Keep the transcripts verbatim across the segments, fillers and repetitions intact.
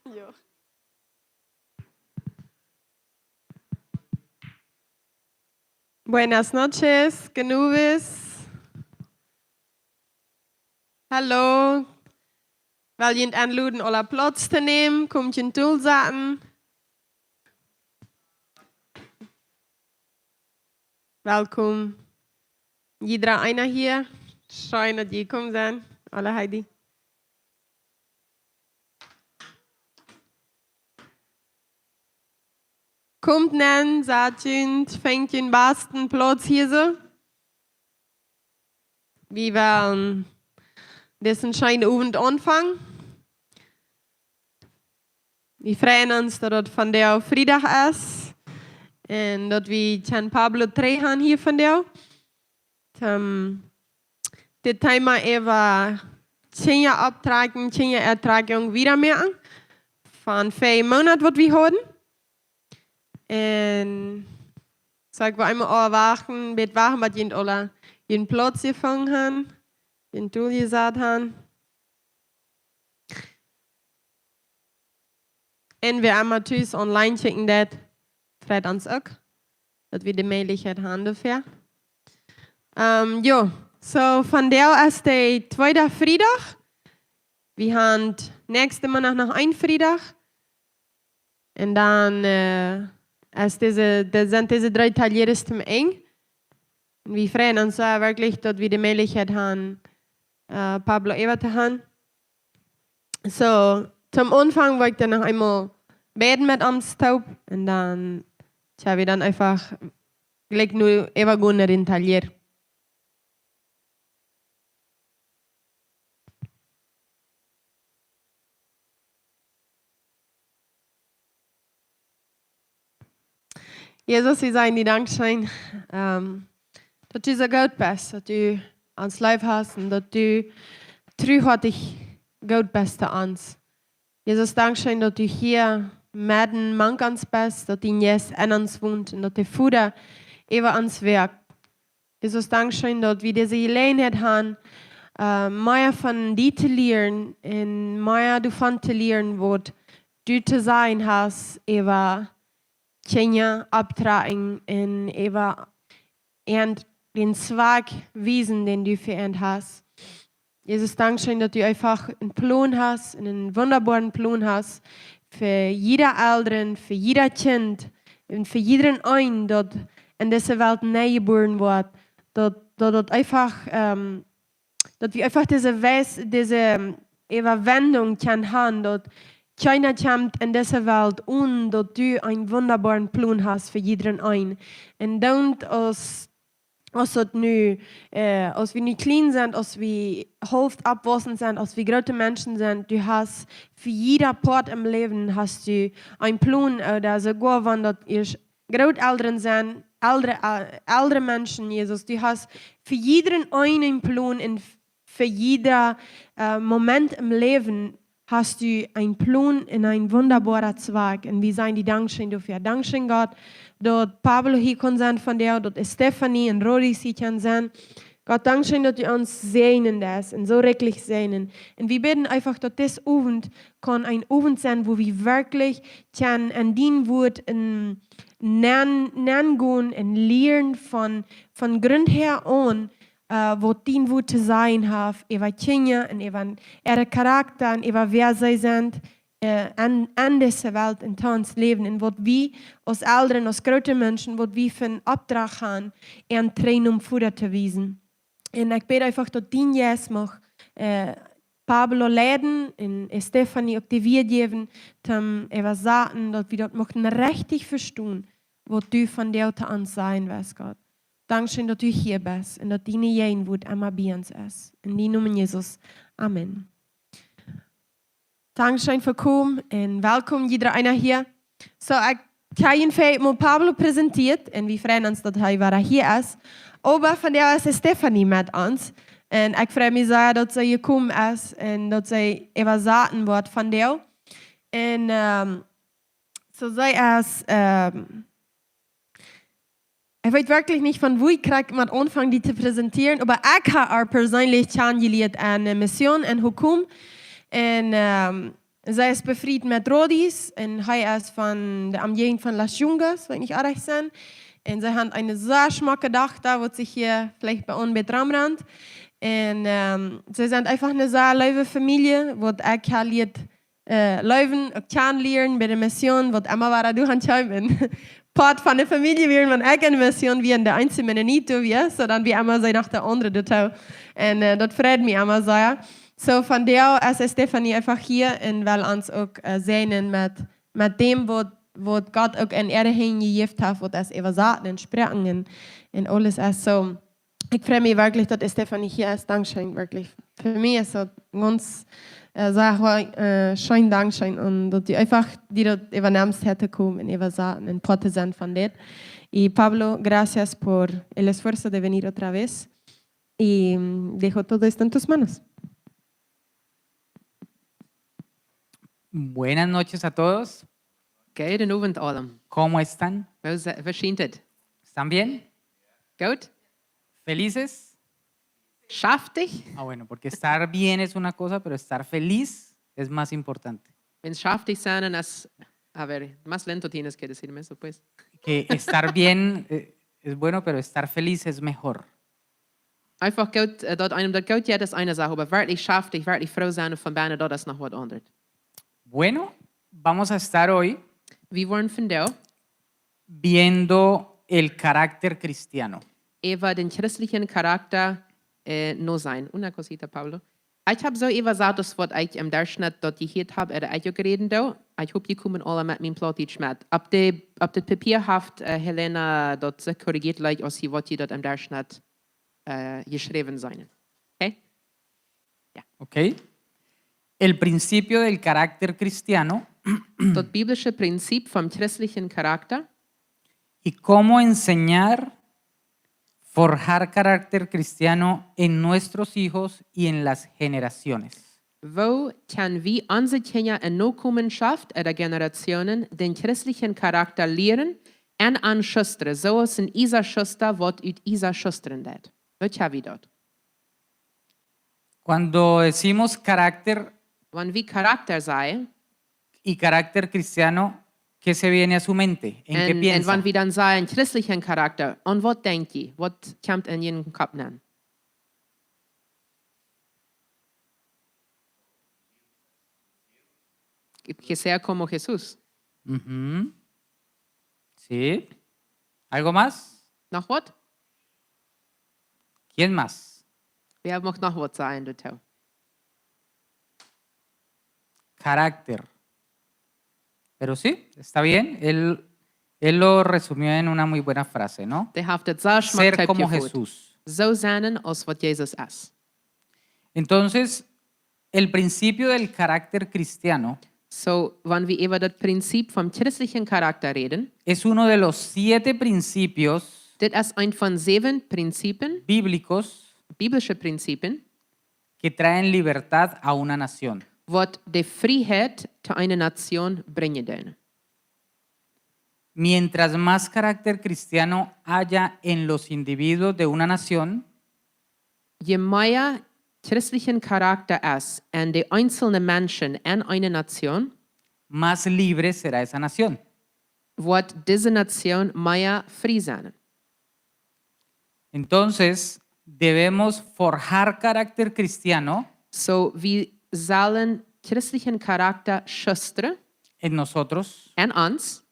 Jo. Buenas noches, Genuves. Hallo. Well junt enloden, aula Plauz to nämen. Komt junt tolsaten. Welkom. Jiedra eena hia. Scheen, daut jie jekomen sent. Aula Heidi. Komt nenn, sat junt, finjt jun basten Plauz hia soo. Wie wellen disen scheenen Owent aunfangen. Wie freien ons, daut et vondoag Friedach es un daut wie San Pablo dree haben hia vondoag. Ehm, dit Thema äwa Kjinja opptrakjen, Kjinja Opptrakjunk wieda moaken. Von väa Moonat, waut wie hauden. Un soo, ekj well eemol aul wachten, bat wachten, bat junt aula jun Plauz jefungen haben, jun Stool jesat haben. Un wäa emma tus online kjikjen deit, freit ons uk, daut wie de Mäajlichkjeit haben doafäa. Ehm, jo, soo, vondoag es de tweede Friedach. Wie haben näakjsten Moonat noch een Friedach. Un dan, eh, es dise, daut sent dise dree Talleres toom Enj. Un wie freien ons sea werkjlich, daut wie de Mäajlichkjeit haben, eh, Pablo äwa to haben. Soo, toom Aunfank well ekj dan noch eemol bäden met ons toop. Un dan, tja, wie dan eefach jlikj nu äwagonen no dän Taller. Jesus, wie sajen die Dankscheen, ehm, daut du soo goot best, daut du ons leef hast un daut du truhoatich goot best to ons. Jesus, Dankscheen, daut du hia medden mank ons best, daut dien Jeist en ons wont un daut de Voda äwa ons werkjt. Jesus, Dankscheen, daut wie dise Jeläajenheit haben, eh, mea von die to lieren un mea doavon to lieren, waut du to sajen hast äwa Kjinja opptrakjen un äwa an dän Zwakj wiesen, dän du fa an hast. Jesus, Dankscheen, daut du eefach een Plon hast, een wundaboaren Plon hast, fa jieda Elren, fa jieda Kjint un fa jiedren eenen, daut en dise Welt nie jebuaren woat, daut, daut, daut eefach, ehm, daut wie eefach dise Wies-, dise, ehm, Äwawinjunk kjennen haben, daut kjeena kjemt en dise Welt, onen daut du een wundaboaren Plon hast fa jiedren eenen. Un dan aus aus daut nu, eh, aus wie nu kjlien sent, aus wie haulf oppjewossen sent, aus wie groote Menschen sent, du hast fa jieda Poat em Läwen hast du een Plon, eh, ooda soogoa wan daut ieescht Grootelren sent, elre, eh, elre Menschen, Jesus, du hast fa jiedren eenen een Plon un fa jieda, eh, Moment em Läwen hast du een Plon un een wundaboaren Zwakj. Un wie sajen die Dankscheen doafäa. Dankscheen, Gott, daut Pablo hia kunn sennen vondoag, daut Stephanie un Rodi hia kjennen sennen. Gott, Dankscheen, daut du ons säajnen deist un soo rikjlich säajnen. Un wie bäden eefach, daut dis Owent kaun een Owent sennen, wua wie werkjlich kjennen aun dien Wuat en, nen, nengonen un lieren von, von Grunt häa aun, eh, waut dien Wuat to sajen haft, äwa Kjinja un äwa äa Karakta un äwa wäa see sent, eh, en, en dise Welt un to ons Läwen. Un waut wie aus Elren, aus groote Menschen, waut wie fa een Opdrach haben, an Tränen om Voda to wiesen. Un ekj bäd eefach, daut dien Jeist mucht, eh, Pablo leiden un Stephanie uk de Wieed jäwen, toom äwasaten, daut wie daut muchten rajcht vestonen, waut du vondoag to ons sajen west, Gott. Dankscheen, daut du hia best un daut dien Wuat emma bie ons es. En dien Nomen, Jesus. Amen. Dankscheen fa komen un welkom, jiedra eena hia. Soo, ekj hab junt väl mol Pablo präsentieet un wie freien ons, daut hee wada hia es. Oba vondoag es Stephanie met ons. Un ekj frei mie sea, daut see jekomen es un daut see äwasaten woat vondoag. Un, ehm, soo see es, ehm, ekj weet werkjlich nich, von wua ekj krakjt mott aunfangen, die to präsentieren, oba ekj hab äa perseenlich kjanen jelieet aun de Mission en Hukum. Un ähm, see es befriet met Rodis un hee es von de Omjäajent von Las Yungas, wan ekj nich oajch sie. Un see haben eene sea schmocke Dochta, waut sikj hia veleicht bie ons bät romrant. Un ähm, see sent eefach eene sea leewe Famielje, waut ekj ha lieet äh, leewen, uk kjanen lieren bie de Mission, waut emma wada doa aun kjeem. Poat von de Famielje wieren, wan ekj enne Mission wia, de eensje Mennonit wia, soo dan wia emma see noch de aundre doatoo. Un äh, daut freid mie emma sea. Soo von doa es Stephanie eefach hia un well ons uk äh, säajnen met, met däm, waut, waut Gott uk en äare Henj jejäft haft, waut es äwasaten un Sproaken un, un aules es. Soo, ekj frei mie werkjlich, daut Stephanie hia es. Dankscheen, werkjlich. Fa mie es daut gaunz äh, sea äh, scheen, dankscheen. Un daut du eefach die daut äwanemst, häa to komen un äwasaten un Poat to sennen von dit. Y Pablo, gracias por el esfuerzo de venir otra vez. Y mm, dejo todo esto en tus manos. Buenas noches a todos. Gooden Owent aulem. ¿Cómo están? Woo se-, woo jeit et? ¿Están bien? Goot? ¿Felices? Schaftich? Ah, bueno, porque estar bien es una cosa, pero estar feliz es más importante. Wan schaftich sennen es, a ver, más lento tienes que decirme eso, pues. Que estar bien eh, es bueno, pero estar feliz es mejor. Eefach goot, äh, daut eenem daut goot jeit, es eene Sach, oba werkjlich schaftich, werkjlich froo sennen von bennen, daut es noch waut aundret. Bueno, vamos a estar hoy Wie woaren vondoag viendo el carácter cristiano. äwa dän christlichen Charakta äh, noseenen. Una cosita, Pablo. Ekj hab soo äwasat aus waut ekj em Derchschnett daut jehieet hab, ea ekj uk räden doo. Ekj hop, jie komen aula met mien Plautdietsch met. Opp de, opp daut Papia haft äh, Helena daut sikj korrigieet, like, aus jie, waut jie daut em Derchschnett äh, jeschräwen seenen. Okay? Ok. El principio del carácter cristiano Daut biblische Prinzip vom christlichen Charakta y cómo enseñar, forjar carácter cristiano en nuestros hijos y en las generaciones. Woo kjenn wie onse Kjinja en Nokomenschoft ooda Generationen dän christlichen Charakta lieren un an schustren, soo aus een Iesaschustren, waut ut Iesa schustren deit? Woo kjenn wie daut? Cuando decimos carácter Wan wie Charakta sajen, y carácter cristiano, ¿qué se viene a su mente? ¿En qué un, un piensa? Wan wie dan sajen christlichen Charakta, aun waut denkj jie? Waut kjemt en jun Kopp nenn? Que sea como Jesús. Ujú. Sí. ¿Algo más? Noch waut? ¿Quién más? Wäa mucht noch waut sajen doatoo? Carácter. Pero sí, está bien. Él, él lo resumió en una muy buena frase, ¿no? Dee haft et sea schmock Ser como toopjefot. Jesús. Soo sennen aus waut Jesus es. Entonces, el principio del carácter cristiano Soo, wan wie äwa daut Prinzip vom christlichen Charakta räden, es uno de los siete principios dit es eent von säwen Prinzipien, bíblicos biblische Prinzipien, que traen libertad a una nación. Waut de Frieheit to eene Nazion brinjen doonen. Mientras más carácter cristiano haya en los individuos de una nación, Je mea christlichen Charakta es en de eenzelne Menschen en eene Nazion, más libre será esa nación. Woat dise Nazion mea frie sennen. Entonces, debemos forjar carácter cristiano Soo, wie sellen christlichen Charakta schustren en nosotros, en ons.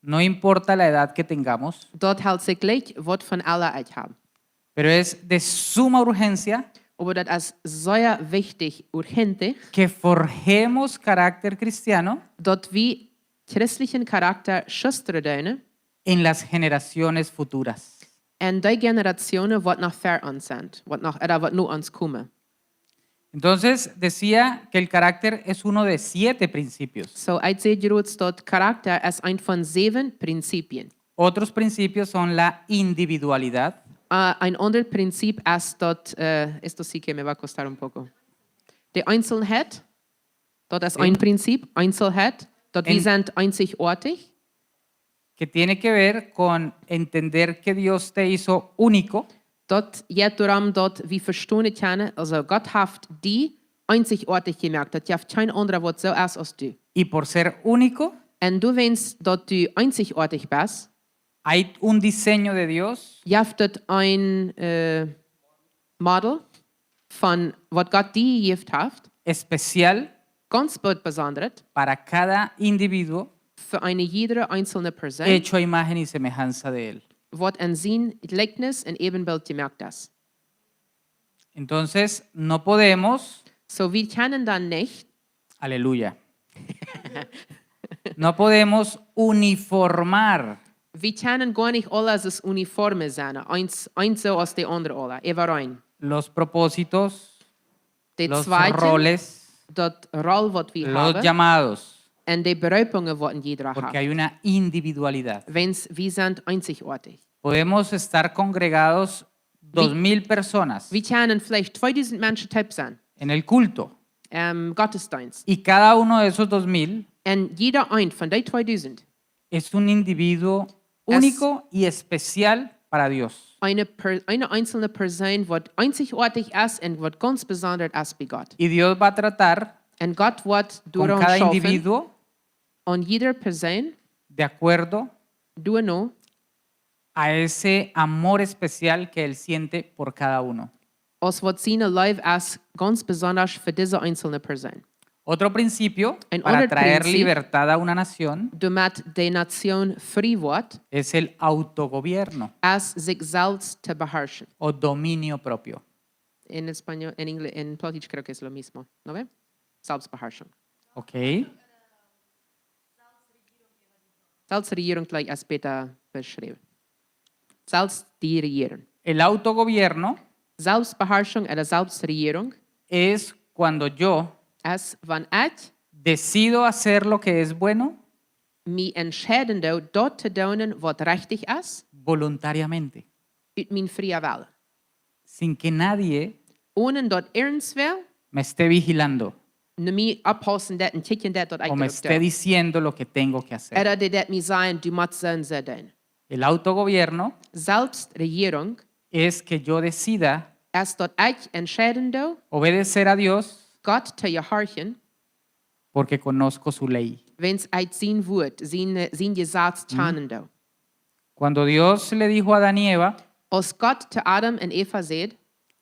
No importa la edad que tengamos, Daut helt sikj jlikj waut von Ella ekj hab. Pero es de suma urgencia Oba daut es sea wichtich, urgente, que forjemos carácter cristiano daut wie christlichen Charakta schustren doonen en las generaciones futuras. En dee Generationen waut noch ver ons sent, waut noch, ooda waut no ons komen. Entonces decía que el carácter es uno de siete principios. Soo, ekj säd jrods daut Charakta es eent von säwen Prinzipien. Otros principios son la individualidad, Ah, een aundret Prinzip es daut, äh, esto sí que me va a costar un poco. De Eenzelheit, daut es En- een Prinzip, Eenzelheit, daut wie En- sent eenzigoatich. Que tiene que ver con entender que Dios te hizo único Daut jeit doarom daut wie vestonen kjennen, aulsoo Gott haft die eenzigartig jemoakt. Daut jeft kjeen aundra waut soo es aus du. Y por ser único, Un doawäajen daut du eenzigartig best, hay un diseño de Dios jeft et een äh, Model von waut Gott die jejäft haft, especial gaunz waut Besondret, para cada individuo fa eene jiedre eenzelne Persoon, hecho a imagen y semejanza de Él. Waut en sien Jlikjnis un Äwenbilt jemoakt es. Entonces, no podemos, Soo, wie kjennen dan nich, aleluya, no podemos uniformar wie kjennen goanich aules es uniforme sennen, eent, eent soo aus de aundre aule, äwareen. Los propósitos, De los Zwecken, roles, daut Roll waut wie los haben, llamados, un de Beroopungen waut een jiedra porque haft. Hay una individualidad. Wäajen wie sent eenzigartig. Podemos estar congregados dos mil personas Wie kjennen veleicht tweedusent Menschen toop sennen en el culto im Gottesdienst. Y cada uno de esos dos mil Un jieda een von dee tweedusent es un individuo único y especial para Dios. Eene, per, eene eenzelne Persoon waut eenzigartig es un waut gaunz Besondret es bie Gott. Y Dios va a tratar Un Gott woat con doaraun cada schaufen, individuo aun jieda Persoon, de acuerdo doano, a ese amor especial que Él siente por cada uno. aus waut siene Leew es gaunz besonda fa dise eenzelne Persoon. Otro principio En para ander traer principio. Libertad a una nación Doamet de Nation frie woat, es el autogobierno. es sikj selfst to beharschen. O dominio propio. En español, en inglés, en Plautdietsch creo que es lo mismo, ¿no ve? Selbstbeherrschung. ¿Ok? Selbstregierung gleich es bäta beschrieben. Selbst die Regierung. El autogobierno Selbstbeherrschung oder Selbstregierung es cuando yo es, wann ekj decido hacer lo que es bueno mie entscheiden doo, daut to doonen waut rajcht es, voluntariamente, ut mien frieen Wellen. sin que nadie Onen daut irjentwäa me esté vigilando no mie oppaussen deit un kjikjen deit daut ekj o me daut esté doo. Diciendo lo que tengo que hacer. Ooda dee deit mie sajen, du motst soo un soo doonen. El autogobierno Selbstregierung es que yo decida es daut ekj entscheiden doo, obedecer a Dios Gott to jehorchen, porque conozco su ley. wiels ekj sien Wuat, sien, sien Jesaz kjanen doo. Cuando Dios le dijo a Adán y Eva, Aus Gott to Adam un Eva säd,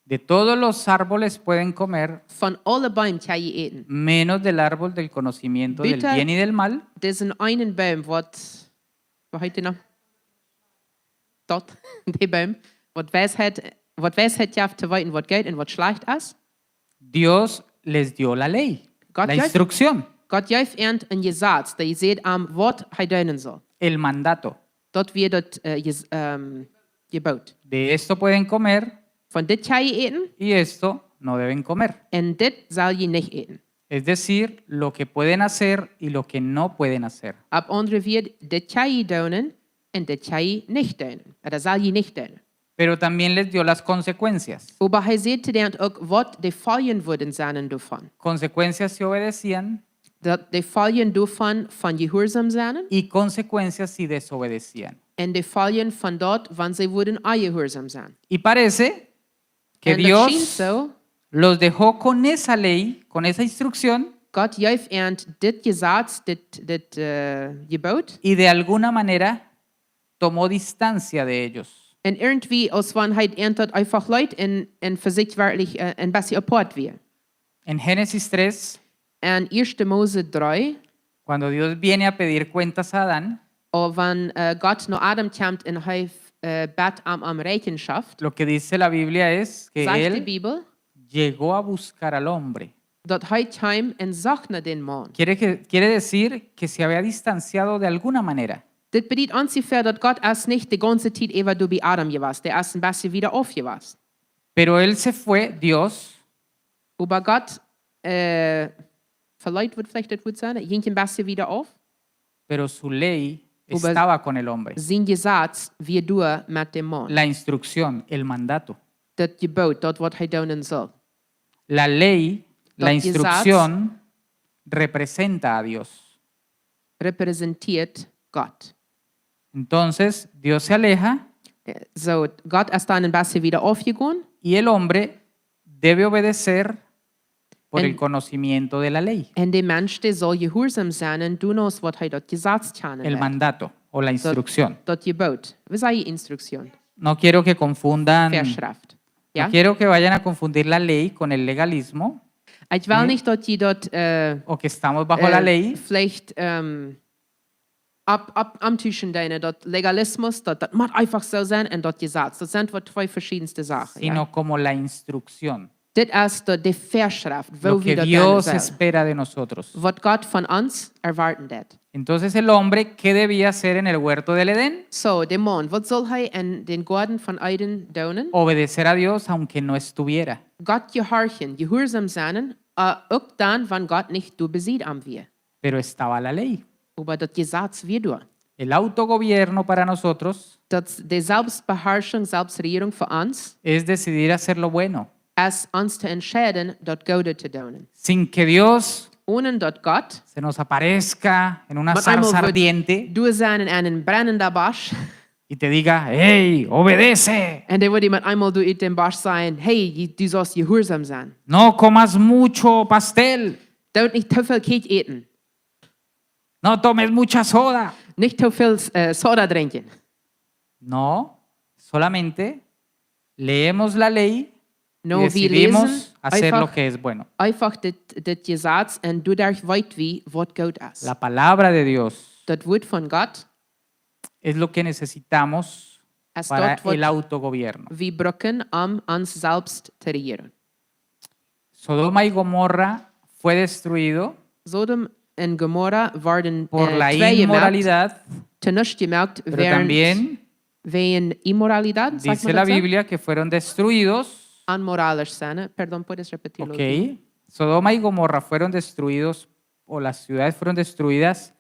de todos los árboles pueden comer, von aule Beem kjenn jie äten, menos del árbol del conocimiento del Bitte. Bien y del mal, disen eenen Boom, waut, waut heet dee noch? Daut, dee Boom, waut Weisheit, waut Weisheit jeft to weeten waut goot un waut schlajcht es. Dios les dio la ley, Gott la ya- instrucción, Gott jeef an een Jesaz, dee säd am waut hee doonen saul. El mandato. Daut wia daut äh, Jes, ähm, Jeboot. De esto pueden comer Von dit kjenn jie äten y esto no deben comer. un dit saul jie nich äten. Es decir, lo que pueden hacer y lo que no pueden hacer. Opp aundre Wieed, dit kjenn jie doonen un dit kjenn jie nich doonen. Ooda saul jie nich doonen. Pero también les dio las consecuencias. Oba hee säd to an uk waut de Foljen wudden sennen doavon. Consecuencias si obedecían Daut de Foljen doavon von jehuarsom sennen y consecuencias si desobedecían. un de Foljen von daut, wann see wudden onjehuarsom sennen. Y parece que Un daut schient Dios soo, los dejó con esa ley, con esa instrucción, Gott jeef an dit Jesaz, dit, dit äh, Jeboot. y de alguna manera tomó distancia de ellos. Un irjentwoo aus wann hee an daut eefach leet un, un fa sikj werkjlich äh, een bät apoat wia. En Génesis tres, En Ieeschte Mose dree, cuando Dios viene a pedir cuentas a Adán, ooda wann äh, Gott no Adam kjemt un hee äh, bät am om Rechenschaft, lo que dice la Biblia es que sajcht de él Bibel, llegó a buscar al hombre. daut hee kjeem un socht no dän Maun. Quiere, que- quiere decir que se había distanciado de alguna manera. Dit bediet onjefäa daut Gott es nich de gaunze Tiet äwa doa bie Adam jewast. Dee es een bät wieda auf jewast. Pero él se fue, Dios, Oba Gott äh, veleet woat veleicht daut Wuat sennen, jinkj een bät wieda auf. pero su ley Uber- estaba con el hombre. Sien Jesaz wia doa met dän Maun. La instrucción, el mandato. Daut Jeboot, daut waut hee doonen saul. La ley, la Entonces, instrucción representa a Dios. Repräsentieet Gott. Entonces Dios se aleja Äh, Soo, Gott es dan een bät wieda aufjegonen. y el hombre debe obedecer por el conocimiento de la ley, un de Mensch, dee saul jehuarsom sennen, doano aus waut hee daut Jesaz kjanen lernt. El mandato o la instrucción. Daut Jebot. Wie sajen Instruktion. No quiero que confundan, Väaschreft. No quiero que vayan a confundir la ley con el legalismo. Ekj well nich, daut jie daut, äh, o que estamos bajo la ley, veleicht, ähm, opp, opp, omtuschen deenen, daut Legalismus, daut, daut mott eefach soo sennen, un daut Jesaz. Daut sent twee veschiedne Sachen, sino como la instrucción. Dit es de, de Väaschreft, woo wie daut deenen sellen. Lo que Dios espera de nosotros. Waut Gott von ons erwoaten deit. Entonces el hombre, ¿qué debía hacer en el huerto del Edén? Soo, de Maun, waut saul hee en dän Goaden von Eden doonen? Obedecer a Dios aunque no estuviera. Gott jehorchen, jehuarsom sennen, äh, uk dan, wan Gott nich doa bie am wia. Pero estaba la ley. Oba daut Jesaz wia doa. El autogobierno para nosotros, daut, de Selbstbeherrschung, Selbstrejierung fa ons, es decidir hacer lo bueno, es ons to entscheiden, daut Goode to doonen. Sin que Dios, onen daut Gott, se nos aparezca en una zarza ardiente, met eemol woat doa sennen en een brennenda Bosch, y te diga: "Hey, obedece. Un dee woat die met eemol doa ut dän Bosch sajen: Hey, du saust jehuarsom sennen. No comas mucho pastel. Doo nich too väl Kjäakj äten. No tomes mucha soda." Nich too väl, äh, Soda drinkjen. No, solamente leemos la ley y decidimos hacer lo que es bueno. No, wie läsen eefach, eefach dit, dit Jesaz un doaderch weet wie, waut goot es. La palabra de Dios, daut Wuat von Gott, es lo que necesitamos, es para daut, waut el autogobierno, wie brucken, om ons selfst to rejieren. Sodoma y Gomorra fue destruido, Sodom un Gomorra worden, por, äh, la tweejemoakt, inmoralidad, to nuscht jemoakt, pero wäarent, también wäajen Immoralität, sajcht dice man la daut soo? Biblia que fueron destruidos. Onmoralisch sennen. Perdón, ¿puedes repetirlo? Ok. Sodoma y Gomorra fueron destruidos, o las ciudades fueron destruidas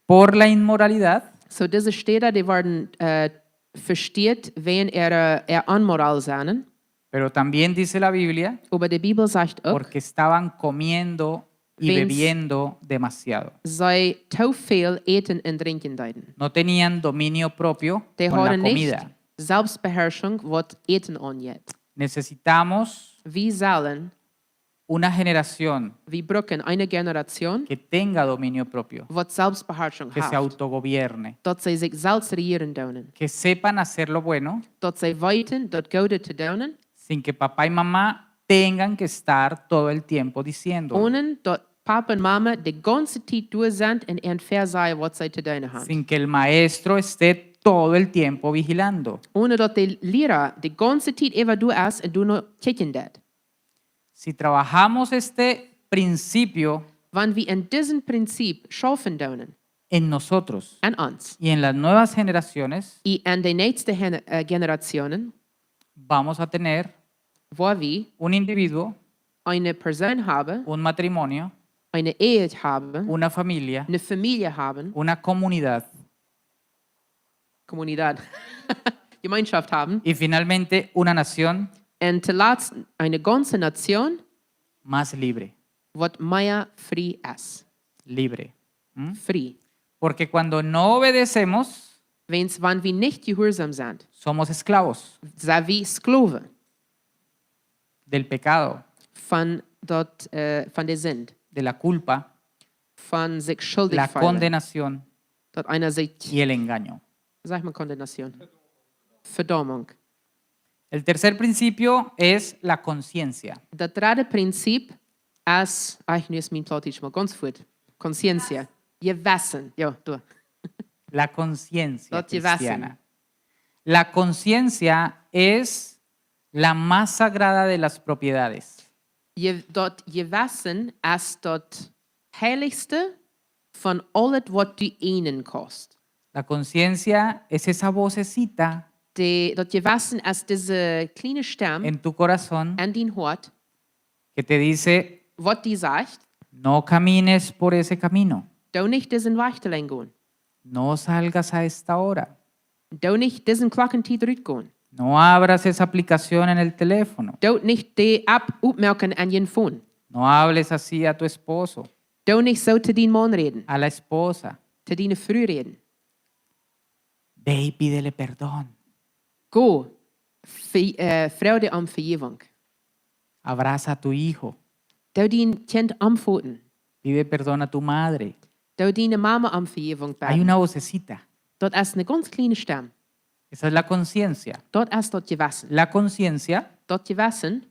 por la inmoralidad. Soo, dise Städa, dee worden, äh, vestieet wäajen äare, äa Onmoral sennen. Pero también dice la Biblia, oba de Bibel sajcht uk, porque estaban comiendo y, wäajens, bebiendo demasiado. See too väl äten un drinkjen deeden. No tenían dominio propio con la comida. Dee hauden nich Selbstbeherrschung, waut Äten aunjeit. Necesitamos, wie sellen, una generación, wie brucken eene Generation, que tenga dominio propio, waut Selbstbeherrschung haft, que se autogobierne, daut see sikj selfst rejieren doonen, que sepan hacer lo bueno, daut see weeten daut Goode to doonen, sin que papá y mamá tengan que estar todo el tiempo diciendo, onen daut Papa un Mama de gaunze Tiet doa sent un an väasajen, waut see to doonen haben. Sin que el maestro esté todo el tiempo vigilando. Onen daut de Liera de gaunze Tiet äwa doa es un doano kjikjen deit. Si trabajamos este principio, wan wie aun disen Prinzip schaufen doonen, en nosotros, en ons, y en las nuevas generaciones, un en de näakjste Gen-, äh, Generationen, vamos a tener, woa wie, un individuo, eene Persoon haben, un matrimonio, eene Ehe haben, una familia, eene Famielje haben, una comunidad, Comunidad, Jemeenschoft haben, y finalmente una nación, un toolatst eene gaunze Nation, más libre, waut mea frie es. Libre. ¿Mm? Frie. Porque cuando no obedecemos, wäajens wan wie nich jehuarsom sent, somos esclavos, sent wie Sklowen del pecado, von daut, äh, von de Sind, de la culpa, von sikj schuldich feelen, la condenación, daut eena sikj, y el engaño. Sajcht man Condenación? Vedaumunk. El tercer principio es la conciencia. Daut dredde Prinzip es, ach, nu es mien Plautdietsch mau gaunz fuat. Conciencia. Jewessen. Jo, du. La conciencia cristiana. Daut Jewessen. La conciencia es la más sagrada de las propiedades. Je-, daut Jewessen es daut heilichste von aulet waut du eenen kaust. La conciencia es esa vocecita, de, daut Jewessen es dise kjliene Stemm, en tu corazón, en dien Hoat, que te dice, waut die sajcht: "No camines por ese camino. Doo nich disen Wajch delenj gonen. No salgas a esta hora. Doo nich dise Klockentiet rutgonen. No abras esa aplicación en el teléfono. Doo nich dee App opmoaken aun dien Phone. No hables así a tu esposo. Doo nich soo to dien Maun räden. A la esposa. To diene Fru räden. Ve y pídele perdón. Go, ve-, äh, froag dee om Vejäwunk. Abraza a tu hijo. Doo dien Kjint omfoten. Pide perdón a tu madre. Doo diene Mama om Vejäwunk Hay bäden. Una vocecita. Daut es eene gaunz kjliene Stemm. Esa es la conciencia. Daut es daut Jewessen. La conciencia Daut Jewessen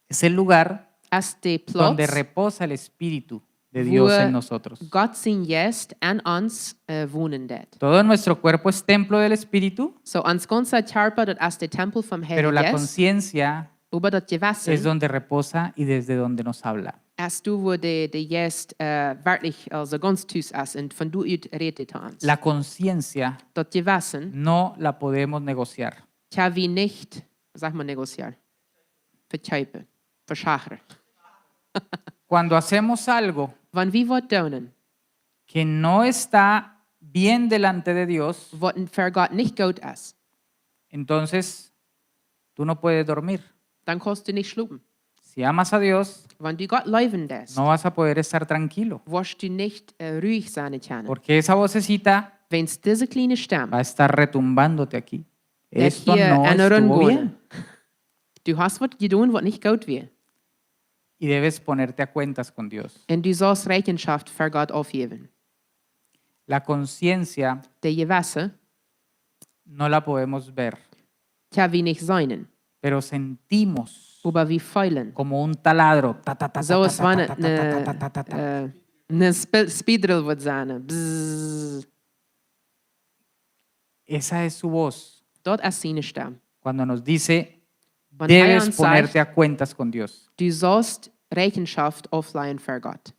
es el lugar es de donde Plauz, reposa el Espíritu de Dios en wo nosotros. Gott sien Jeist en ons äh, wonen deit. Todo nuestro cuerpo es templo del Espíritu, So, ons gaunza Kjarpa, daut es de Tempel vom pero Heiljen la Jeist. Conciencia Oba daut es Jewessen, donde reposa y desde donde nos habla. es doa, wua de, de Jeist äh, werkjlich aulsoo gaunz tus es un von doa ut rät hee to ons. La conciencia Daut Jewessen no la podemos negociar. Kjenn wie nich, saj mol, negociar. Vekjeepen. Veschachren. Cuando hacemos algo Wan wie waut doonen, que no está bien delante de Dios, waut ver Gott nich goot es, entonces tú no puedes dormir. dan kaust du nich schlopen. Si amas a Dios, Wan du Gott leewen deist, no vas a poder estar tranquilo, woascht du nich äh, ruhig sennen kjennen. Porque esa vocecita Wiels dise kjliene Stemm va a estar retumbándote aquí. deit Esto hia no en de Run estuvo gonen. Bien. Du hast waut jedonen, waut nich goot wia. Y debes ponerte a cuentas con Dios. Un du saust Rechenschaft ver Gott aufjäwen. La conciencia De Jewessen no la podemos ver, kjenn wie nich seenen, pero sentimos oba wie feelen. Como un taladro. Ta, ta, ta, ta, Soo ta, aus ta, wan ta, et ta, ta, ta, ta, een ta, ta, ta. äh, een Spe- Spiedel wudd sennen. Bzzz. Esa es su voz Daut es siene Stemm. Cuando nos dice, Wan hee debes ons ponerte sajcht, a cuentas con Dios. Du saust Rechenschaft auflajen ver Gott.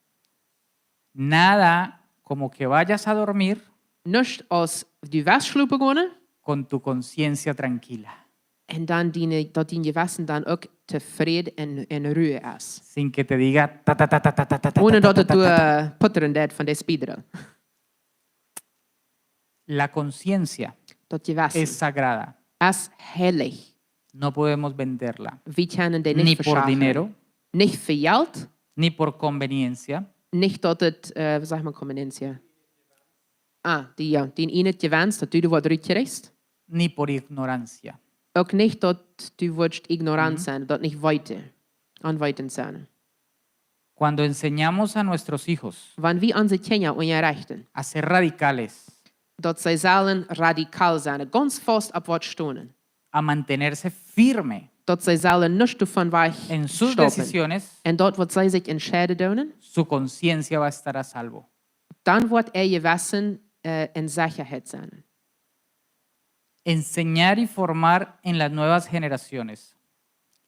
Nada como que vayas a dormir Nuscht aus du west schlopen gonen con tu conciencia tranquila, un dan diene, daut dien Jewessen dan uk tofräd un en Ru es. Sin que te diga ta, ta, ta, ta, ta, ta, ta, ta, Onen ta, daut et ta, ta, ta, ta. doa puttren deit von de Spiedel. La conciencia Daut Jewessen es sagrada. Es heilich. No podemos venderla. Wie kjennen dee Ni nich por veschachren. Dinero, Nich fa Jelt, ni por conveniencia, nich daut et, äh, saj mol, conveniencia. Ah, dee, jo, dee ieejne Jewenst, daut du doa waut rutkjrichst. Ni por ignorancia. Uk nich daut du wurscht ignorant sennen, daut nich weeten, onweetend sennen. Cuando enseñamos a nuestros hijos Wan wie onse Kjinja unjarechten, a ser radicales, daut see sellen radikal sennen, gaunz faust opp waut stonen, a mantenerse firme daut see sellen nuscht doavon wajch en sus stoppen. Decisiones, Un daut waut see sikj entscheiden doonen, su conciencia va a estar a salvo. Dan woat äa Jewessen äh, en Sechaheit sennen. Enseñar y formar en las nuevas generaciones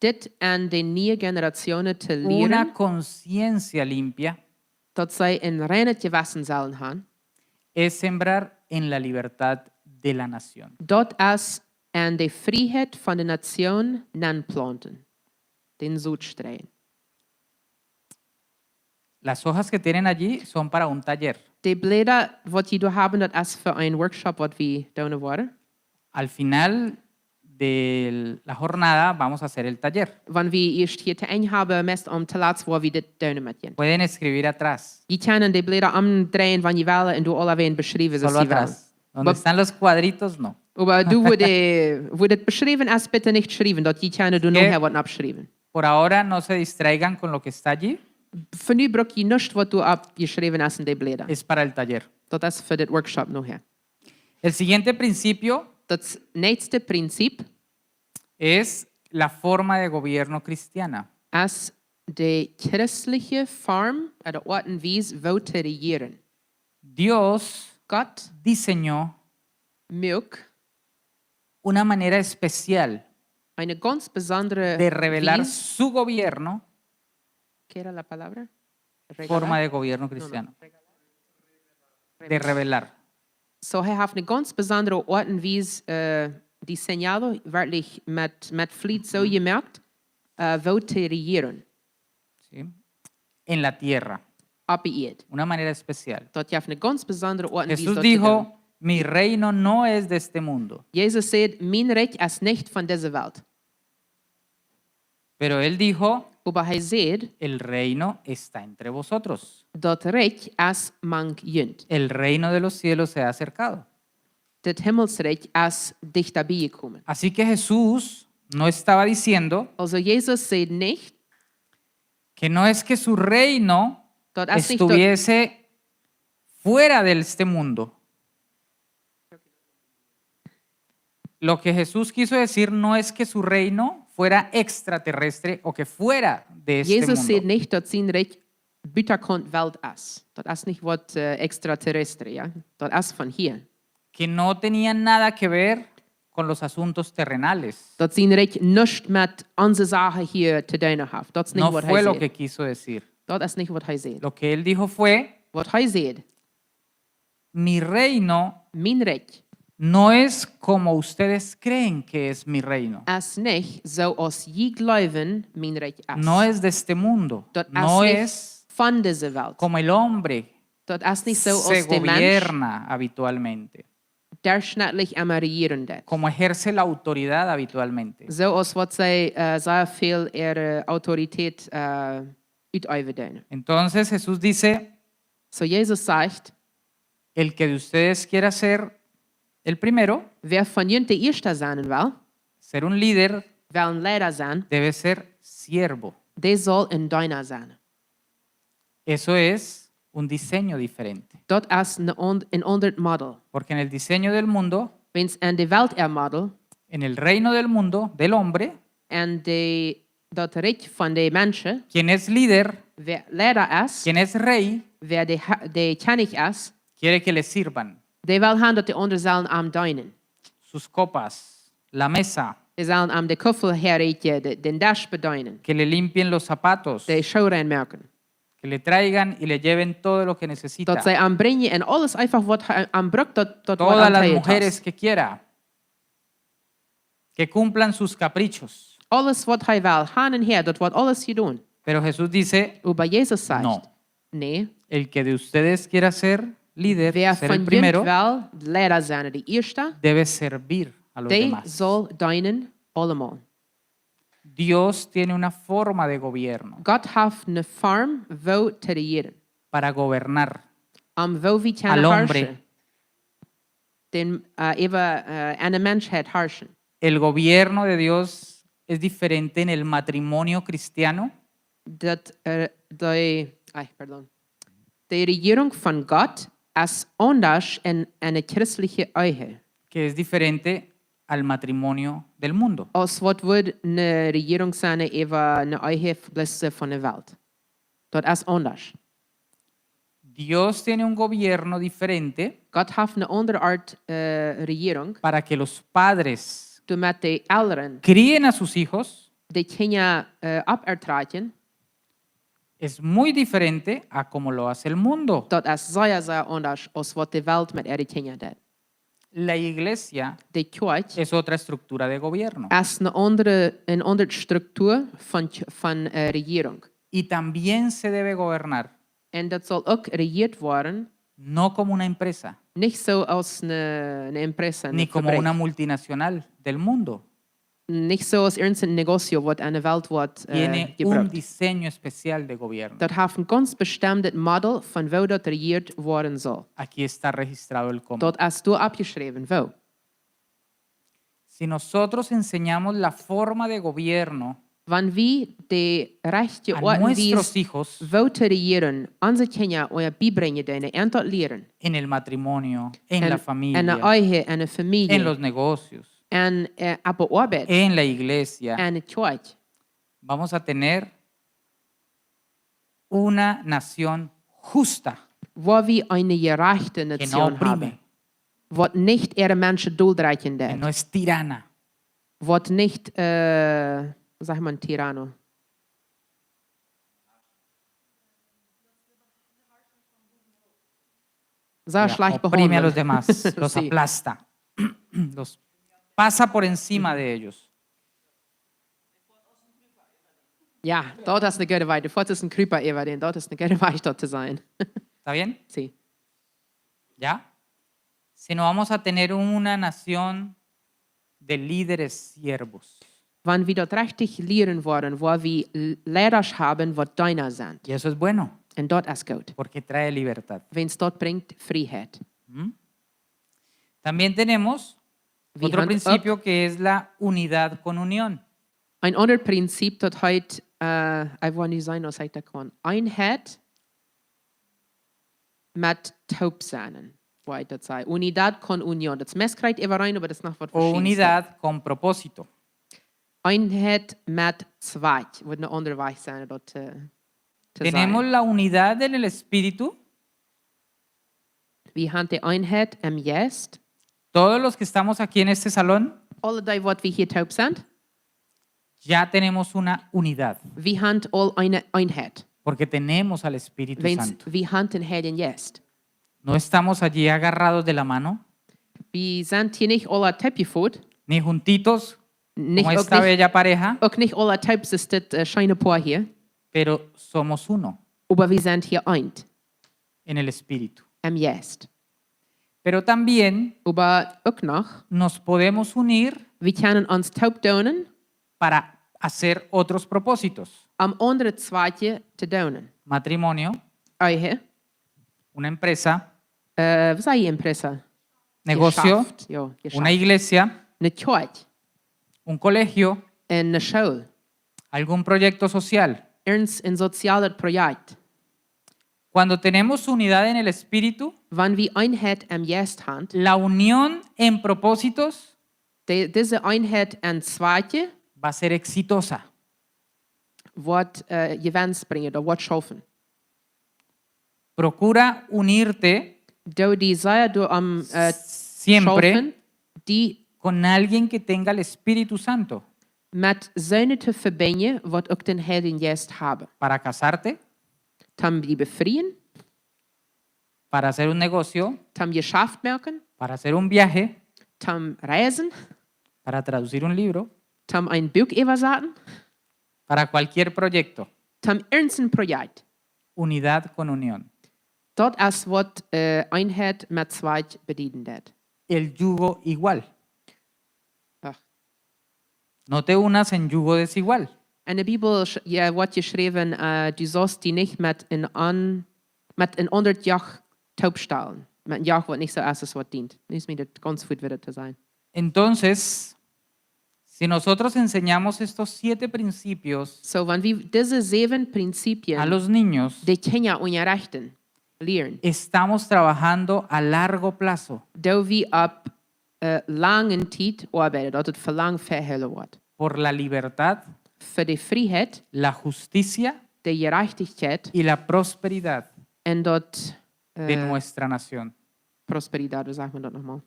Dit aun de niee Generationen to una lieren, conciencia limpia daut see een reinet Jewessen sellen haben, es sembrar en la libertad de la nación. daut es aun de Frieheit von de Nation nenplanten, dän Sot streien. Las hojas que tienen allí son para un taller. De Bläda waut jie doa haben, daut es fa een Workshop waut wie doonen woaren. Al final de la jornada vamos a hacer el taller. Wan wie ieescht hia to Enj haben, meist om to latst woa wie dit doonen met junt. Pueden escribir atrás, Jie kjennen de Bläda omdreien wan jie wellen un doa aulawäajen beschriewen, soo aus solo jie wellen. atrás. Donde están los cuadritos, no. Oba doa, wua de, wua dit beschräwen es, bitte nich schriewen, daut jie kjennen doa Ge- nohäa waut oppschriewen. Por ahora no se distraigan con lo que está allí. Fa nu bruck jie nuscht waut doa oppjeschräwen es en de Bläda. Es para el taller. Daut es fa dit Workshop nohäa. El siguiente principio Daut näakjste Prinzip es la forma de gobierno cristiana. es de christelje Form, äh, de Oat un Wies, woo to rejieren. Dios Gott diseñó muak una manera especial eene gaunz besondre de revelar Wies. Su gobierno, ¿Qué era la palabra? Forma Regalar. De gobierno cristiano, de revelar. So, hee haft eene gaunz besondre Oat un Wies äh, diseñado, werkjlich met, met Fliet soo jemoakt, äh, woo to rejieren. ¿Sí? En la tierra, Opp de Ieed. Una manera especial. Daut jeft eene gaunz besondre Oat un Wies Jesús daut to doonen. Dijo, mi reino no es de este mundo. Jesus säd, mien Rikj es nich von dise Welt. Pero él dijo, Oba hee säd, el reino está entre vosotros. Daut Rikj es mank junt. El reino de los cielos se ha acercado. Daut Himmelsrikj es dichta biejekomen. Así que Jesús no estaba diciendo Also Jesus säd nich, Que no es que su reino Daut es nich daut, estuviese fuera de este mundo. Lo que Jesús quiso decir no es que su reino fuera extraterrestre o que fuera de este Jesus mundo. Säd nich daut sien Rikj butakaunt Welt es. Daut es nich waut äh, extraterrestre, jo? Daut es von hia. Que no tenía nada que ver con los asuntos terrenales. Daut sien Rikj nuscht met onse Sachen hia to doonen haft. Daut es nich No waut fue hee lo säd. Que quiso decir. Daut es nich waut hee säd. Lo que él dijo fue, Waut hee säd, mi reino mien Rikj no es como ustedes creen que es mi reino. Es nich soo aus jie jleewen mien Rikj es. No es de este mundo. Daut es No nich es von dise Welt. Como el hombre Daut es nich soo se aus de Mensch gobierna habitualmente, derchschnittlich emma rejieren deit. Como ejerce la autoridad habitualmente. Soo aus waut see äh, sea väl äare Autoritäet äh, uteewen doonen. Entonces Jesús dice, Soo Jesus sajcht, el que de ustedes quiera ser el primero, wäa von junt de Ieeschte sennen well, ser un líder, well een Leida sennen, debe ser siervo. Dee saul een Deena sennen. Eso es un diseño diferente. Daut es een, on- een aundret Model. Porque en el diseño del mundo, Wiels en de Welt äa Model, en el reino del mundo, del hombre, en de, daut Rikj von de Menschen, quien es líder, wäa Leida es, quien es rey, wäa de, Ha- de Kjennich es, quiere que le sirvan. Dee well han daut de aundre sellen am deenen. Sus copas, la mesa, Dee sellen am de Kuffel häaräkjen, de, dän Desch bedeenen, que le limpien los zapatos, de Schoo reinmoaken. Que le traigan y le lleven todo lo que necesita. Daut see am brinjen un aules eefach waut hee am brukt, daut, daut woat Todas am las tojedocht. Mujeres que quiera. Que cumplan sus caprichos. Aules waut hee well, han un häa, daut woat aules jedonen. Pero Jesús dice, Oba Jesus sajcht, no. Nä, El que de ustedes quiera ser líder, wäa ser el von junt primero, well Leida sennen, de Ieeschte, debe servir a los dee demás. Saul deenen aulemol. Dios tiene una forma de gobierno Gott haft eene Form, woo to rejieren. Para gobernar Om woo wie al kjennen hombre. Harschen. Dän, äh, äwa äh, enne Menschheit harschen. El gobierno de Dios es diferente en el matrimonio cristiano, Daut äh, de, ai, pardon. De Rejierunk von Gott es aundasch en, en eene christelje Ehe. Que es diferente al matrimonio del mundo. Aus waut wudd eene Rejierunk sennen äwa eene Ehe von de Welt. Daut es aundasch. Dios tiene un gobierno diferente Gott haft eene aundre Art äh, Rejierunk. Para que los padres Doamet de Elren, críen a sus hijos de Kjinja äh, opertrakjen, es muy diferente a como lo hace el mundo. Daut es sea, sea aundasch aus waut de Welt met äare Kjinja deit. La iglesia De Kjoakj es otra estructura de gobierno. Es eene aundre, eene aundre Struktur von, von äh, Rejierunk. Y también se debe gobernar, Un daut saul uk rejieet woaren, no como una empresa, nich soo aus eene, eene Empresa, ni eene como Fabrik. Una multinacional del mundo. Nich soo aus irjent een Negocio waut enne Welt woat äh, Tiene un jebrukt. Diseño especial de gobierno. Daut haft een gaunz bestemdet Model von woo daut rejieet woaren saul. Aquí está registrado el cómo. Daut es doa oppjeschräwen, woo. Si nosotros enseñamos la forma de gobierno Wan wie de rajchte a Oat un nuestros Wies, hijos woo to rejieren, onse Kjinja ooda biebrinjen, dee an daut lieren. En el matrimonio, en En, la en de familia, Ehe, en de en Famielje, los negocios, en äh, opp de Oabeit, en la iglesia, en de Kjoakj. Vamos a tener una nación justa, Woa wie eene jerajchte que no Nation haben, oprime, waut nich äare Menschen doldrekjen que deit, no es tirana. Waut nich, äh, sag mal, Tirano. Sea Ya, schlajcht oprime a behaundlen. Los demás, los Sí. Aplasta, los pasa por encima de ellos. Jo, daut es eene goode Wajch. Daut es een Krupa äwa dän, daut es eene goode Wajch daut to sajen. ¿Está bien? Sí. ¿Ya? Sino vamos a tener una nación de líderes siervos. Wan wie daut rajcht lieren woaren, woa wie L- Leidasch haben, waut Deena sent. Y eso es bueno, Un daut es goot. Porque trae libertad. Wiels daut brinjt Frieheit. ¿Mm? También tenemos Wie otro haben principio que es la unidad con unión. Een aundret Prinzip, daut heet Äh, ekj woa nu seenen aus ekj daut kaun. Eenheit met toop sennen. Woo ekj daut saj. Unidad con unión. Daut es meist krakjt äwareen, oba daut es noch waut O veschiednet. Unidad con propósito. Eenheit met Zwakj. Woat een aundra Wajch sennen daut to, to Tenemos sajen. La unidad en el espíritu. Wie haben die Einheit im Geist. Todos los que estamos aquí en este salón, Aule dee waut wie hia toop sent, ya tenemos una unidad, wie haben aul eene Einheit. Porque tenemos al Espíritu Wiels Santo. Wie haben dän Heiljen Jeist. No estamos allí agarrados de la mano. Wie sent hia nich aula toop jefot. Ni juntitos, nich, como uk esta nich, bella pareja, uk nich aula toop, es dit, äh, scheene Poa hia. Pero somos uno. Oba wie sent hia eent. En el Espíritu. Em Jeist. Pero también Oba uk noch, nos podemos unir wie kjennen ons toop doonen, para hacer otros propósitos. Om aundre Zwakj to doonen. Matrimonio, Ehe, una empresa, äh, waut saj jie, Empresa? Negocio, Jeschaft, jo, una Jeschaft. Iglesia, Eene Kjoakj, un colegio, eene School, algún proyecto social. Irjent een sozialet Projekt. Cuando tenemos unidad en el espíritu, Wan wie Eenheit em Jeist haben, la unión en propósitos de, dise Eenheit en Zwakj va a ser exitosa. Woat, äh, Jewenst brinjen, daut woat schaufen. Procura unirte Doo die sea doa om, äh, siempre schaufen, die con alguien que tenga el Espíritu Santo. Met soone to vebinjen, waut uk dän Heiljen Jeist haben. Para casarte, Toom die befrieen, para hacer un negocio, toom Jeschaft moaken, para hacer un viaje, toom reisen, para traducir un libro, toom een Buak äwasaten, para cualquier proyecto. Toom irjent een Projekt. Unidad con unión. Daut es waut, äh, Eenheit met Zwakj bedieden deit. El yugo igual. Ach. No te unas en yugo desigual. En de Bibel sch-, jo, woat jeschräwen, äh, du saust die nich met een an-, met een aundret Joch toop stalen. Met een Joch waut nich soo es aus waut dient. Nu es mie dit gaunz goot wada to sajen. Entonces, si nosotros enseñamos estos siete principios So, wan wie dise säwen Prinzipien a los niños, de Kjinja unjarechten, lieren, estamos trabajando a largo plazo doo wie opp, äh, lange Tiet oabeiden, daut et fa lang vehoolen woat. Por la libertad, Fa de Frieheit, la justicia de Jerajchtichkjeit y la prosperidad en daut, de äh, nuestra nación. Prosperidad, woo sajcht maun daut noch mol?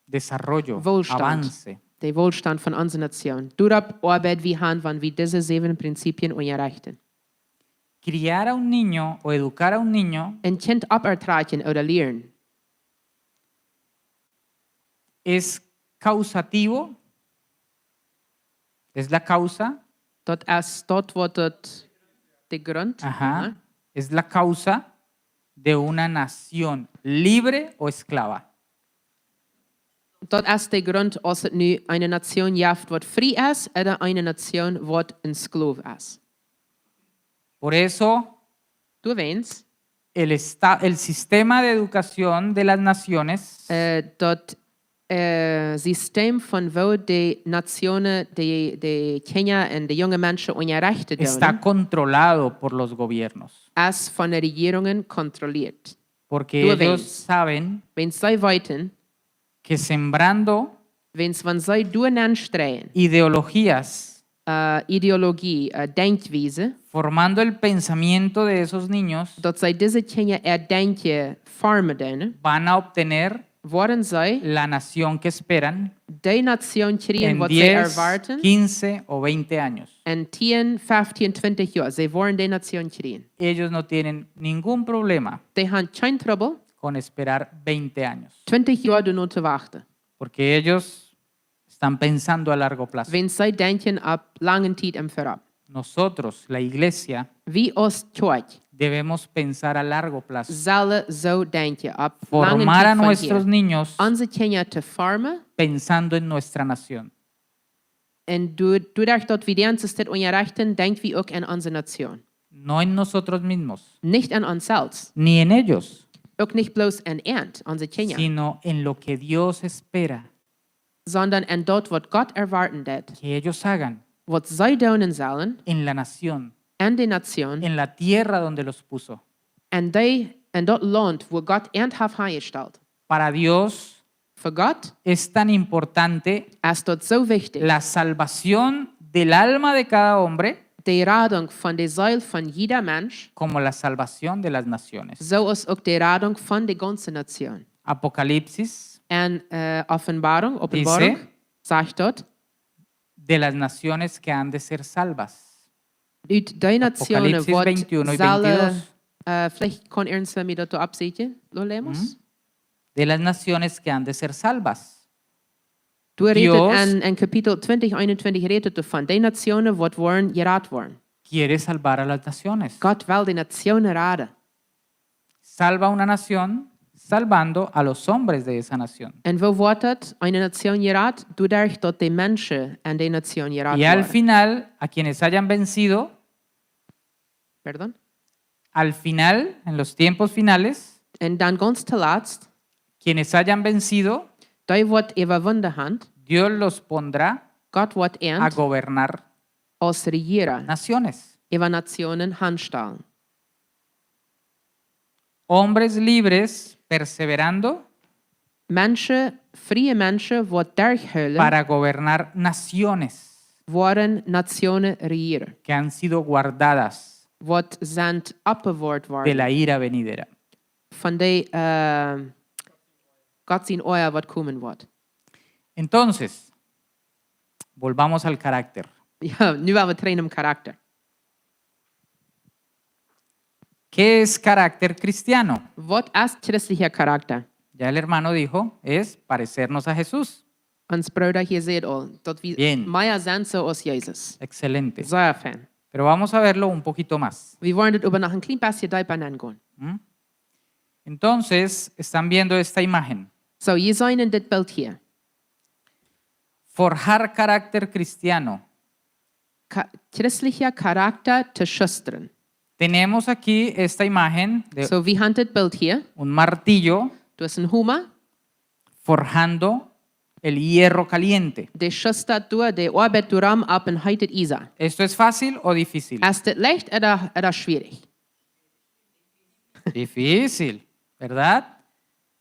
Desarrollo, Wohlstand. Avance. De Wohlstand von onse Nazion. Doaropp oabeit wie han, wan wie dise säwen Prinzipien unjarechten. Criar a un niño o educar a un niño Een Kjint oppertrakjen ooda lieren es causativo, es la causa, Daut es daut waut daut de Grunt, ajá, aha, Es la causa de una nación libre o esclava. Daut es de Grunt, aus et nu eene Nazion jeft waut frie es, ooda eene Nazion waut een Sklow es. Por eso, Doawäajen, el esta-, el sistema de educación de las naciones äh, daut, äh, System von woo de Nationen de, de Kjinja un de junge Menschen unjarechten está doonen, controlado por los gobiernos. Es von de Rejierungen kontrolliert. Porque ellos saben Doawäajen, wiels see weeten, que sembrando wiels wan see doa nenn streien ideologías, äh, Ideologie, äh, Denkjwies, formando el pensamiento de esos niños, daut see dise Kjinja äa Denkjen formen doonen, van a obtener woaren see la nación que esperan dee Nazion kjrieen en waut see diez, erwoaten quince o veinte años. En tieen, feftieen, twintich Joa. See woaren dee Nazion kjrieen. Ellos no tienen ningún problema Dee han kjeen Trubbel con esperar veinte años. twintich Joa doano to wachten. Porque ellos están pensando a largo plazo. Wiels see denkjen opp lange Tiet em Verut. Nosotros, la iglesia, Wie aus Kjoakj debemos pensar a largo plazo. Sellen soo denkjen, opp lange Tiet von hia. Formar a nuestros niños Onse Kjinja to formen pensando en nuestra nación. Un doa-, doaderch daut wie dee aun dit unjarechten, denkj wie uk aun onse Nazion. No en nosotros mismos, Nich aun ons selfst. Ni en ellos, Uk nich bloos aun an, onse Kjinja. Sino en lo que Dios espera, Sonda aun daut waut Gott erwoaten deit, que ellos hagan, waut see doonen sellen en la nación, en de Nation, en la tierra donde los puso. En dee, en daut Launt, wua Gott an haft aunjestalt. Para Dios Fa Gott es tan importante es daut soo wichtich, la salvación del alma de cada hombre de Radunk von de Seel von jieda Mensch, como la salvación de las naciones. Soo aus uk de Radunk von de gaunze Nation. Apocalipsis. En äh, Offenbarung, Openbarung, dice, sajcht daut, de las naciones que han de ser salvas. Ut de Nationen, Apocalipsis waut veintiuno y sellen, veintidós. Äh, veleicht kaun irjentwäa mie daut doa oppsieekjen, lo leemos. Mhm. De las naciones que han de ser salvas. Doa rät et Dios en, en Kapitel twintich, eenuntwintich rät et doavon, de Nationen waut woaren jerat woaren. Quiere salvar a las naciones. Gott well de Nationen raden. Salva una nación salvando a los hombres de esa nación. En woo woat daut, eene Nation jerat? Doaderch daut de Menschen en de Nation jerat woaren. Y al final, a quienes hayan vencido, Pardon? Al final, en los tiempos finales, en dan gaunz toolatst, quienes hayan vencido, dee waut äwawunden haben, Dios los pondrá Gott woat an a gobernar aus Rejierer naciones. Äwa Nationen aunstalen. Hombres libres perseverando Menschen, friee Menschen, waut derchhoolen, para gobernar naciones woaren Nationen rejieren, que han sido guardadas waut sent oppbewoat de worden la ira venidera. Von de äh, Gott sien Oaja waut komen woat. Entonces, volvamos al carácter. Jo, nu woa wie trigj no Karakta. ¿Qué es carácter cristiano? Waut es christlicha Karakta? Ya el hermano dijo, es parecernos a Jesús. Ons Brooda hia säd aul, daut wie Bien. Mea sent soo aus Jesus. Excelente. Sea fein. Pero vamos a verlo un poquito más. Wie woaren dit oba noch een kjlien bät deepa nengonen. ¿Mm? Entonces, están viendo esta imagen. Soo, jie seenen dit Bilt hia. Forjar carácter cristiano. Ka christlicha Karakta to schustren. Tenemos aquí esta imagen de Soo, wie haben dit Bilt hia. Un martillo. Doa es een Homa. Forjando el hierro caliente. Dee schustat doa, dee oabeit doa rom opp een heetet Iesa. ¿Esto es fácil o difícil? Es dit leicht ooda, ooda schwierich? Difícil, ¿verdad?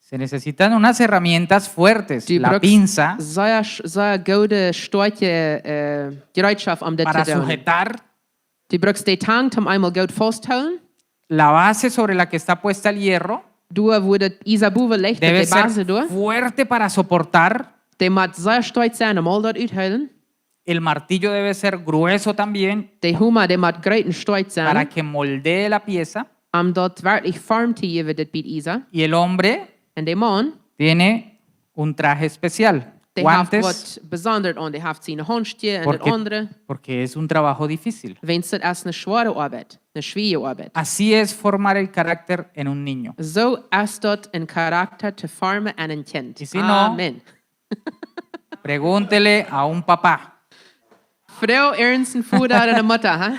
Se necesitan unas herramientas fuertes, du brukst pinza, sea, sea goode, stoakje äh, Jereetschoft om dit to doonen. Para sujetar. Du brukst de Tang, om eemol goot faust to hoolen. La base sobre la que está puesta el hierro. Doa wua daut Iesa bowen leicht, debe ser fuerte para soportar. Dee mott sea stoakj sennen om aul daut uthoolen. El martillo debe ser grueso también. De Homa, dee mott groot un stoakj sennen. Para que moldee la pieza. Om daut werkjlich Form to jäwen, dit Biet Iesa. Y el hombre. Un de Maun. Tiene un traje especial. Dee haft waut besondret aun, dee haft siene Hauntjes un daut aundre. Porque es un trabajo difícil. Wiels daut es eene schwoare Oabeit, eene schwierje Oabeit. Así es formar el carácter en un niño. Soo es daut een Karakta to formen en een Kjint. Y si no, Amen. Pregúntele a un papá. Froag irjent een Voda ooda eene Mutta, ha?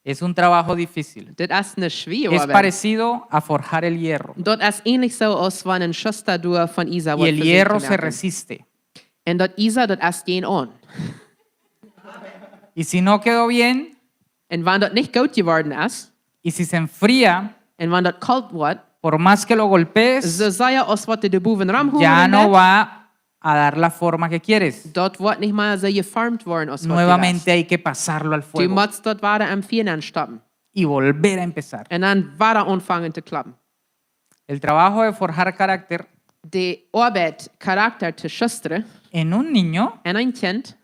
Es un trabajo difícil. Dit es eene schwierje Oabeit. Es parecido a forjar el hierro. Daut es änlich soo aus wan een Schusta doa von Iesa waut versicht to moaken. Y el hierro se resiste. Un daut Iesa, daut es jäajenaun. Y si no quedó bien, un wan daut nich goot jeworden es, y si se enfría, un wan daut kolt woat, por más que lo golpees, soo sea aus waut du doa bowen rom hauen deist, ya no va a dar la forma que quieres. Daut woat nich mea soo jeformt woaren aus waut du west. Nuevamente hay que pasarlo al fuego. Du motst daut wada em Fia nenstoppen. Y volver a empezar. Un dan wada aunfangen to kloppen. El trabajo de forjar carácter. De Oabeit, Karakta to schustren. En un niño. En een Kjint.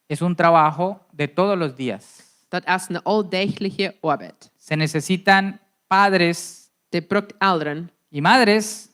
Es un trabajo de todos los días. Daut es eene auldäajelje Oabeit. Se necesitan padres. Dee brukt Elren. Y madres.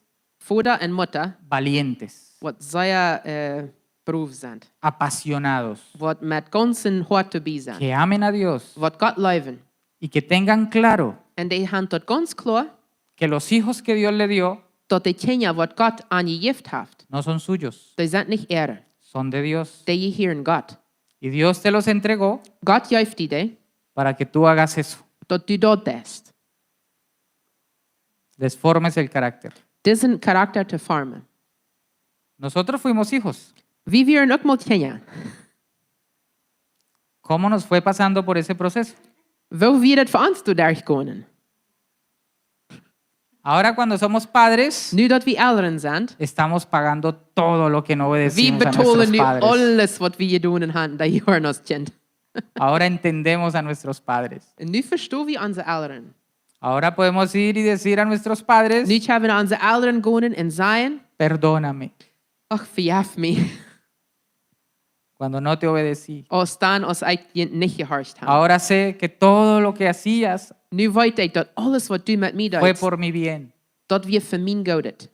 Voda un Mutta. Valientes. Waut sea äh, brow sent. Apasionados. Waut met gaunzem Hoat doabie sent. Que amen a Dios. Waut Gott leewen. Y que tengan claro. Un dee haben daut gaunz kloa. Que los hijos que Dios le dio. Daut de Kjinja waut Gott an jejäft haft. No son suyos. Dee sent nich äare. Son de Dios. Dee jehieren Gott. Y Dios te los entregó. Gott jeef die dee. Para que tú hagas eso. Daut du daut deist. Les formes el carácter. Disen Karakta to formen. Nosotros fuimos hijos. Wie wieren uk mol Kjinja. ¿Cómo nos fue pasando por ese proceso? Woo wia daut fa ons doa derchgonen? Ahora cuando somos padres, Nu daut wie Elren sent, estamos pagando todo lo que no wie obedecimos a nuestros betolen nu padres. Aules waut wie jedonen haben, daut Joa aus Kjint. Ahora entendemos a nuestros padres. Un nu vesto wie onse Elren. Ahora podemos ir y decir a nuestros padres, Nu kjenn wie no onse Elren gonen un sajen, "Perdóname Ach, vejeff mie, cuando no te obedecí. aus dan aus ekj die nich jehorcht hab. Ahora sé que todo lo que hacías Nu weet ekj daut aules waut du met mie fue deedst, por mi bien." daut wia fa mien Goodet.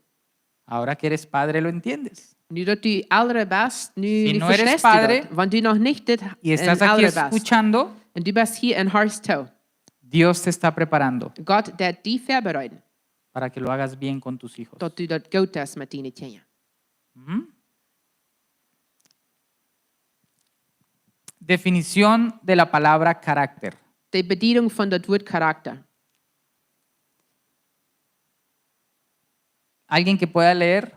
Ahora que eres padre, lo entiendes. Nu daut du Elren best, nu, Si nu no eres vesteist du padre daut. Wan du noch nich dit y estás en aquí Elren best, escuchando, un du best hia un horchst too, Dios te está preparando Gott deit die väabereiden, para que lo hagas bien con tus hijos. Daut du daut goot deist met diene Kjinja. ¿Mm? Definición de la palabra carácter. De Bediedunk von daut Wuat Karakta. ¿Alguien que pueda leer?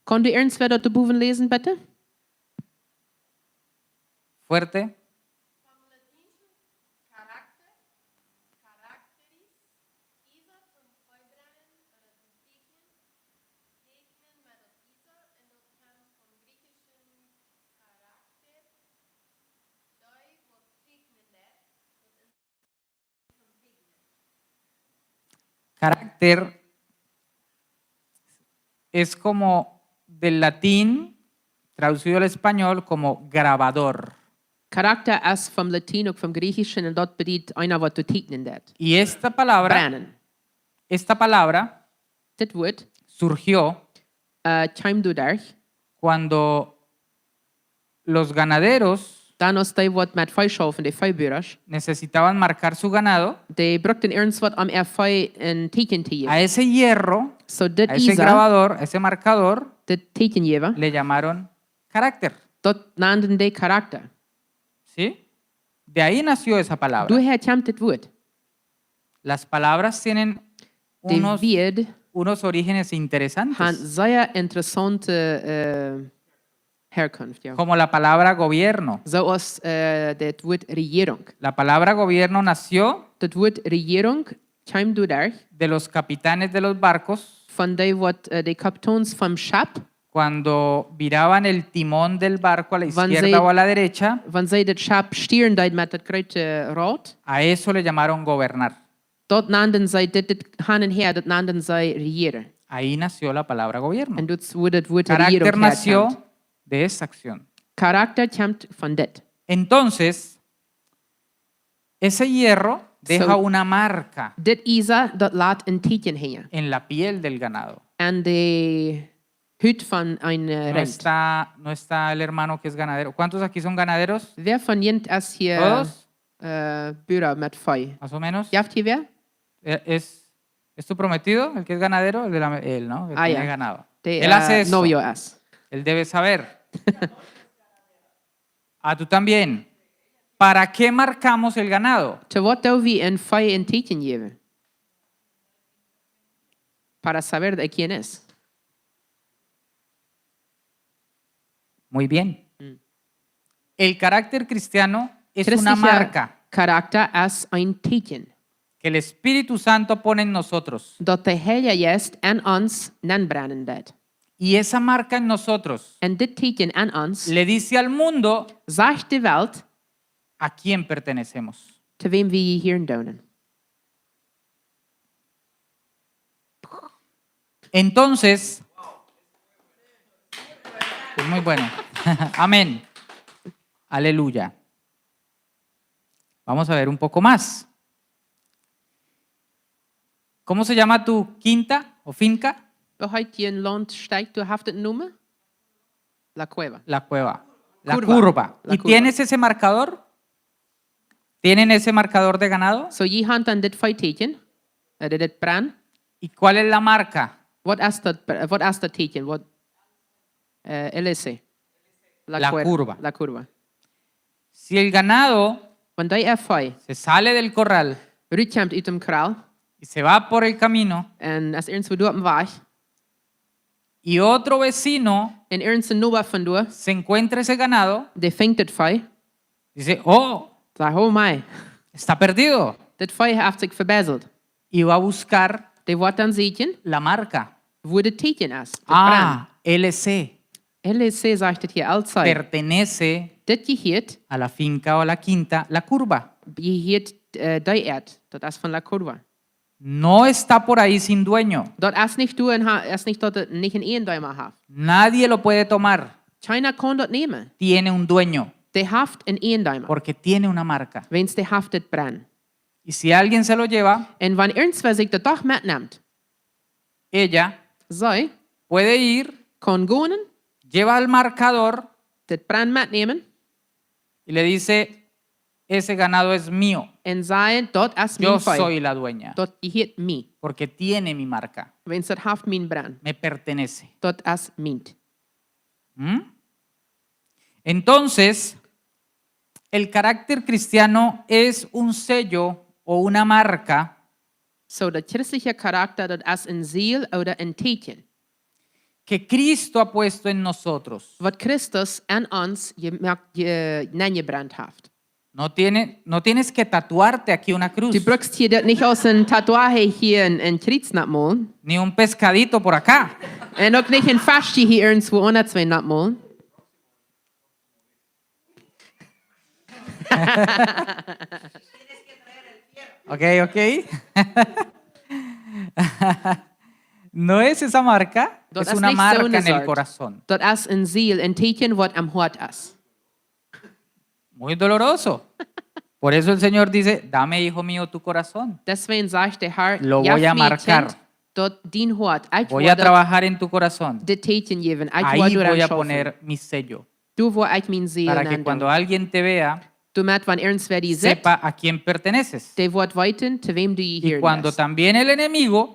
Kaun doa irjentwäa daut doa bowen läsen, bitte? Fuerte. Vom latienschen Charakter, Charakteris, Isa toom Veebrennen ooda toom Teekjnen, Teekjnen met daut Isa, un daut kjemt vom griechischen Charakter, dee waut teekjnen deit, daut Carácter es como del latín, traducido al español como grabador. Karakta es vom Latien, uk vom Griechischen, un daut bediet eena waut doa teekjnen deit. Y esta palabra, Brennen. Esta palabra Dit Wuat, surgió eh, kjeem doaderch, cuando los ganaderos dan aus dee waut met Vee schaufen, de Veebuasch, necesitaban marcar su ganado, dee bruckten irjentwaut om äa Vee een Teekjen to jäwen. A ese hierro, Soo dit a ese Isa, grabador, a ese marcador, dit Teekjenjäwa, le llamaron carácter. Daut nanden dee Karakta. ¿Sí? De ahí nació esa palabra. Doahäa kjemt dit Wuat. Las palabras tienen De unos, Wieed unos orígenes interesantes. han sea interessante eh, Herkunft, jo. Como la palabra gobierno. Soo aus eh, dit Wuat Rejierunk. La palabra gobierno nació Dit Wuat Rejierunk kjeem doaderch, de los capitanes de los barcos, von dee waut eh, de Kaptains vom Schepp, cuando viraban el timón del barco a la Wan izquierda sie, o a la derecha, wan see daut Schepp stieren deeden met daut groote Rod, a eso le llamaron gobernar. Daut nanden see, dit, dit han un häa, daut nanden see rejieren. Ahí nació la palabra gobierno. Un doa wia daut Wuat Rejierunk häakjemt. Carácter nació de esa acción. Karakta kjemt von dit. Entonces, ese hierro deja Soo, una marca dit Isa, daut lat een Teekjen hinja en la piel del ganado. Aun de Hut von een eh, ¿No Rent. está, no está el hermano que es ganadero? ¿Cuántos aquí son ganaderos? Wäa von junt es hia ¿Todos? eh, Buaren met Vee? ¿Más o menos? Jeft hia wäa? Eh, ¿Es, es tu prometido el que es ganadero? El de la, él, ¿no? El Ah, tiene ya. ganado. De Él hace eh, eso. novio es. Él debe saber. Ah, tú también. ¿Para qué marcamos el ganado? To waut doo wie een Vee een Teekjen jäwen? Para saber de quién es. Muy bien. Mm. El carácter cristiano es una Christlicher marca Karakta es een Teekjen, que el Espíritu Santo pone en nosotros. Daut de Heilja Jeist en ons nenbrennen deit. Y esa marca en nosotros Un dit Teekjen en ons le dice al mundo sajcht de Welt, a quién pertenecemos. To wäm wie jehieren doonen. Entonces, es muy bueno. Amén. Aleluya. Vamos a ver un poco más. ¿Cómo se llama tu quinta o finca? Woo heet dien Launtstekj, du hast daut Nomen? La Cueva. La cueva. La Curva. curva. La ¿Y curva. tienes ese marcador? ¿Tienen ese marcador de ganado? Soo, jie han dan dit Veeteekjen, eh, dit, dit Brand. ¿Y cuál es la marca? Waut es daut, waut es daut Teekjen? Waut, eh, L C. La cuer-, curva. La Curva. Si el ganado Wan dee Vee se sale del corral rutkjemt ut däm Kral y se va por el camino un es irjentwoo doa oppem Wajch, y otro vecino un irjent een Noba von doa, se encuentra ese ganado, dee finjt daut Vee, Dice, oh, Sag, oh mei, está perdido. Dit Vee haft sikj vebäselt. Y va a buscar Dee woat dan sieekjen, la marca. Wua daut Teakjen es. Daut Brenn. Ah, L C. L C sajcht et hia, L C. Pertenece Dit jehieet, a la finca o a la quinta, la curva. Jehieet äh, dee Erd. Daut es von La Curva. No está por ahí sin dueño. Daut es nich doa un ha, es nich daut et nich een Iejendeema haft. Nadie lo puede tomar. Kjeena kaun daut nämen. Tiene un dueño. Dee haft een Iejendeema. Porque tiene una marca. Wiels dee haft daut Brenn. Y si alguien se lo lleva, Un wan irjentwäa sikj daut doch metnemt, ella see puede ir, kaun gonen, lleva el marcador daut Brenn metnämen y le dice, ese ganado es mío. un sajen, daut es Yo mien Vee. Soy la dueña. Daut jehieet mie. Porque tiene mi marca. Wiels daut haft mien Brenn. Me pertenece. Daut es mien. ¿Mm? Entonces, el carácter cristiano es un sello o una marca So, daut christelje Karakta, daut es een Siegel ooda een Teakjen. Que Cristo ha puesto en nosotros. Waut Christus aun ons jemoakt, je, nenjebrennt haft. No, tiene, no tienes que tatuarte aquí una cruz, Du brukst hia daut nich aus een Tatuage hia een, een Kjriez nopp molen. Ni un pescadito por acá. Un uk nich een Feschje hia irjentwua aundasch nopp molen. Ok, ok. No es esa marca, Daut es es una nich marca soone en el Sort. Corazón. Daut es een Siegel, een Teakjen waut aum Hoat es. Muy doloroso. Por eso el Señor dice, dame, hijo mío, tu corazón. Deswäajen sajcht de Herr, Lo jeff voy a mie, marcar. Kjint, daut dien Hoat, ekj Voy woa a daut, trabajar en tu corazón. Dit Teakjen jäwen, ekj woa Ahí voy doaraun a schaufen. Poner mi sello. Doa woa ekj mien Siegel Para que cuando nendonen. Alguien te vea, Doamet, wan irjentwäa die sitt, sepa a quién perteneces. dee woat weeten, to wäm du Y jehieren cuando deist. También el enemigo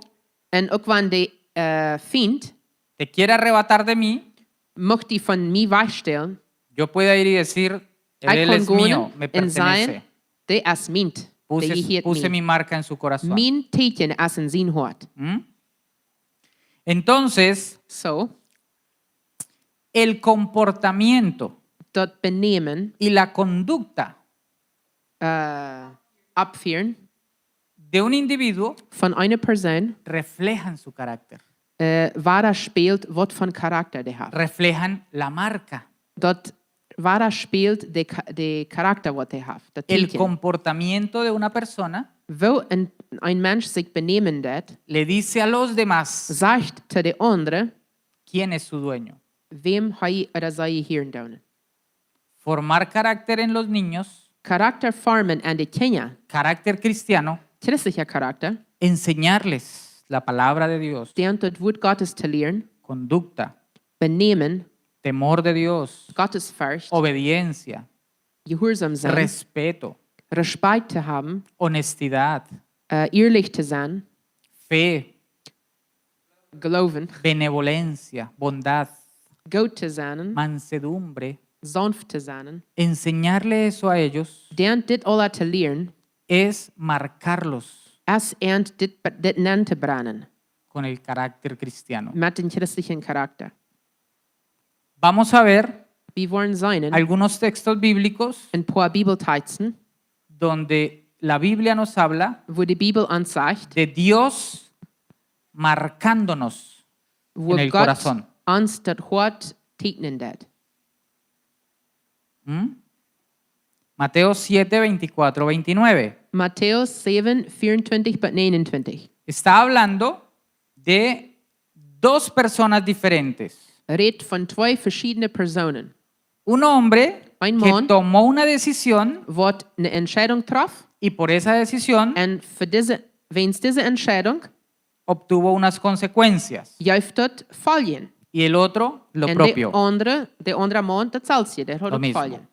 Un uk wan de äh, Fient te quiera arrebatar de mí, mucht die von mie wajchstalen, yo pueda ir y decir, ekj él kaun es mío, gonen me un sajen, pertenece. dee es mient, dee Puse, jehieet puse mie. Mi marca en su corazón. Mien Teakjen es en sien Hoat. ¿Mm? Entonces, So, el comportamiento daut Benämen, y la conducta äh, Opfieren de un individuo von eene Persoon reflejan su carácter, äh, wadaspeelt waut von Karakta dee haft. Reflejan la marca. Daut wadaspeelt de, Ka- de Karakta waut dee haft. Daut El Teakjen. Comportamiento de una persona Woo een, een Mensch sikj benämen deit, le dice a los demás sajcht to de aundre, quién es su dueño. Wäm hee ooda see jehieren doonen. Formar carácter en los niños, Karakta formen aun de Kjinja, carácter cristiano, christelja Karakta, enseñarles la palabra de Dios, dee daut Wuat Gottes to lieren, conducta, Benämen, temor de Dios, Gottesfurcht, obediencia, jehuarsom sennen, respeto, Respekt to haben, honestidad, äh, ehrlich to sennen, fe, Gloowen, benevolencia, bondad, goot to sennen, mansedumbre, saunft to sennen. Enseñarle eso a ellos Dee dit aula to lieren, es marcarlos es an dit, dit nenn to brennen, con el carácter cristiano. Met dän christeljen Karakta. Vamos a ver Wie woaren seenen algunos textos bíblicos een poa Bibelteksten, donde la Biblia nos habla wua de Bibel ons sajcht, de Dios marcándonos wua en el Gott corazón. Ons daut Hoat teakjnen deit. ¿Mm? Mateo siete, veinticuatro, veintinueve. Matthäus sieben, vierundzwanzig bat neunundzwanzig. Está hablando de dos personas diferentes. Rät von twee verschiedene Personen. Un hombre Ein que Mann. Tomó una decisión Waut eene Entscheidung trof y por esa decisión un fa dise, wäajens dise Entscheidung obtuvo unas consecuencias jeef daut Foljen. Y el otro lo Un de propio. Aundre, de aundre Maun, daut selwje, dee haud Lo uk mismo. Foljen.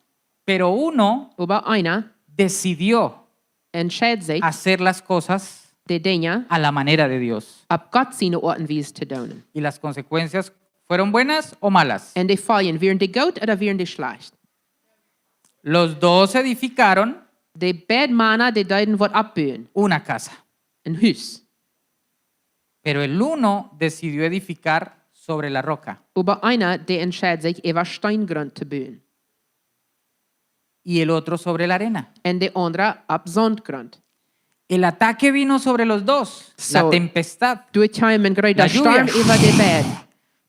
Pero uno Oba eena decidió entscheid sikj, hacer las cosas de Dinja a la manera de Dios. opp Gott siene Oat un Wies to doonen. Y las consecuencias fueron buenas o malas. Un de Foljen, wieren dee goot ooda wieren dee schlajcht? Los dos edificaron De beid Mana, dee deeden waut oppbuen, una casa, een Hus. Pero el uno decidió edificar sobre la roca. Oba eena, dee entscheid sikj, äwa Steengrunt to buen. y el otro sobre la arena. En de aundra opp Sauntgrunt. El ataque vino sobre los dos, la So, tempestad. Doa kjeem een groota La lluvia. Storm äwa de beid.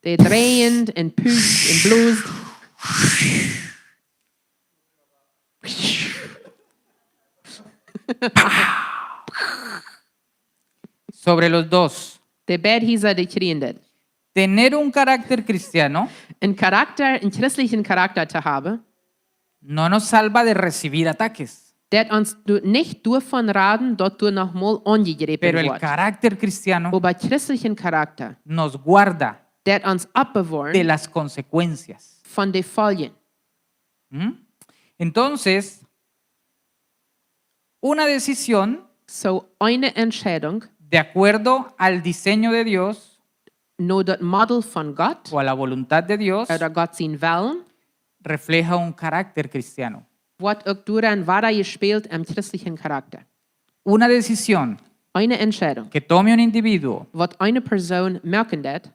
Dee dreajend un pust un bloosd. Sobre los dos. De beid Hiesa, dee kjrieen dit. Tener un carácter cristiano Een Karakta, een christlichen Karakta to haben, no nos salva de recibir ataques, deit ons do-, nich doavon raden, daut doa noch mol aunjegräpen pero el woat. Carácter cristiano Oba christlichen Karakta nos guarda deit ons de oppbewoaren las consecuencias. Von de Foljen. ¿Mm? Entonces, una decisión So, eene Entscheidung de acuerdo al diseño de Dios no daut Model von Gott o a la voluntad de Dios ooda Gott sien Wellen refleja un carácter cristiano. woat uk doaraun wada jespält em christlichen Karakta. Una decisión Eene Entscheidung, que tome un individuo waut eene Persoon moaken deit,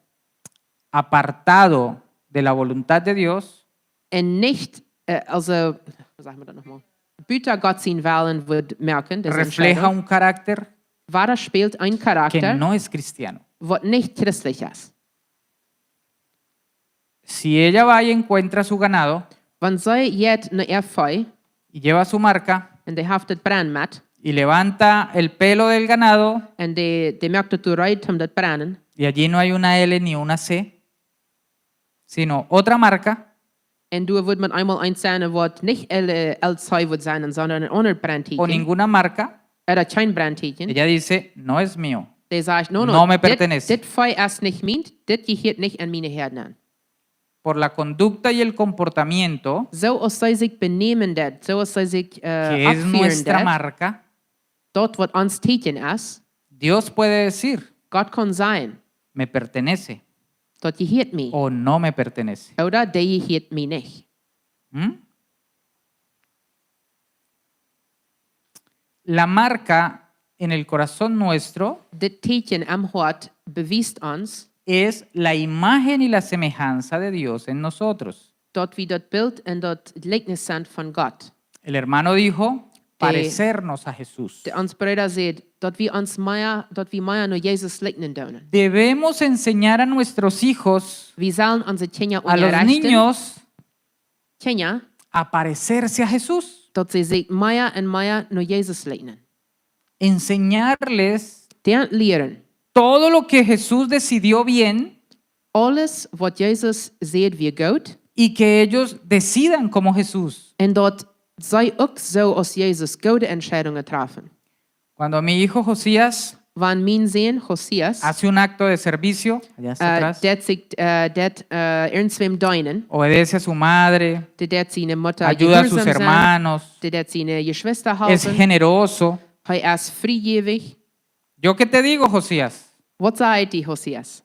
apartado de la voluntad de Dios, un nich, äh, also, woo sajcht maun daut noch mol? Buta Gott sien Wellen woat moaken, dise refleja Entscheidung, un carácter wada spält een que Karakta, no es cristiano. Waut nich christlich es. Si ella va y encuentra su ganado Wan see jeit no äa Vee y lleva su marca un dee haft daut Brenn met y levanta el pelo del ganado un dee, dee moakt daut doa reed om daut brennen, y allí no hay una L ni una C, sino otra marca un doa woat met eemol eent sennen, waut nich L-, L C woat sennen, sonda een aundret o Brennteakjen. Ninguna marca, Ooda kjeen Brennteakjen. Ella dice: "No es mío." Dee sajcht: "No, no, No me dit, pertenece. Dit Vee es nich mient, dit jehieet nich en miene Häad nenn." Por la conducta y el comportamiento, Soo aus see sikj benämen deit, soo aus see sikj, äh, que es oppfieren nuestra deit, marca, daut waut ons Teakjen es, Dios puede decir: Gott kaun sajen: "Me pertenece" "Daut jehieet mie." o "No me pertenece". Ooda: "Dee jehieet mie nich." ¿Mm? La marca en el corazón nuestro Dit Teakjen em Hoat bewiest ons, es la imagen y la semejanza de Dios en nosotros. daut wie daut Bilt un daut Jlikjnis sent von Gott. El hermano dijo: "Parecernos a Jesús." De, ons Brooda säd, daut wie ons mea, daut wie mea no Jesus jlikjnen doonen. Debemos enseñar a nuestros hijos, Wie sellen onse Kjinja a los unjarechten, niños, Kjinja, a parecerse a Jesús. daut see sikj mea un mea no Jesus jlikjnen. Enseñarles Dee lieren todo lo que Jesús decidió bien aules waut Jesus säd wia goot, y que ellos decidan como Jesús. un daut see uk soo aus Jesus goode Entscheidungen trafen. Cuando mi hijo Josías Wan mien Sän Josias, hace un acto de servicio, allá hacia äh, atrás, deit sikj, äh, deit, äh, irjentwäm deenen, obedece a su madre, dee deit siene Mutta ayuda a sus jehuarsom sennen, hermanos, dee deit siene Jeschwista es halpen, generoso. Hee es friejäwich. ¿Yo qué te digo, Josías? Waut saj ekj die, Josias?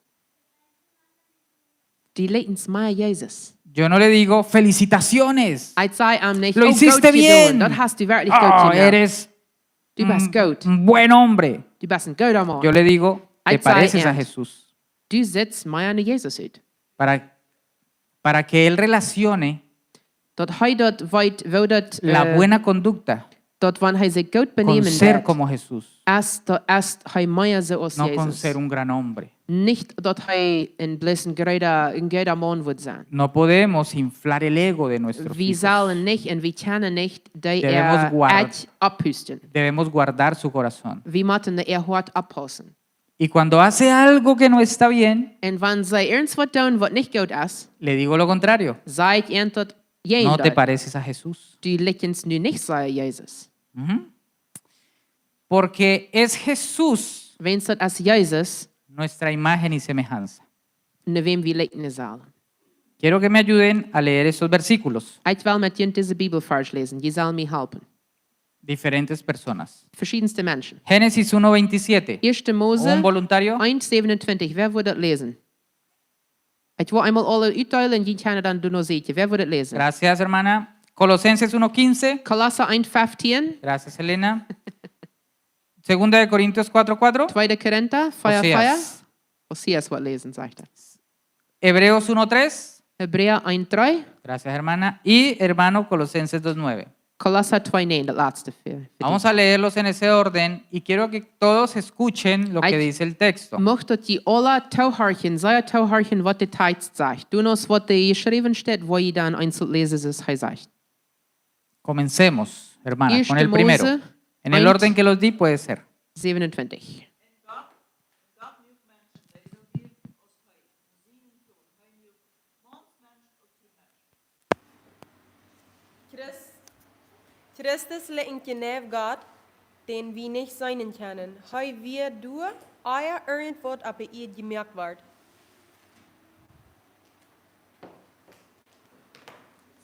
Dee likjnen mea Jesus. Yo no le digo: "Felicitaciones, Ekj saj am nich: lo "Oh, hiciste goot jedonen, bien, daut hast du werkjlich goot oh, jedonen. eres Du best un, goot. Un buen hombre." Du best een gooda Maun." Yo le digo: "Te Ahí está, pareces a eh. Jesús." Du sittst mea no Jesus ut. Para, para que él relacione Daut hee daut weet, woo daut, la äh, buena conducta daut wan hee sikj goot con benämen ser deit, como Jesús, es daut, es hee mea soo aus no con Jesus. Ser un gran hombre. Nich daut hee een bloos een gooda, een gooda Maun woat sennen. No podemos inflar el ego de nuestros Wie hijos. sellen nich un wie kjennen nich dee Debemos äa guard- Ekj opphusten. Debemos guardar su corazón. Wie motten äa Hoat oppaussen. Y cuando hace algo que no está bien, Un wan see irjent waut doonen waut nich goot es, le digo lo contrario. saj ekj an daut: "Jee, No te daut, pareces a Jesús. du likjst nu nich soo aus Jesus." Ujú. Porque es Jesús Wiels daut es Jesus, nuestra imagen y semejanza. no wäm wie likjnen sellen. Quiero que me ayuden a leer estos versículos. Ekj well met junt dise Bibelvarsch läsen. Jie sellen mie halpen. Diferentes personas. Veschiedenste Menschen. Génesis uno veintisiete. Ieeschte Mose Un voluntario. eins siebenundzwanzig. Wäa woat daut läsen? Ekj well eemol aule utdeelen un jie kjennen dan doano seenen. Wäa woat daut läsen? Gracias, hermana. Colosenses uno quince. Kolossa eins fefteen. Gracias, Elena. Segunda de Corintios cuatro cuatro. Tweede Korinta vier vier. Oseas. Oseas woat läsen, sajcht hee. Hebreos uno tres. Hebräa eins drei. Gracias, hermana. Y hermano, Colosenses dos nueve. Kolossa twee näajen, daut latste Varsch. Vamos a leerlos en ese orden y quiero que todos escuchen lo que dice el texto. Ekj mucht daut jie aula toohorchen, sea toohorchen waut de Tekst sajcht. Doano waut doa jeschräwen steit, woa jie dan eent läsen, soo aus hee sajcht. Comencemos, hermana, con el primero. Ieeschte Mose eent, zevenentwintich. En el orden que los di puede ser. Christ, Christus likjent jeneiw Gott, dän wie nich seenen kjennen. Hee wia doa, ea irjentwaut opp de Ieed jemoakt wort.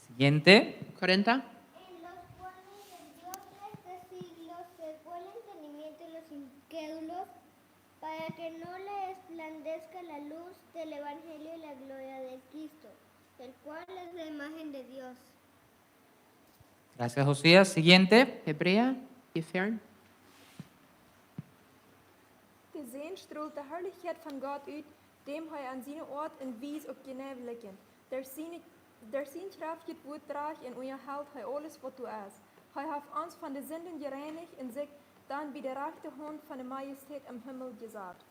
Siguiente. Cuarenta. En los cuales el Dios de este siglo cegó el entendimiento de los incrédulos, para que no les resplandezca la luz del evangelio de la gloria de Cristo, el cual es la imagen de Dios. Gracias, Josías. Siguiente. Hebräa, Efees. De Sän strolt de Harlichkjeit von Gott ut, däm hee aun siene Oat un Wies opp jeneiw likjent. Derch siene, derch sien kjraftjet Wuat drajcht un unjahelt hee aules waut doa es. Hee haft ons von de Sinden jereinicht un sikj dan bie de rajchte Haunt von de Majestät em Himmel jesat.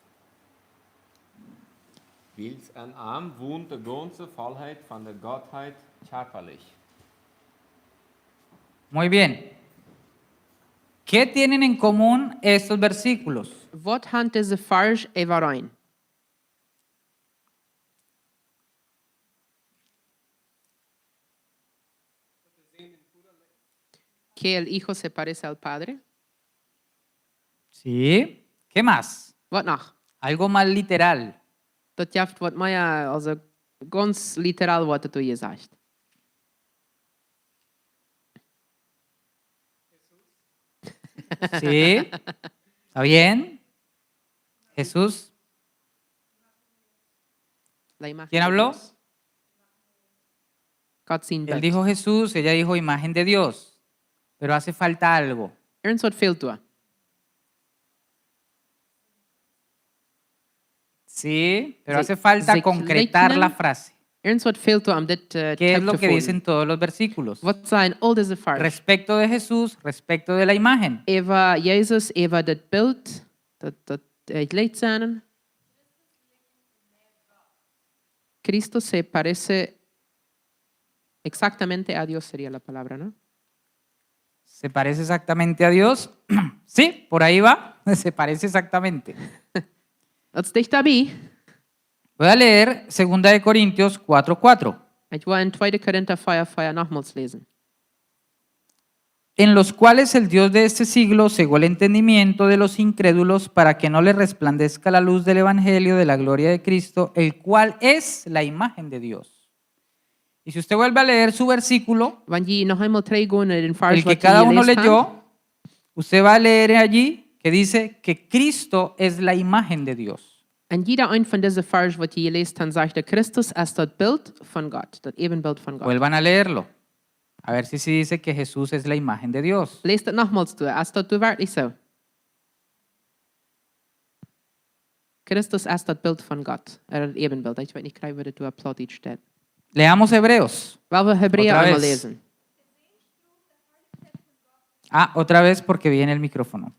Wiels en am wont de gaunze Vollheit von de Gottheit kjarpalich. Muy bien. ¿Qué tienen en común estos versículos? Waut han dise Varsch äwarein? Que el Hijo se parece al Padre. Sí. ¿Qué más? Waut noch? Algo más literal. Daut jeft waut mea, aulsoo gaunz literal woat doa jesajcht. Sí. ¿Está bien? Jesús. La imagen de Dios. ¿Quién habló? Gott sien Bilt. Él dijo Jesús, ella dijo imagen de Dios. Pero hace falta algo. Irjentwaut fält doa. Sí, pero hace falta concretar la frase. Irjentwaut fält doa om dit, eh, ¿qué es lo que dicen todos los versículos? Waut sajen aul dise Varsch? Respecto de Jesús, respecto de la imagen. Äwa Jesus, äwa daut Bilt, daut, daut, eh, Jlikj sennen. Cristo se parece exactamente a Dios sería la palabra, ¿no? ¿Se parece exactamente a Dios? Sí, por ahí va. Se parece exactamente. Daut es dicht bie. Voy a leer segunda de Corintios cuatro cuatro. Ekj woa en tweede Korinta vea vea nochmols läsen. En los cuales el Dios de este siglo cegó el entendimiento de los incrédulos para que no les resplandezca la luz del evangelio de la gloria de Cristo, el cual es la imagen de Dios. Y si usted vuelve a leer su versículo, Wan jie noch eemol trigjgonen en dän Varsch, el que cada uno leyó, usted va a leer allí que dice que Cristo es la imagen de Dios. En jieda een von dise Varsch waut jie jeläst han, sajcht, daut Christus es daut Bilt von Gott, daut Äwenbilt von Gott. Vuelvan a leerlo. A ver si sí dice que Jesús es la imagen de Dios. Läst daut nochmols derch, es daut werkjlich soo? Christus es daut Bilt von Gott, eh, daut Äwenbilt. Ekj weet nich krakjt woo daut opp Plautdietsch steit. Leamos Hebreos. Woa wie Hebräa eemol läsen. Otra vez. Ah, otra vez porque viene el micrófono.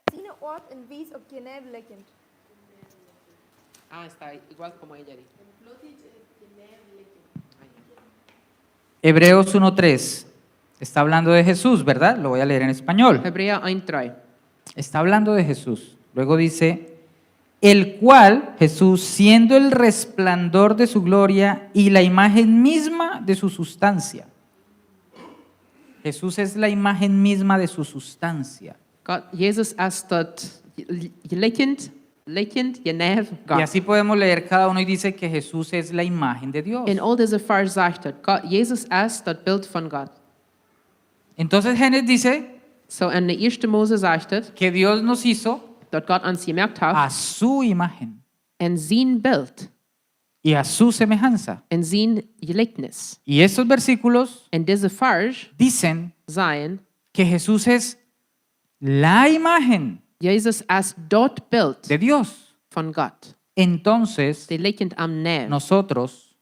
Siene Oat un Wies opp jeneiw likjent. Ah, está igual como ella dijo. Hebreos uno tres. Está hablando de Jesús, ¿verdad? Lo voy a leer en español. Hebräa eent dree. Está hablando de Jesús. Luego dice, el cual, Jesús, siendo el resplandor de su gloria y la imagen misma de su sustancia. Jesús es la imagen misma de su sustancia. Gott, Jesus es daut J-, J-, Jlikjent, Jlikjent, jeneiw Gott. Y así podemos leer cada uno y dice que Jesús es la imagen de Dios. En aul dise Varsch sajcht daut, Gott, Jesus es daut Bilt von Gott. Entonces Génesis dice, soo, en de ieeschte Mose sajcht et, que Dios nos hizo, daut Gott ons jemoakt haft, a su imagen, en sien Bilt, y a su semejanza, en sien Jlikjnis. Y estos versículos, en dise Varsch, dicen, sajen, que Jesús es la imagen, Jesus es daut Bilt, de Dios, von Gott. Entonces, dee likjent am no. Nosotros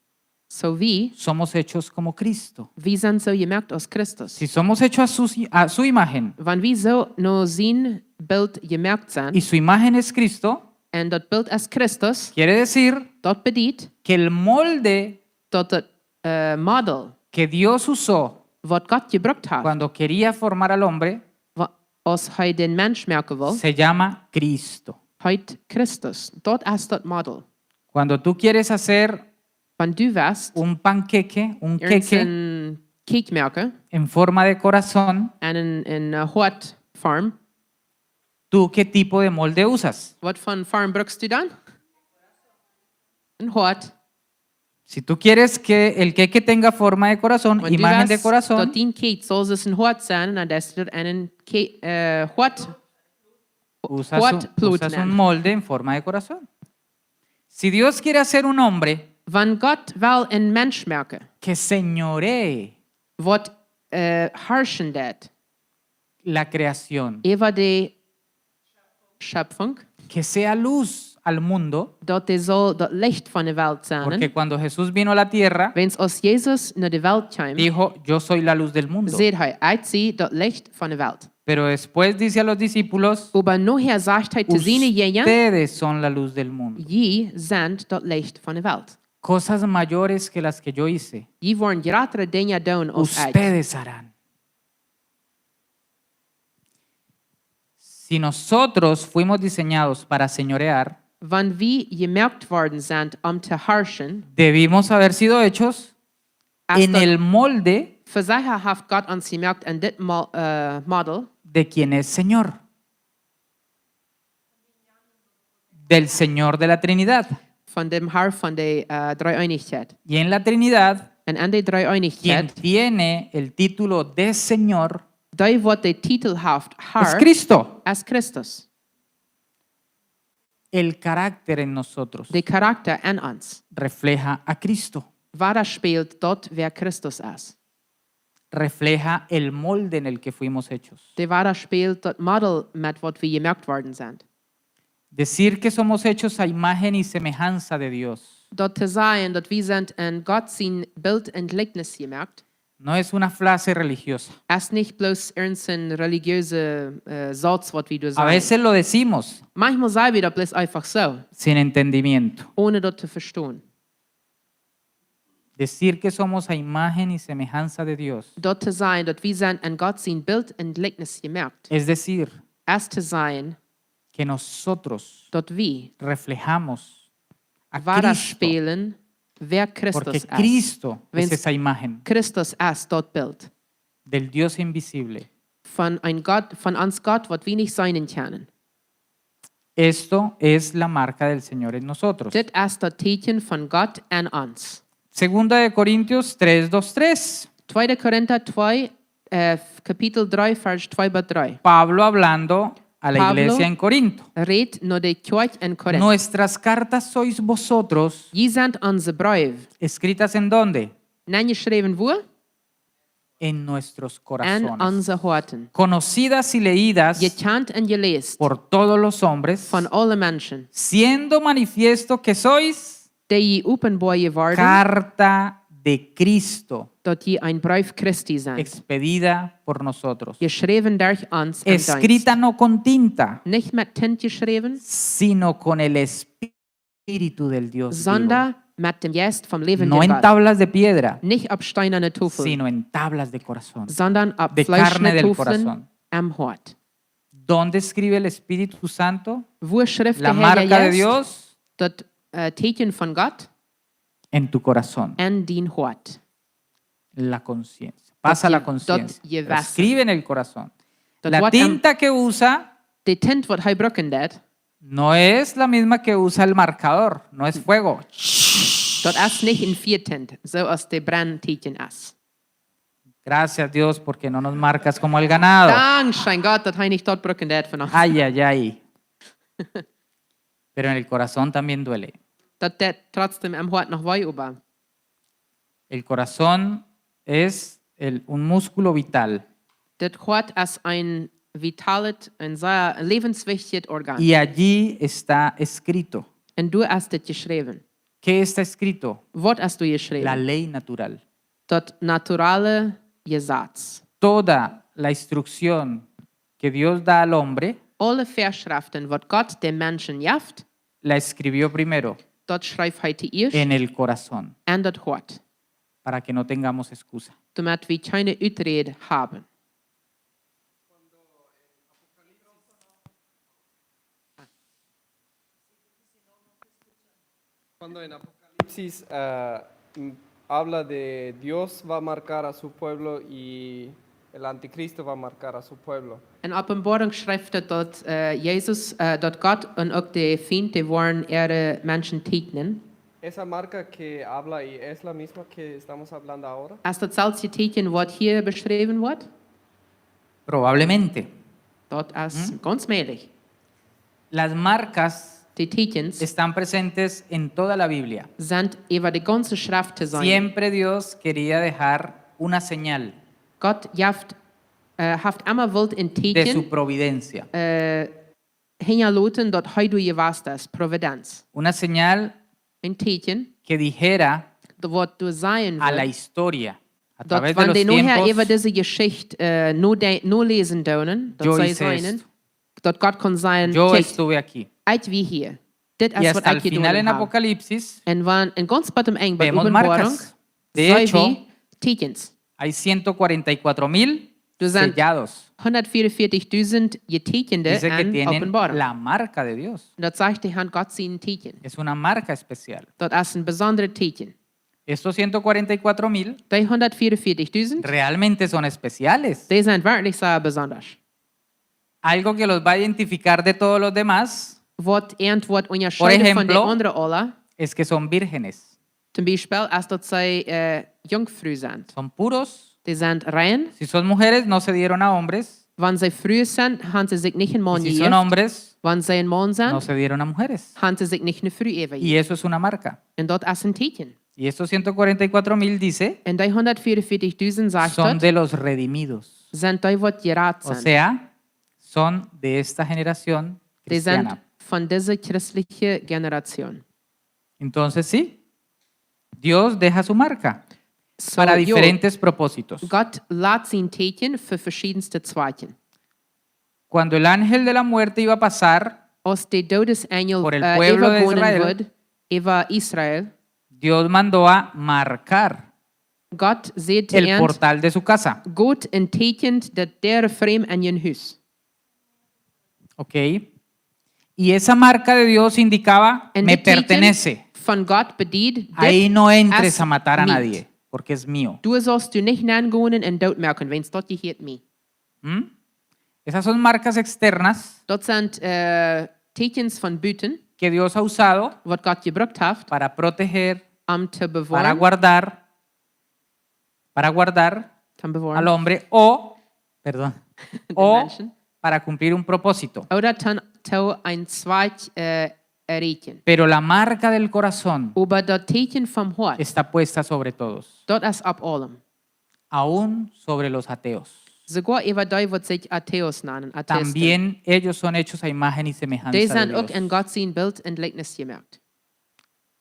So wie, somos hechos como Cristo. Wie sent soo jemoakt aus Christus. Si somos hechos a su, a su imagen, Wan wie soo no sien Bilt jemoakt sent, y su imagen es Cristo, un daut Bilt es Christus, quiere decir daut bediet, que el molde daut daut äh, Model, que Dios usó waut Gott jebrukt haft, cuando quería formar al hombre, wa- aus hee dän Mensch moaken wull, se llama Cristo. heet Christus. Daut es daut Model. Cuando tú quieres hacer Wan du west un panqueque, un queque een Cake moaken en forma de corazón, un een, een äh, Hoat formen, ¿tú qué tipo de molde usas? waut fa Form brukst du dan? Een Hoat. Si tú quieres que el queque tenga forma de corazón, Wan du imagen de west corazón, daut dien Cake saul soo een Hoat sennen, dan deist du daut en een Cake, äh, Hoat. usas, Hoat un, Blut usas nennen. Un molde en forma de corazón. Si Dios quiere hacer un hombre Wan Gott well een Mensch moaken, que señoree waut äh, harschen deit la creación, äwa de Schöpfung, que sea luz al mundo, daut dee saul daut Licht von de Welt porque sennen. Cuando Jesús vino a la tierra, Wiels aus Jesus no de Welt kjeem, dijo, "Yo soy la luz del mundo." säd hee, ekj sie daut Licht von de Welt. Pero después dice a los discípulos, Oba nohäa sajcht hee to siene Jinja, "Ustedes son la luz del mundo." Jie sent daut Licht von de Welt. Cosas mayores que las que yo hice, Jie woaren jratre Dinja doonen aus ekj. Ustedes harán. Si nosotros fuimos diseñados para señorear, Wan wie jemoakt worden sent om to harschen, debimos haber sido hechos es en daut el molde Fa secha haft Gott ons jemoakt en dit mo äh, Model de quien es Señor, del Señor de la Trinidad. Von däm Har von de äh, Dreeeenichkjeit. Y en la Trinidad, Un en de quien Dreeeenichkjeit, tiene el título de Señor dee waut de Titel haft es Har, Cristo. Es Christus. El carácter en nosotros De Charakta en ons refleja a Cristo, wadaspält daut, wäa Christus es. Refleja el molde en el que fuimos hechos. Dee wadaspält daut Model, met waut wie jemoakt worden sent. Decir que somos hechos a imagen y semejanza de Dios Daut to sajen, daut wie sent en Gott sien Bilt un Jlikjnis jemoakt, no es una frase religiosa. Es nich bloos irjent een religiöse äh, Sauz, waut wie doa A sajen. Veces lo decimos Manchmal saj wie daut bloos eefach soo, sin entendimiento. Onen daut to vestonen. Decir que somos a imagen y semejanza de Dios Daut to sajen, daut wie sent en Gott sien Bilt un Jlikjnis jemoakt, es decir, es to sajen, que nosotros daut wie reflejamos a Cristo, wadaspälen, wäa Christus porque es. Cristo es Wiels esa imagen Christus es daut Bilt del Dios invisible. Von een Gott, von ons Gott, waut wie nich seenen kjennen. Esto es la marca del Señor en nosotros. Dit es daut Tieekjen von Gott en ons. Segunda de Corintios tres dos tres. Tweede Korinta twee, äh, Kapitel dree, Varsch twee bat dree. Pablo hablando a la Pablo iglesia en Corinto. Rät no de Kjoakj en Korint. Nuestras cartas sois vosotros, Jie sent onse Breew. ¿Escritas en dónde? Nenjeschräwen wua? En nuestros En corazones. Onse Hoaten. Conocidas y leídas Jekjant un jeläst por todos los hombres, von aule Menschen, siendo manifiesto que sois dee jie openboa jeworden, carta de Cristo, daut jie een Breew Christi sent, expedida por nosotros, jeschräwen derch ons em Deenst. Escrita no con tinta, Nich met Tint jeschräwen, sino con el Espíritu del Dios vivo. Sonda met däm Jeist vom No läwendjen en Gott. Tablas de piedra, Nich opp steenane Tofeln, sino en tablas de corazón, sonda opp de carne fleeschne del Tofeln corazón. Em Hoat. ¿Dónde escribe el Espíritu Santo? Wua schrift La de Herr marca de Jeist Dios daut äh, Tieekjen von Gott? En tu corazón. En dien Hoat. La conciencia. Pasa je- la conciencia. Daut je Pero wesen. Escribe en el corazón. Daut La Hoat em- tinta que usa De Tint waut hee brucken deit, no es la misma que usa el marcador, no es fuego. daut es nich een Fieatint, soo aus de Brenntieekjen es. Gracias Dios porque no nos marcas como el ganado. Dankscheen Gott daut hee nich daut brucken deit von ons. Ay, ay, ay. Pero en el corazón también duele. Daut deit trotzdäm em Hoat noch wee, oba El corazón es el, un músculo vital. Daut Hoat es een vitalet, een sea läwenswichtjet Organ. Y allí está escrito Un doa es dit jeschräwen. ¿Qué está escrito? Waut es doa La jeschräwen? Ley natural. Daut naturale Jesaz. Toda la instrucción que Dios da al hombre, Aule Väaschreften, waut Gott dän Menschen jeft, la escribió primero daut schreef hee toieescht en el corazón, en daut Hoat, para que no tengamos excusa. Doamet wie kjeene Uträd haben. Cuando en Apocalipsis, ah, m-, habla de Dios va a marcar a su pueblo y el anticristo va a marcar a su pueblo. En Openboarunk schrift et daut, äh, Jesus, äh, daut Gott un uk de Fient, dee woaren äare Menschen teekjnen. Esa marca que habla y es la misma que estamos hablando ahora. Es daut selwje Teekjen, waut hia beschräwen woat? Probablemente. Daut es gaunz mäajlich. Las marcas De Teekjens están presentes en toda la Biblia. Sent äwa de gaunze Schreft to seenen. Siempre Dios quería dejar una señal Gott jeft, äh, haft emma wult een de su Teekjen, providencia. Äh, hinjaloten, daut hee doa jewast es, Providenz. Una señal Een Teekjen, que dijera daut waut doa sajen a la wudd, historia, a daut través de wan los dee nohäa äwa tiempos, dise Jeschicht, äh, no de-, noläsen doonen, daut yo see hice sajen, esto. Daut Gott kunn sajen, Yo kjikj, estuve aquí. Ekj wia hia. Dit Y es waut hasta el ekj final jedonen en hab. Apocalipsis Un wan, en gaunz bat em Enj, bat vemos Openboarunk, marcas. De see hecho, wie Teekjens. Hay ciento cuarenta y cuatro mil Doa sent sellados. Hundatvieeunvieetichdusent Jeteekjende Dice que en tienen Openboarunk. La marca de Dios. Un daut sajcht, dee han Gott sien Teekjen. Es una marca especial. Daut es een besondret Teekjen. Estos ciento cuarenta y cuatro mil Dee hundatvieeunvieetichdusent, realmente son especiales. Dee sent werkjlich sea besonda. Algo que los va a identificar de todos los demás, Waut an woat por unjascheiden von de ejemplo, aundre aula, es que son vírgenes. Toom Biespel, es daut see, äh, Junkfru sent. Son puros. Dee sent rein. Si son mujeres, no se dieron a hombres. Wan see Frues sent, han see sikj nich een Maun jejäft. Y si son hombres, Wan see een Maun sent, no se dieron a mujeres. Han see sikj nich eene Fru äwajejäft. Y eso es una marca. Un daut es een Teekjen. Y estos ciento cuarenta y cuatro mil dice, Un dee hundatvieeunvieetichdusent sajcht son daut, de los redimidos. Sent dee waut jerat O sent. Sea, son de esta generación Dee sent cristiana. Von dise christelje Generation. Entonces sí, Dios deja su marca So, para jo, diferentes propósitos. Gott lat sien Teekjen fa veschiedenste Zwakjen. Cuando el ángel de la muerte iba a pasar Aus de Doodesenjel, por el äh, pueblo de äwagonen Israel, wudd äwa Israel, Dios mandó a marcar Gott säd to el an, portal de su casa. Gott entekjent daut Deel främ en jun Hus. Ok. Y esa marca de Dios indicaba, Un "Me dit Teekjen pertenece. Von Gott bediet, Ahí dit no entres es a matar a mien. Nadie, porque es mío." Doa saust du nich nengonen un doot moaken, wiels daut jehieet mie. ¿Mm? Esas son marcas externas Daut sent, äh, Teekjens von buten, que Dios ha usado waut Gott jebrukt haft, para proteger, om to para bewoaren, guardar, para guardar to bewoaren, al hombre o, perdón, den o Menschen, para cumplir un propósito. Ooda to, to een Zwakj, äh, erreichen. Pero la marca del corazón Oba daut Teekjen vom Hoat, está puesta sobre todos, daut es opp aulem. Aún sobre los ateos. Soogoa äwa dee, waut sikj Ateos nanen, Atheisten. También ellos son hechos a imagen y semejanza de Dios. Dee sent uk en Gott sien Bilt un Jlikjnis jemoakt.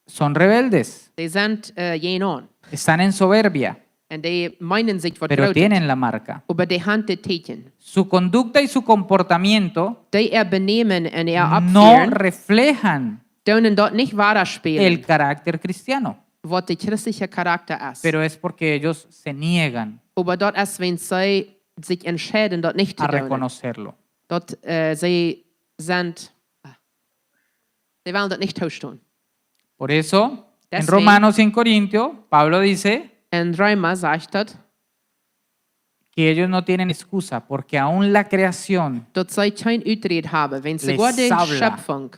Son rebeldes. Dee sent, äh, jäajenaun. Están en soberbia. Un dee meenen sikj waut Pero Grootet. Tienen la marca. Oba dee han daut Teekjen. Su conducta y su comportamiento Dee äa Benämen un äa no Oppfieren reflejan doonen daut nich wadaspälen, el carácter cristiano. Waut de christelje Charakta es. Pero es porque ellos se niegan Oba daut es, wan see sikj entscheiden, daut nich to a doonen. Reconocerlo. Daut, äh, see sent, ah, see wellen daut nich toostonen. Por eso, en Deswäajen, Romanos y en Corintios, Pablo dice en Reema sajcht daut, que ellos no tienen excusa, porque aún la creación daut see kjeen Uträd haben, wiels soogoa de Schöpfung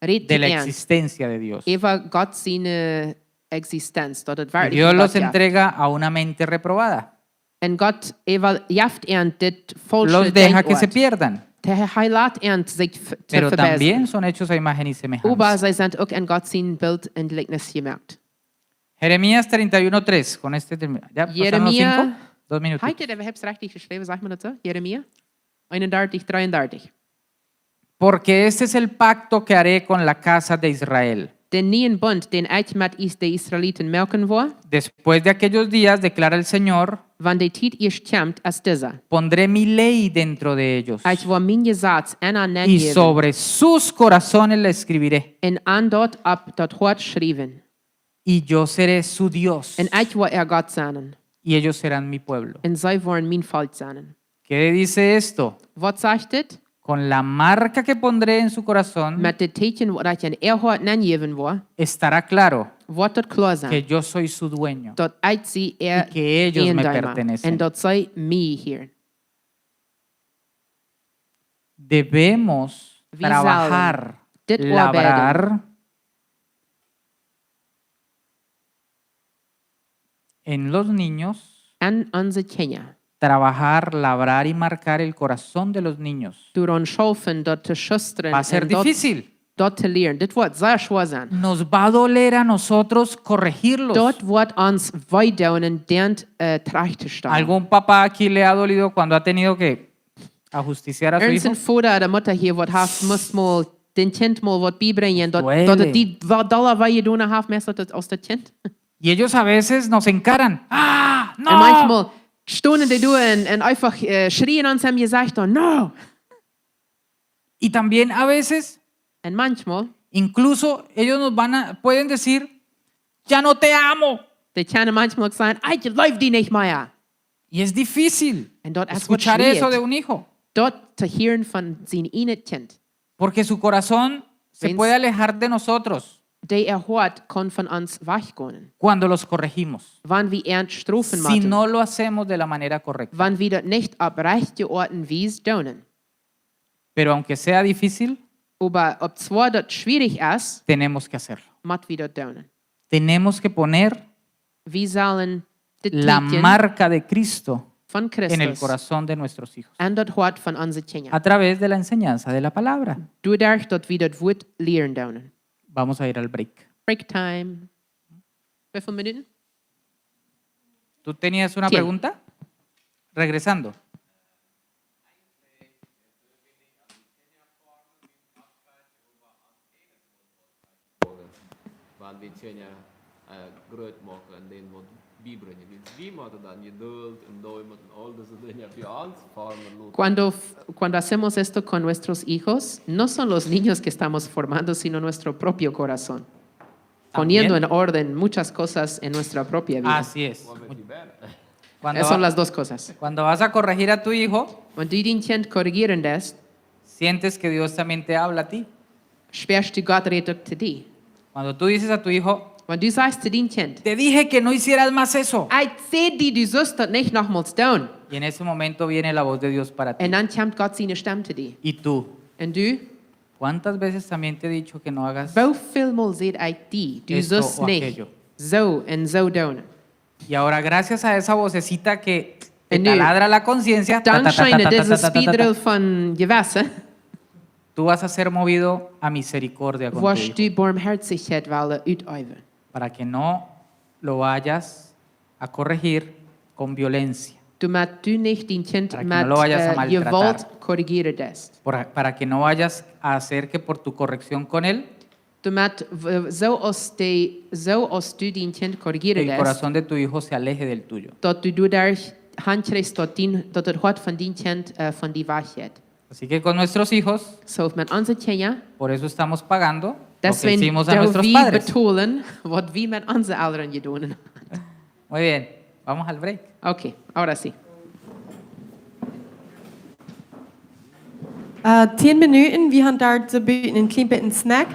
rät an de la existencia de Dios. Äwa Gott siene Existenz, daut et werkjlich Gott jeft. Y Dios los entrega a una mente reprobada. Un Gott äwajeft an dit faulsche Denkjoat. Los deja que se pierdan. Hee, hee lat an sikj f-, to vebessren. Pero también son hechos a imagen y semejanza. Oba see sent uk en Gott sien Bilt un Jlikjnis jemoakt. Jeremías treinta y uno tres, con este termino. Ya pasaron los cinco, Jeremia, dos minutitos. Hab ekj daut äwahaupt rajcht jeschräwen, sajcht maun daut soo? Jeremia eenundartich, dreeundartich. Porque este es el pacto que haré con la casa de Israel. dän nieen Bunt, dän ekj met Is-, de Israeliten moaken woa, Después de aquellos días, declara el Señor, wan dee Tiet ieescht kjemt, es dise: Pondré mi ley dentro de ellos Ekj woa mien Jesaz enn an y nenjäwen sobre sus corazones le escribiré. Un an daut opp daut Hoat schriewen. Y yo seré su Dios Un ekj woa äa Gott sennen. Y ellos serán mi pueblo. Un see woaren mien Volkj sennen. ¿Qué dice esto? Waut sajcht dit? Con la marca que pondré en su corazón, Met dit Teekjen, waut ekj enn äa Hoat nenjäwen woa, estará claro woat daut kloa sennen, que yo soy su dueño daut ekj sie äa y que ellos me Eejendeema pertenecen. Un daut see mie hieren. Debemos Wie trabajar, sollen dit labrar oabeiden. En los niños, Enn onse Kjinja. Trabajar, labrar y marcar el corazón de los niños. Doaraun schaufen, daut to schustren Va a ser un daut, difícil. Daut to lieren. Dit woat sea schwoa sennen. Nos va a doler a nosotros corregirlos. Daut woat ons wee doonen, dän, äh, trajcht to stalen. ¿Algún papá aquí le ha dolido cuando ha tenido que ajusticiar a su Irjent hijo? Een Voda ooda Mutta hia, waut haft, must mol dän Kjint mol waut biebrinjen, daut, Duele. Daut et die wa-, dolla wee jedonen haft, meist daut, aus daut Kjint. Y ellos a veces nos encaran. ¡Ah, no! Un manchmol stonen dee doa un, un eefach, äh, schrieen ons em Jesecht dan: "No!" Y también a veces, Un manchmol, incluso ellos nos van a, pueden decir: "Ya no te amo." Dee kjennen manchmol sajen: "Ekj leew die nich mea." Y es difícil Un daut es waut escuchar eso schwoa, de un hijo. Daut to hieren von sien ieejnet Kjint. Porque su corazón se Wens puede alejar de nosotros dee äa Hoat kaun von ons wajchgonen. Cuando los corregimos. Wan wie an strofen Si motten. No lo hacemos de la manera correcta. Wan wie daut nich opp rajchte Oat un Wies doonen. Pero aunque sea difícil, Oba wan daut schwierich es, tenemos que hacerlo. Mott wie daut doonen. Tenemos que poner Wie sellen dit la Teekjen marca de Cristo von Christus en el corazón de nuestros hijos. Enn daut Hoat von onse Kjinja. A través de la enseñanza de la palabra. Doaderch daut wie daut Wuat lieren doonen. Vamos a ir al break. Break time. Woo väl Minuten? ¿Tú tenías una Tien. Pregunta? Regresando. Wan wie Kjinja, äh, groot moaken un dän waut biebrinjen. Wie, wie motten dan Jedult un Deemoot un aul dise Dinja bie ons formen loten. Cuando, cuando hacemos esto con nuestros hijos, no son los niños que estamos formando, sino nuestro propio corazón. Poniendo También. En orden muchas cosas en nuestra propia vida. Así es. Cuando Esas son va-, las dos cosas. Cuando vas a corregir a tu hijo, Wan du dien Kjint korrigieren deist, sientes que Dios también te habla a ti. Spieescht du Gott rät uk to die. Cuando tú dices a tu hijo, Wan du sajchst to dien Kjint: "Te dije que no hicieras más eso." "Ekj säd die, du sust daut nich nochmols doonen." Y en ese momento viene la voz de Dios para ti. Un dan kjemt Gott siene Stemm to die. ¿Y tú? Un du? ¿Cuántas veces también te he dicho que no hagas Woo väl mol säd ekj die, du esto sust o nich aquello? Soo un soo doonen. Y ahora, gracias a esa vocecita que te Un nu, taladra la conciencia, ta, ta, ta, dankscheen ta, ta, dise ta, ta, ta, ta, ta, Spiedrel von Jewessen, tú vas a ser movido a misericordia con tu woascht hijo. Du Barmherzigkeit wellen uteewen. Para que no lo vayas a corregir con violencia. Doamet du nich dien Kjint Para que no met, lo vayas a äh, maltratar. Jewault korrigieren deist. Por a-, para que no vayas a hacer que por tu corrección con él, Doamet, w-, soo aus dee, soo aus du dien Kjint korrigieren el deist, corazón de tu hijo se aleje del tuyo. Daut du doaderch hankjrichst, daut dien, daut daut Hoat von dien Kjint, äh, von die wajchjeit. Así que con nuestros hijos, Soo met onse Kjinja, por eso estamos pagando lo que Deswäajen hicimos a doo nuestros wie padres. Betolen, waut wie met onse Elren jedonen haben. Muy bien, vamos al break. Okay, ahora sí. Äh, tien Minuten, wie haben doa soo een kjlien bät Snack.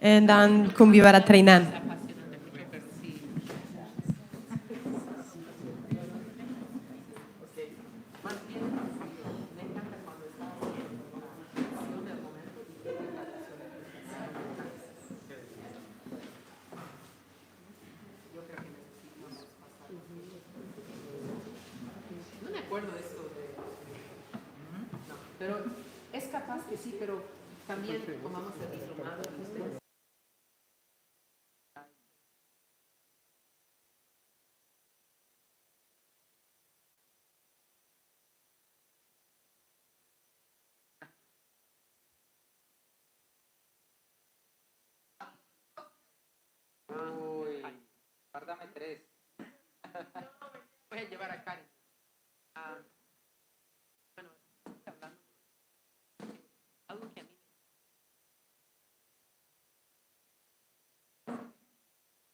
Un dan komen wie wada trigj nenn. No me acuerdo de esto de, no, pero es capaz que sí, pero también como vamos a ser diplomados, ¿viste? Dame tres. Voy a llevar a Karen. Ah, bueno, hablando de algo que a mí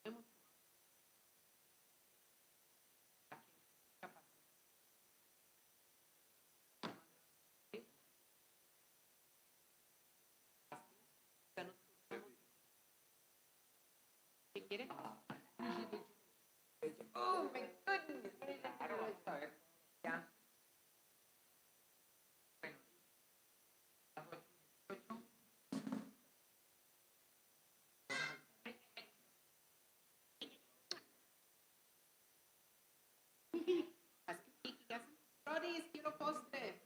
me hemos ¿Qué quiere? Oh my goodness. Ya. Bueno. Así que, ¿qué hacen? Rodis, quiero postre.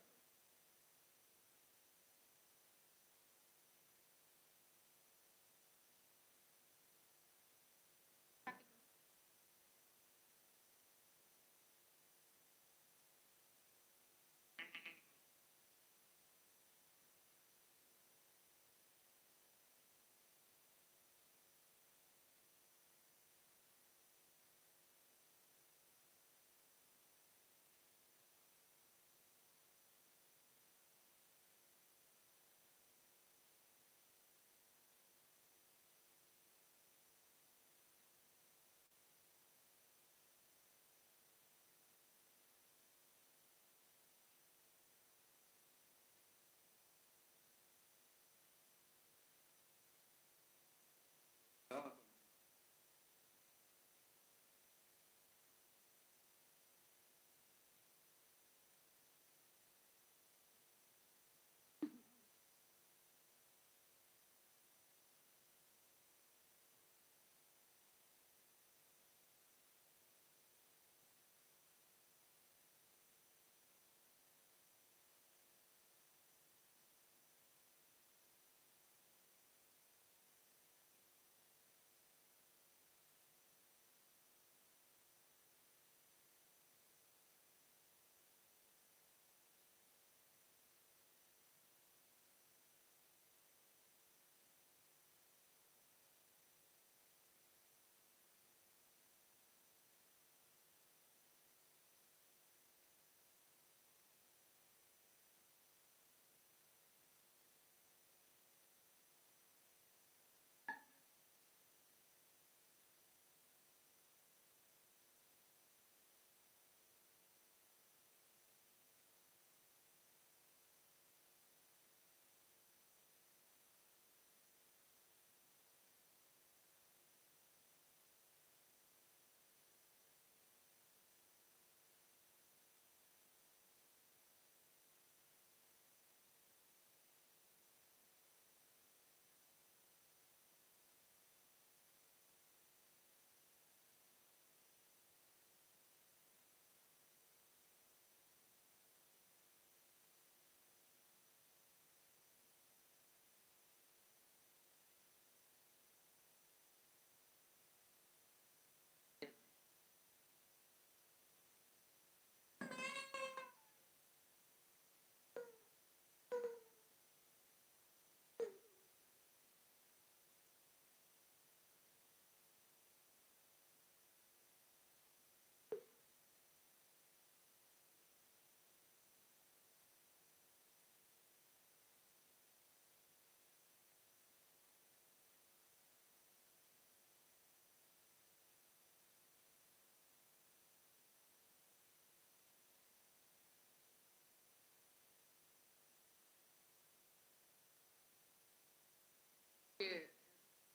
Que,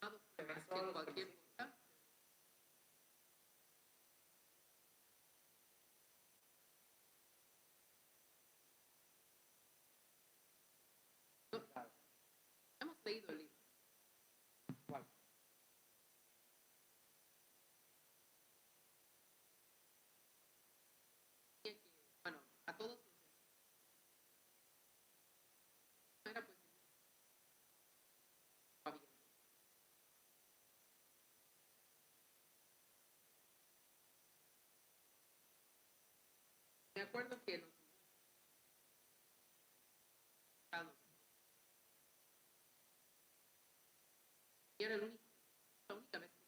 ah, no, que cualquier cosa. No, hemos leído el libro. ¿Cuál? Bueno, a todos nos enseñó. Era pues Me acuerdo que nos y era el único, la única vez que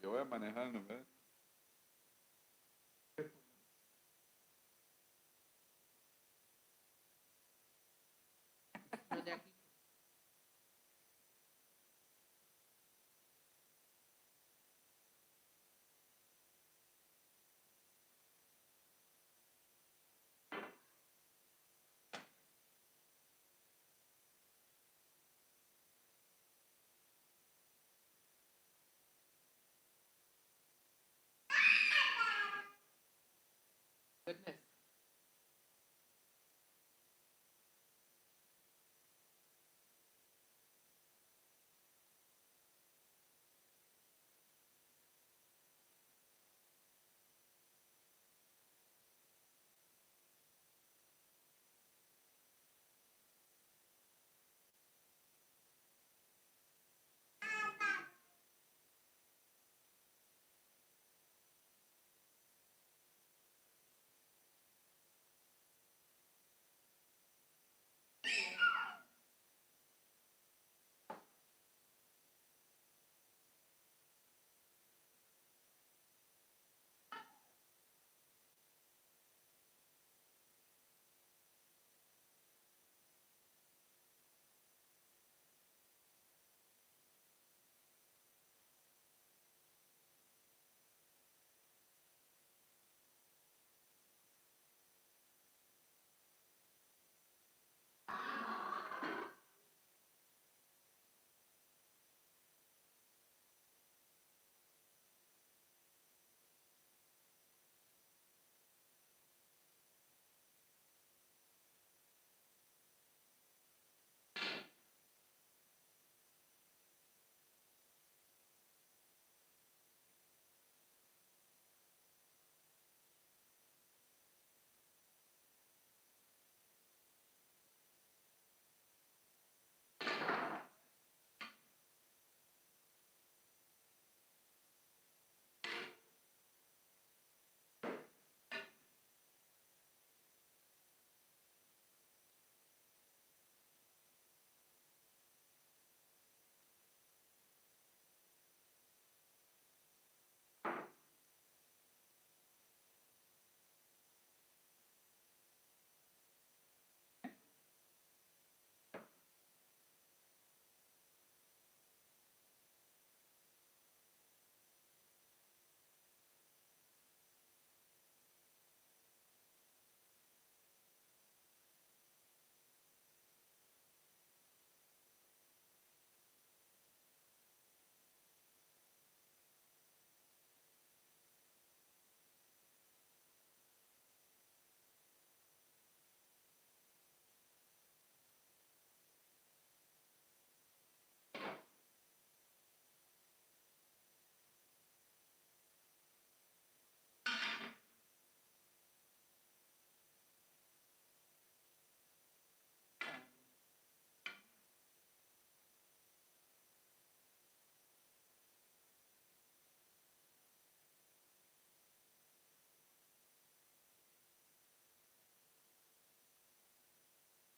Yo voy a manejar, ¿no ve? Goodness.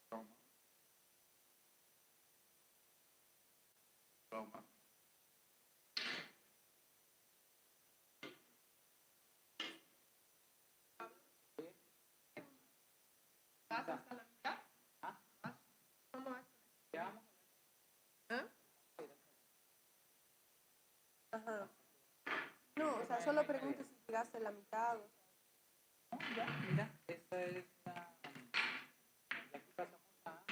Broma. Broma. ¿Vas hasta la mitad? ¿Ah? ¿Cómo vas? ¿Eh? Ajá. No, o sea, solo pregunto si tiraste la mitad, o sea. No, ya, mira, esta es la, ya aquí pasamos a,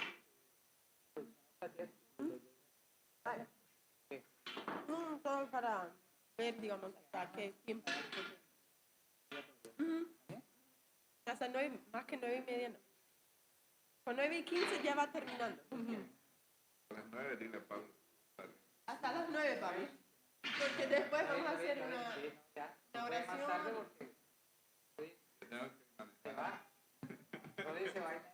pues, a diez. Ah, ya. Sí. No, todo para ver, digamos, hasta qué tiempo. Ujú. Hasta nueve, más que nueve y media no. Con nueve y quince ya va terminando. Ujú. A las nueve dile a Pablo. Hasta las nueve, Pablo. Porque después vamos a hacer una, una oración. Tengo que manejar.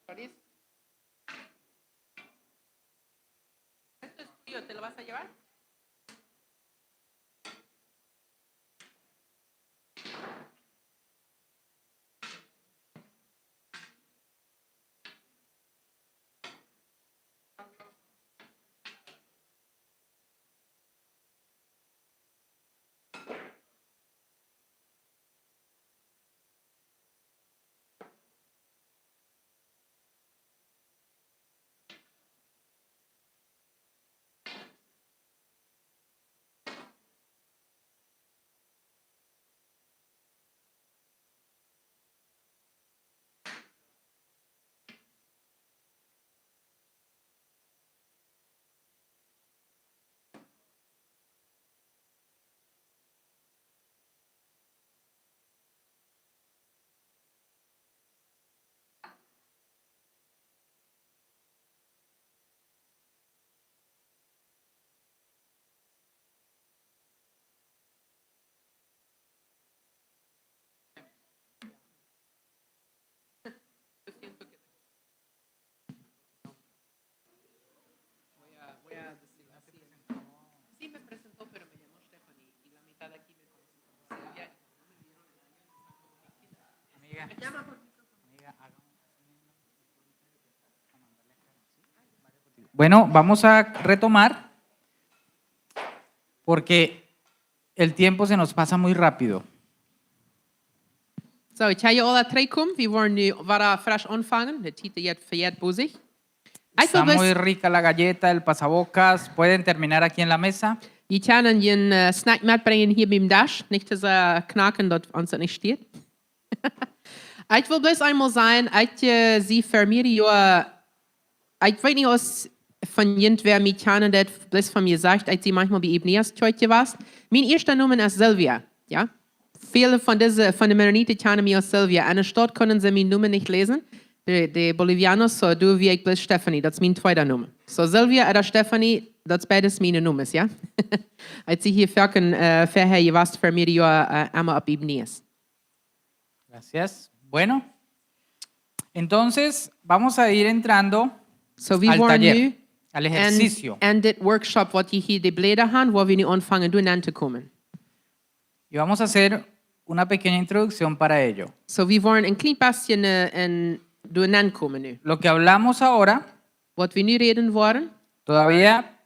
Doris. ¿Esto es tuyo? ¿Te lo vas a llevar? Yo siento que voy a, voy a decirlo así. Sí me presentó, pero me llamó Stephanie y la mitad de aquí me conocen como Silvia y como no me vieron en años, están como, "Hey, ¿quién es?". Amiga, amiga, hagamos Bueno, vamos a retomar porque el tiempo se nos pasa muy rápido. So, ekj ha je aula trigj komen. Wie woaren nu wada fresch aunfangen. De Tiet jeit vejeit bosich. Ekj well Está muy bloos, rica la galleta, el pasabocas. Pueden terminar aquí en la mesa. Jie kjennen een, äh, Snack metbrinjen hia biem Desch. Nich too sea knacken, daut ons daut nich stieet. Ekj well bloos eemol sajen, ekj, äh, sie ver mea Joa, ekj weet nich aus von jint wäa mie kjanen deit, bloos von mie sajcht, ekj sie maunchmol bie Ebenezer Kjoakj jewast. Mien ieeschta Nomen es Sylvia, jo? Väle von dise, von de Mennoniten kjanen mie aus Sylvia. Enne Staut kunnen see mienen Nomen nich läsen. De, de Bolivianos, so doa wia ekj bloos Stephanie, daut es mien tweeda Nomen. So Sylvia ooda Stephanie, daut es beides miene Nomes, jo? Ekj sie hia foaken, äh, verhäa jewast ver mea Joa, äh, emma opp Ebenezer. Gracias. Bueno, entonces vamos a ir entrando So, wie al woaren taller, nu al en, ejercicio. En dit Workshop, waut jie hia de Bläda han, woa wie nu aunfangen, doa nenn to komen. Y vamos a hacer una pequeña introducción para ello. So, wie woaren een kjlien bät, äh, en, doa nenn komen nu. Lo que hablamos ahora Waut wie nu räden woaren, todavía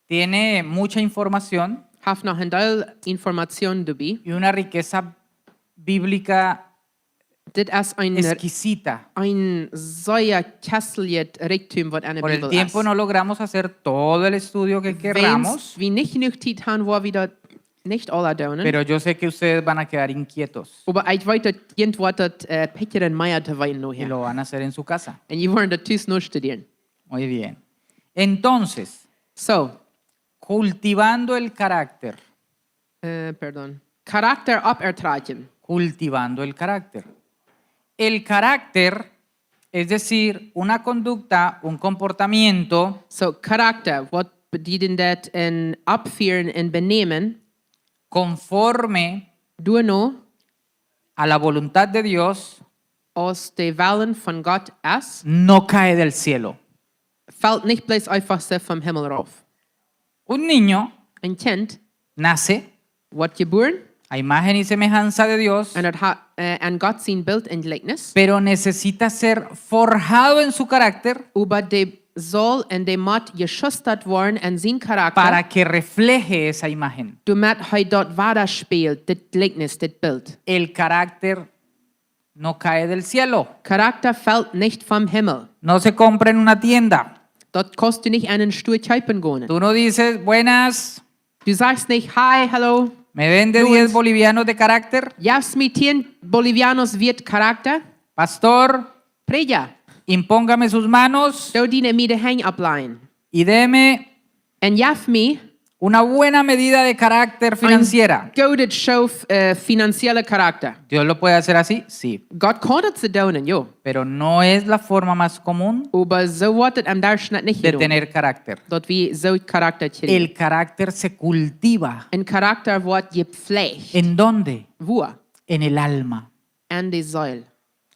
tiene mucha información haft noch een Deel Information doabie. Y una riqueza bíblica Dit es een, exquisita. Een sea kjestlichet Rikjdom, waut enne Bibel es. Por el tiempo no logramos hacer todo el estudio que querramos. Wan wie nich jenuach Tiet han, woa wie daut nich aula doonen. Pero yo sé que ustedes van a quedar inquietos. Oba ekj weet, daut jie woaren daut, äh, Pekjeren mea to weeten nohäa. Y lo van a hacer en su casa. Un jie woaren daut tus nostudieren. Muy bien. Entonces, So, cultivando el carácter. Äh, pardon. Charakter oppertrakjen. Cultivando el carácter. El carácter, es decir, una conducta, un comportamiento So, Charakter, waut bediet daut? Een Oppfieren, een Benämen. Conforme Doano a la voluntad de Dios aus de Wellen von Gott es, no cae del cielo. Felt nich bloos eefach soo vom Himmel rauf. Un niño Een Kjint nace woat jebuaren a imagen y semejanza de Dios, un daut haft, äh, aun Gott sien Bilt un Jlikjnis. Pero necesita ser forjado en su carácter Oba dee saul un dee mott jeschustat woaren en sien Charakter, para que refleje esa imagen. Doamet hee daut wadaspält, dit Jlikjnis, dit Bilt. El carácter no cae del cielo. Charakter felt nich vom Himmel. No se compra en una tienda. Daut kaust du nich en een Stua kjeepen gonen. Tú no dices, "Buenas. Du sajchst nich, 'Hi, hallo. Me vende diez bolivianos de carácter. Jefst mie tieen Bolivianos wieet Charakter?' Pastor, Prädja, impóngame sus manos doo dee mie de Henj oppläajen. Y deme Un jeff mie una buena medida de carácter financiera. Een goodet Schoof, äh, finanzielle Charakter. Dios lo puede hacer así, sí. Gott kaun daut soo doonen, jo. Pero no es la forma más común Oba soo woat et em Derchschnitt nich de jedonen, tener carácter. Daut wie soo Charakter kjrieen. El carácter se cultiva. Een Charakter woat jepleecht. ¿En dónde? Wua? En el alma. En de Seel.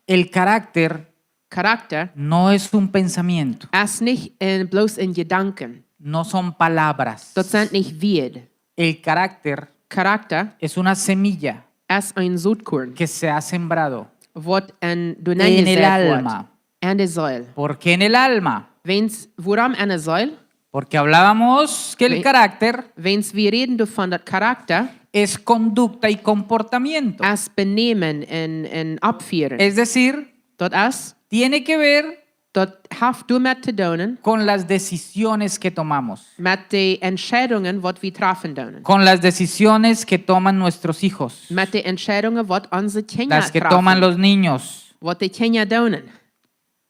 El carácter Charakter no es un pensamiento, es nich een, bloos een Jedanken. No son palabras. Daut sent nich Wieed. El carácter Charakter es una semilla es een Sotkorn, que se ha sembrado, waut en, en el alma. En de Seel. ¿Por qué en el alma? Wäms, wuarom en de Seel? Porque hablábamos que el carácter, wäms wie räden doavon daut Charakter, es conducta y comportamiento, es Benämen un, un Oppfieren. Es decir, daut es, tiene que ver, daut haft doamet to doonen, con las decisiones que tomamos, met de Entscheidungen waut wie trafen doonen, con las decisiones que toman nuestros hijos, met de Entscheidungen waut onse Kjinja trafen, las que toman los niños, waut de Kjinja doonen.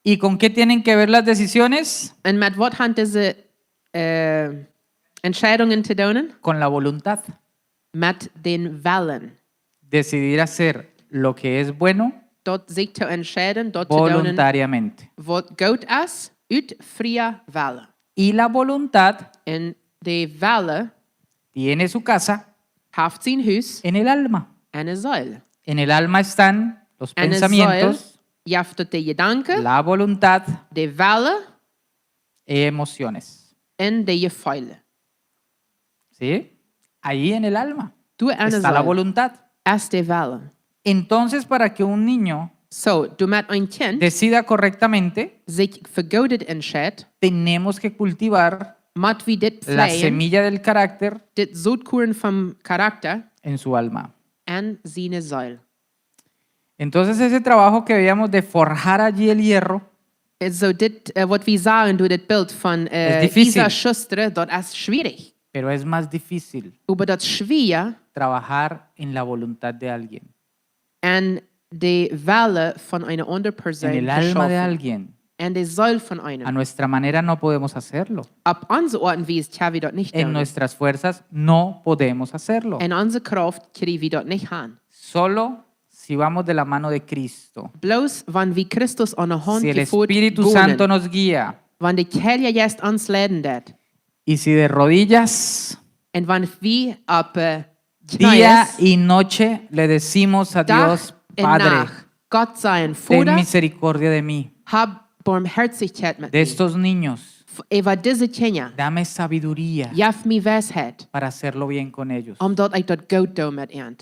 ¿Y con qué tienen que ver las decisiones? Un met waut han dise, äh, Entscheidungen to doonen? Con la voluntad. Met dän Wellen. Decidir hacer lo que es bueno, daut sikj to entscheiden, daut to doonen, voluntariamente, waut goot es, ut fria Wellen. Y la voluntad, un de Wellen, tiene su casa, haft sien Hus, en el alma. En de Seel. En el alma están los pensamientos, en de Seel jeft daut de Jedanken, la voluntad, de Wellen, y emociones. Un de Jefeelen. ¿Sí? Allí en el alma, doa en de Seel, está la voluntad, es de Wellen. Entonces, para que un niño, soo, doamet een Kjint, decida correctamente, sikj fa Goodet entscheit, tenemos que cultivar, mott wie dit, la, pflegen, semilla del carácter, dit Sotkorn vom Charakter, en su alma, en siene Seel. Entonces ese trabajo que veíamos de forjar allí el hierro, äh, soo dit, äh, waut wie sagen, doa dit Bilt von, äh, es difícil, Iesa schustren, daut es schwierig. Pero es más difícil, oba daut es schwoa, trabajar en la voluntad de alguien, en de Wellen von eene aundre Persoon, en el alma de alguien, en de Seel von eenem. A nuestra manera no podemos hacerlo. Opp onse Oat un Wies kjenn wie daut nich doonen. En nuestras fuerzas no podemos hacerlo. En onse Krauft kjrie wie daut nich han. Solo si vamos de la mano de Cristo. Bloos wan wie Christus aun de Haunt jefoot gonen. Si el Espíritu Santo nos guía. Wan de Heilja Jeist ons leiden deit. Y si de rodillas, un wan wie opp, äh, día y noche le decimos a Dios, Padre, Kjnees, Dach un Nacht, Gott sajen, Voda, ten misericordia de mí, hab Boamhoatichkjeit met mie. De estos niños, f-, äwa dise Kjinja. Dame sabiduría, jeff mie Weisheit, para hacerlo bien con ellos. Om daut ekj daut goot doo met an.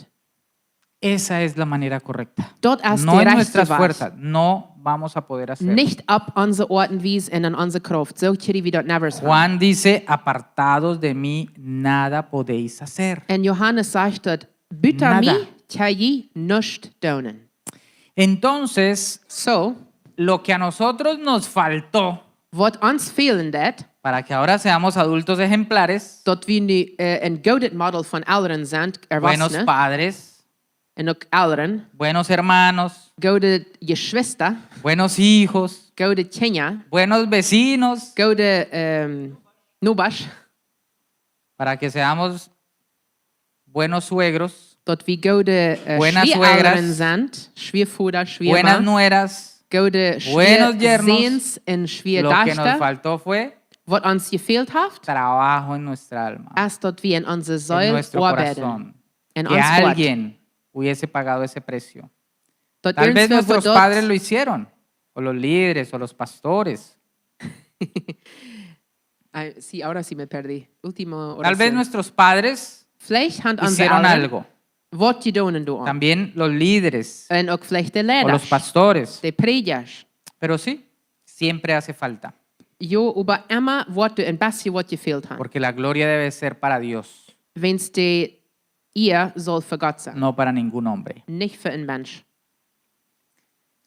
Esa es la manera correcta. Daut es, no de rajchte Wajch. No en nuestras fuerzas, no vamos a poder hacerlo. Nich opp onse Oat un Wies un en onse Krauft. Soo kjenn wie daut never han. Juan dice, "Apartados de mí, nada podéis hacer." Un Johanes sajcht daut, buta mie kjenn jie nuscht doonen. Nada. Entonces, soo, lo que a nosotros nos faltó, waut ons fälen deed, para que ahora seamos adultos ejemplares, daut wie nu, äh, een goodet Model von Elren sent, buenos Erwachsene, padres, un uk Elren, buenos hermanos, goode Jeschwista, buenos hijos, goode Kjinja, buenos vecinos, goode, ähm, Nobasch, para que seamos buenos suegros, daut wie goode, äh, buenas suegras, Schwieaelren sent, Schwieavoda, Schwieama, buenas nueras, goode, buenos yernos. Schwieaseens un Schwieadajchta. Lo que nos faltó fue, waut ons jefält haft, trabajo en nuestra alma, es daut wie en onse Seel oabeiden, en nuestro corazón, en ons Hoat. Que alguien hubiese pagado ese precio. Daut irjentwäa daut. Tal vez nuestros padres lo hicieron, o los líderes, o los pastores. Ay, sí, ahora sí me perdí. Última oración. Tal vez nuestros padres hicieron algo. Veleicht han onse Elren waut jedonen doa. También los líderes, un uk veleicht de Leidasch, o los pastores, de Prädjasch. Pero sí, siempre hace falta. Jo, oba emma woat doa een bät waut jefält han. Porque la gloria debe ser para Dios. Wiels de Ea saul fa Gott sennen. No para ningún hombre. Nich fa een Mensch.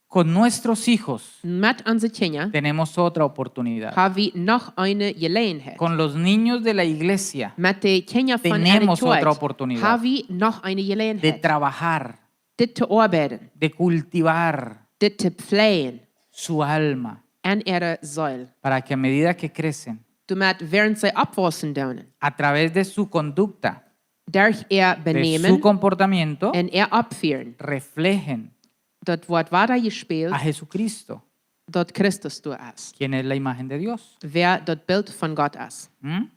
Con nuestros hijos, met onse Kjinja, tenemos otra oportunidad, ha wie noch eene Jeläajenheit. Con los niños de la iglesia, met de Kjinja von de Kjoakj, tenemos otra oportunidad, ha wie noch eene Jeläajenheit, de trabajar, dit to oabeiden, de cultivar, dit to pflegen, su alma, en äare Seel. Para que a medida que crecen, doamet, wäarent see oppwaussen doonen, a través de su conducta, derch äa Benämen, de su comportamiento, un äa Oppfieren, reflejen, daut woat wada jespieegelt, a Jesucristo, daut Christus doa es, quien es la imagen de Dios, wäa daut Bilt von Gott es. ¿Mm?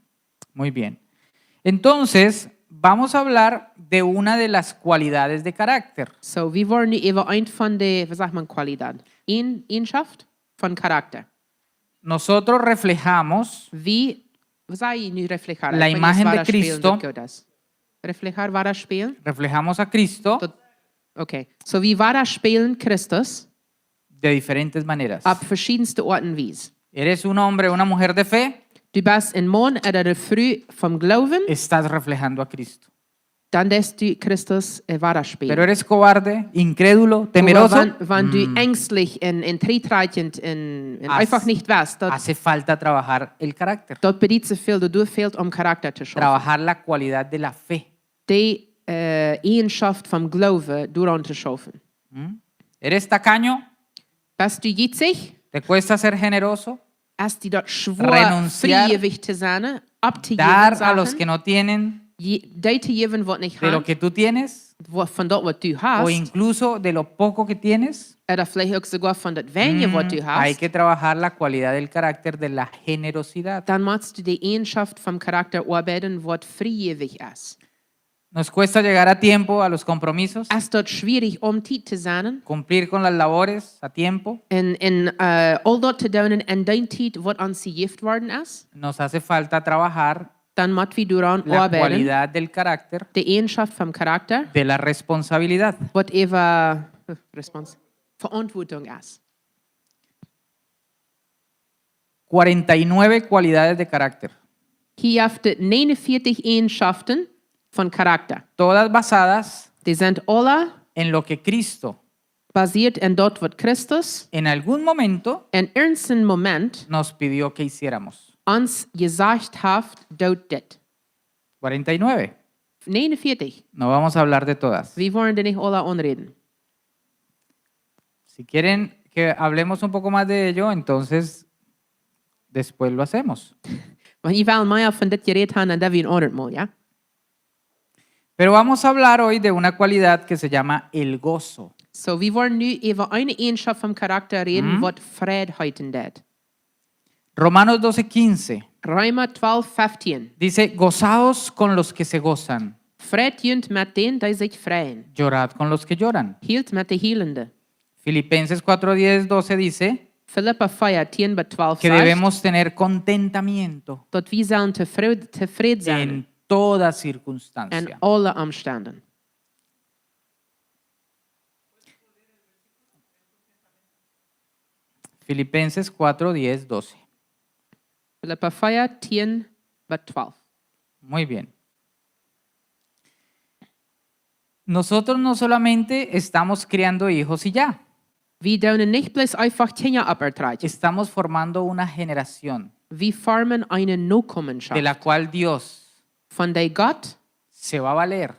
Muy bien. Entonces, Vamos a hablar de una de las cualidades de carácter. So, wie woaren nu äwa eent von de, waut sajcht maun, Qualität? Een, Eejenschoft von Charakter. Nosotros reflejamos Wie, waut saj ekj nu, reflejar? La imagen de Cristo. Reflejar, wadaspälen. Reflejamos a Cristo Daut, okay. So, wie wadaspälen Christus de diferentes maneras. Opp veschiedenste Oat un Wies. Eres un hombre, una mujer de fe. Du best een Maun ooda eene Fru vom Gloowen. Estás reflejando a Cristo. Dan deist du Christus, äh, wadaspälen. Pero eres cobarde, incrédulo, oba temeroso. Wan, wan du Mm. enjstlich un, un trigjtrakjent un, un Has-, eefach nich west, daut, hace falta trabajar el carácter. Daut bediet soo väl, daut doa fält om Charakter to schaufen. Trabajar la cualidad de la fe. De, äh, Eejenschoft vom Gloowen doaraun to schaufen. ¿Mm? ¿Eres tacaño? Best du jietsich? ¿Te cuesta ser generoso? Es die daut schwoa, Renunciar. Friewillig to sennen, opptojäwen, Dar a los Sachen, que no tienen, je-, dee to jäwen, waut nich de lo han, que tú tienes, waut, von daut, waut du o hast, incluso de lo poco que tienes. Ooda veleicht uk soogoa von daut weinje, waut Mm, du hast. Hay que trabajar la cualidad del carácter de la generosidad. Dan motst du de Eejenschoft vom Charakter oabeiden, waut friewillig es. Nos cuesta llegar a tiempo a los compromisos. Es daut schwierig, om Tiet to sennen? Cumplir con las labores a tiempo. Un, un, äh, aul daut to doonen en dee Tiet, waut ons jejäft worden es? Nos hace falta trabajar Dan mott wie doaraun la oabeiden, cualidad del carácter, de Eejenschoft vom Charakter, de la responsabilidad. Waut äwa, äh, Respons-, Veauntwuatunk es. Cuarenta y nueve cualidades de carácter. Hia jeft et negenunvierzig Eejenschoften von Charakter. Todas basadas Dee sent aule en lo que Cristo basieet en daut, waut Christus en algún momento en irjent een Moment nos pidió que hiciéramos. Ons jesajcht haft, doot dit. Cuarenta y nueve. Negenunvierzig. No vamos a hablar de todas. Wie woaren dee nich aule aunräden. Si quieren que hablemos un poco más de ello, entonces después lo hacemos. Wan jie wellen mea von dit jerät haben, dan doo wie een aundret Mol, jo? Pero vamos a hablar hoy de una cualidad que se llama el gozo. So, wie woaren nu äwa eene Eejenschoft vom Charakter räden, Mhm. waut Freid heeten deit. Romanos doce quince Reema twalf fefteen. Dice: "Gozaos con los que se gozan. Freit junt met dän, dee sikj freien. Llorad con los que lloran." Hielt met de hielende. Filipenses cuatro diez, doce dice Filippa vea, tieen bat twalf que sajcht, debemos tener contentamiento daut wie sellen tofräd, tofräd sennen en toda en circunstancia. Aule Omstend. Filipenses cuatro diez, doce. Filippa vea, tieen bat twalf. Muy bien. Nosotros no solamente estamos criando hijos y ya. Wie doonen nich bloos eefach Kjinja opptrakjen. Estamos formando una generación Wie formen eene Nokomenschoft, de la cual Dios von dee Gott se va a valer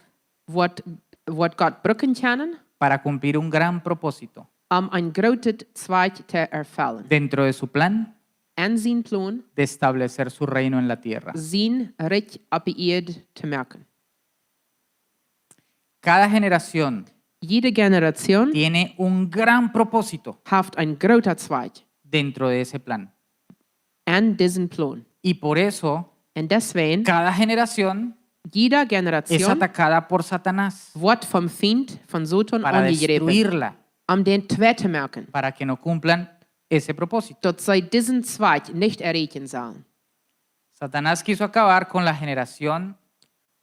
woat, woat Gott brucken kjennen, para cumplir un gran propósito om een grootet Zweck to erfellen. Dentro de su plan En sien Plon, de establecer su reino en la tierra. Sien Rikj opp de Ieed to moaken. Cada generación Jiede Generation tiene un gran propósito haft een groota Zweck dentro de ese plan. En disen Plon. Y por eso, un deswäajen, cada generación jiede es Generation atacada por Satanás woat vom Fient, von Soton, para aunjejräpen, destruirla, om dän twei to moaken, para que no cumplan ese propósito. Daut see disen Zweck nich erreichen sellen. Satanás quiso acabar con la generación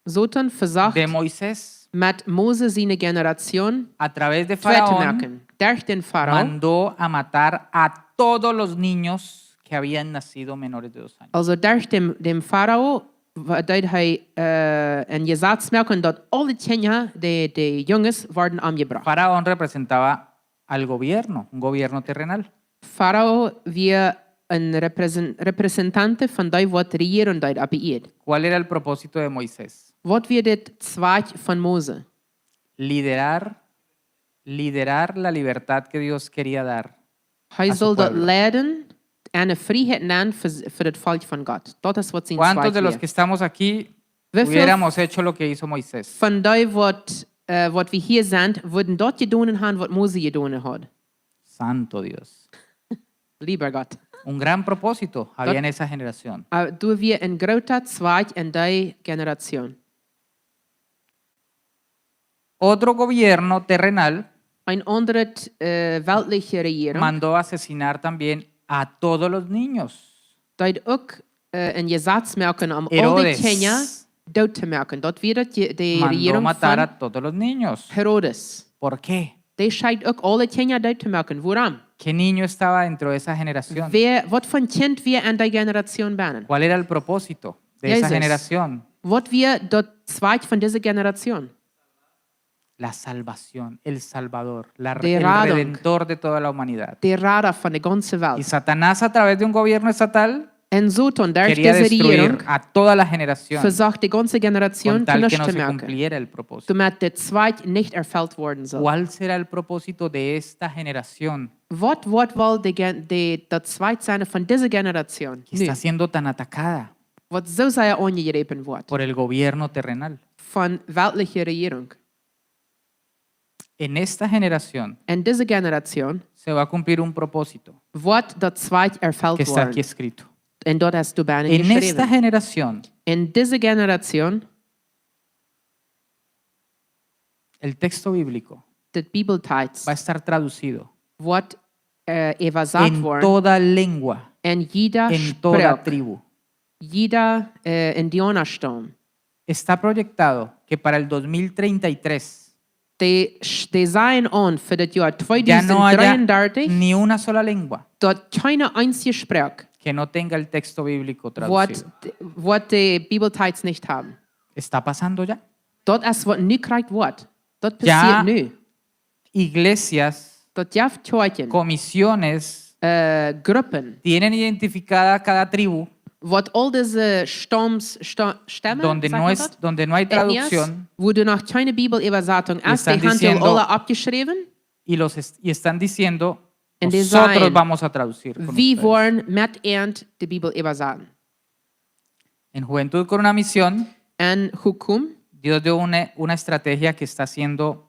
Soton vesocht, de Moisés, met Mose siene Generation a través de twei to Faraón moaken. Derch dän Farao. Mandó a matar a todos los niños que habían nacido menores de dos años. Also derch däm, däm Farao, wa-, deed hee, äh, een Jesaz moaken, daut aule Kjinja, de, de Junges, worden omjebrocht. Faraón representaba al gobierno, un gobierno terrenal. Farao wia een represen-, Representante von dee, waut rejieren deed opp de Ieed. ¿Cuál era el propósito de Moisés? Waut wia de Zweck von Mose? Liderar, liderar la libertad que Dios quería dar a su pueblo. Hee sull daut leiden un de Frieheit nämen fa, fa daut Volkj von Gott. Daut es waut sien Zweck wia. ¿Cuántos de los que estamos aquí Woo väl hubiéramos hecho lo que hizo Moisés? Von dee, waut, äh, waut wie hia sent, wudden daut jedonen haben, waut Mose jedonen haud? Santo Dios. Lieber Gott. Un gran propósito había en esa generación. Äh, doa wia een groota Zweck en dee Generation. Otro gobierno terrenal Een aundret äh, weltliche Regierung mandó asesinar también a todos los niños. deed uk äh, een Jesaz moaken om aul die Herodes. Kjinja doot to moaken. Daut wia daut je- de Mandó Regierung matar von a todos los niños. Herodes. ¿Por qué? Dee scheet uk aule Kjinja doot to moaken. Wuarom? ¿Qué niño estaba dentro de esa generación? Wäa, waut von Kjint wia en dee Generation bennen? ¿Cuál era el propósito de esa Jesús. Generación? Waut wia daut Zweck von dise Generation? La salvación, el Salvador, la, De el Radung. Redentor de toda la humanidad. De Rada von de ganze Y Welt. Satanás a través de un gobierno estatal En Soton derch quería dise destruir Regierung a toda la generación vesocht de ganze Generation con tal que zunicht no to se moaken. Cumpliera el propósito. Doamet de Zweck nich erfelt woaren saul. ¿Cuál será el propósito de esta generación Waut woat woll de, gen- de, daut Zweck sennen von dise Generation? Que está Nu, siendo tan atacada waut soo sea aunjejräpen woat por el gobierno terrenal? Von weltliche Regierung. En esta generación En dise Generation se va a cumplir un propósito woat daut Zweck erfelt que está woaren. Aquí escrito. En daut hast du bennen En esta jeschräwen. Generación, En dise Generation, el texto bíblico daut Bibeltext va a estar traducido woat äh, äwasat en woaren toda lengua, en jieda en toda Sproak, tribu. Jieda äh, Indianerstamm. Está proyectado que para el dos mil treinta y tres Dee, dee sajen aun fa daut Joa ya no haya tweedusent dreeundartich, ni una sola lengua daut kjeene eensje Sproak que no tenga el texto bíblico woat, traducido. woat de Bibeltext nich haben. Está pasando ya. Daut es waut nu krakjt woat. Daut Ya. Passieet nu. Iglesias, Daut jeft Kjoakjen. Comisiones Äh, Gruppen. Tienen identificada cada tribu Waut aul dise Staums, Sta Stemmen, donde sagt no, man es, daut? Donde no hay Etnias, traducción wua doa noch kjeene Bibelübersetzung Y es, dee están haben diciendo- aule aufjeschräwen. Y, los est- y están diciendo, En die nosotros sajen, vamos a traducir con Wie ustedes. woaren met junt de Bibel übersetzen. En Juventud con una Misión, En Hukum, Dios dio una, una estrategia que está siendo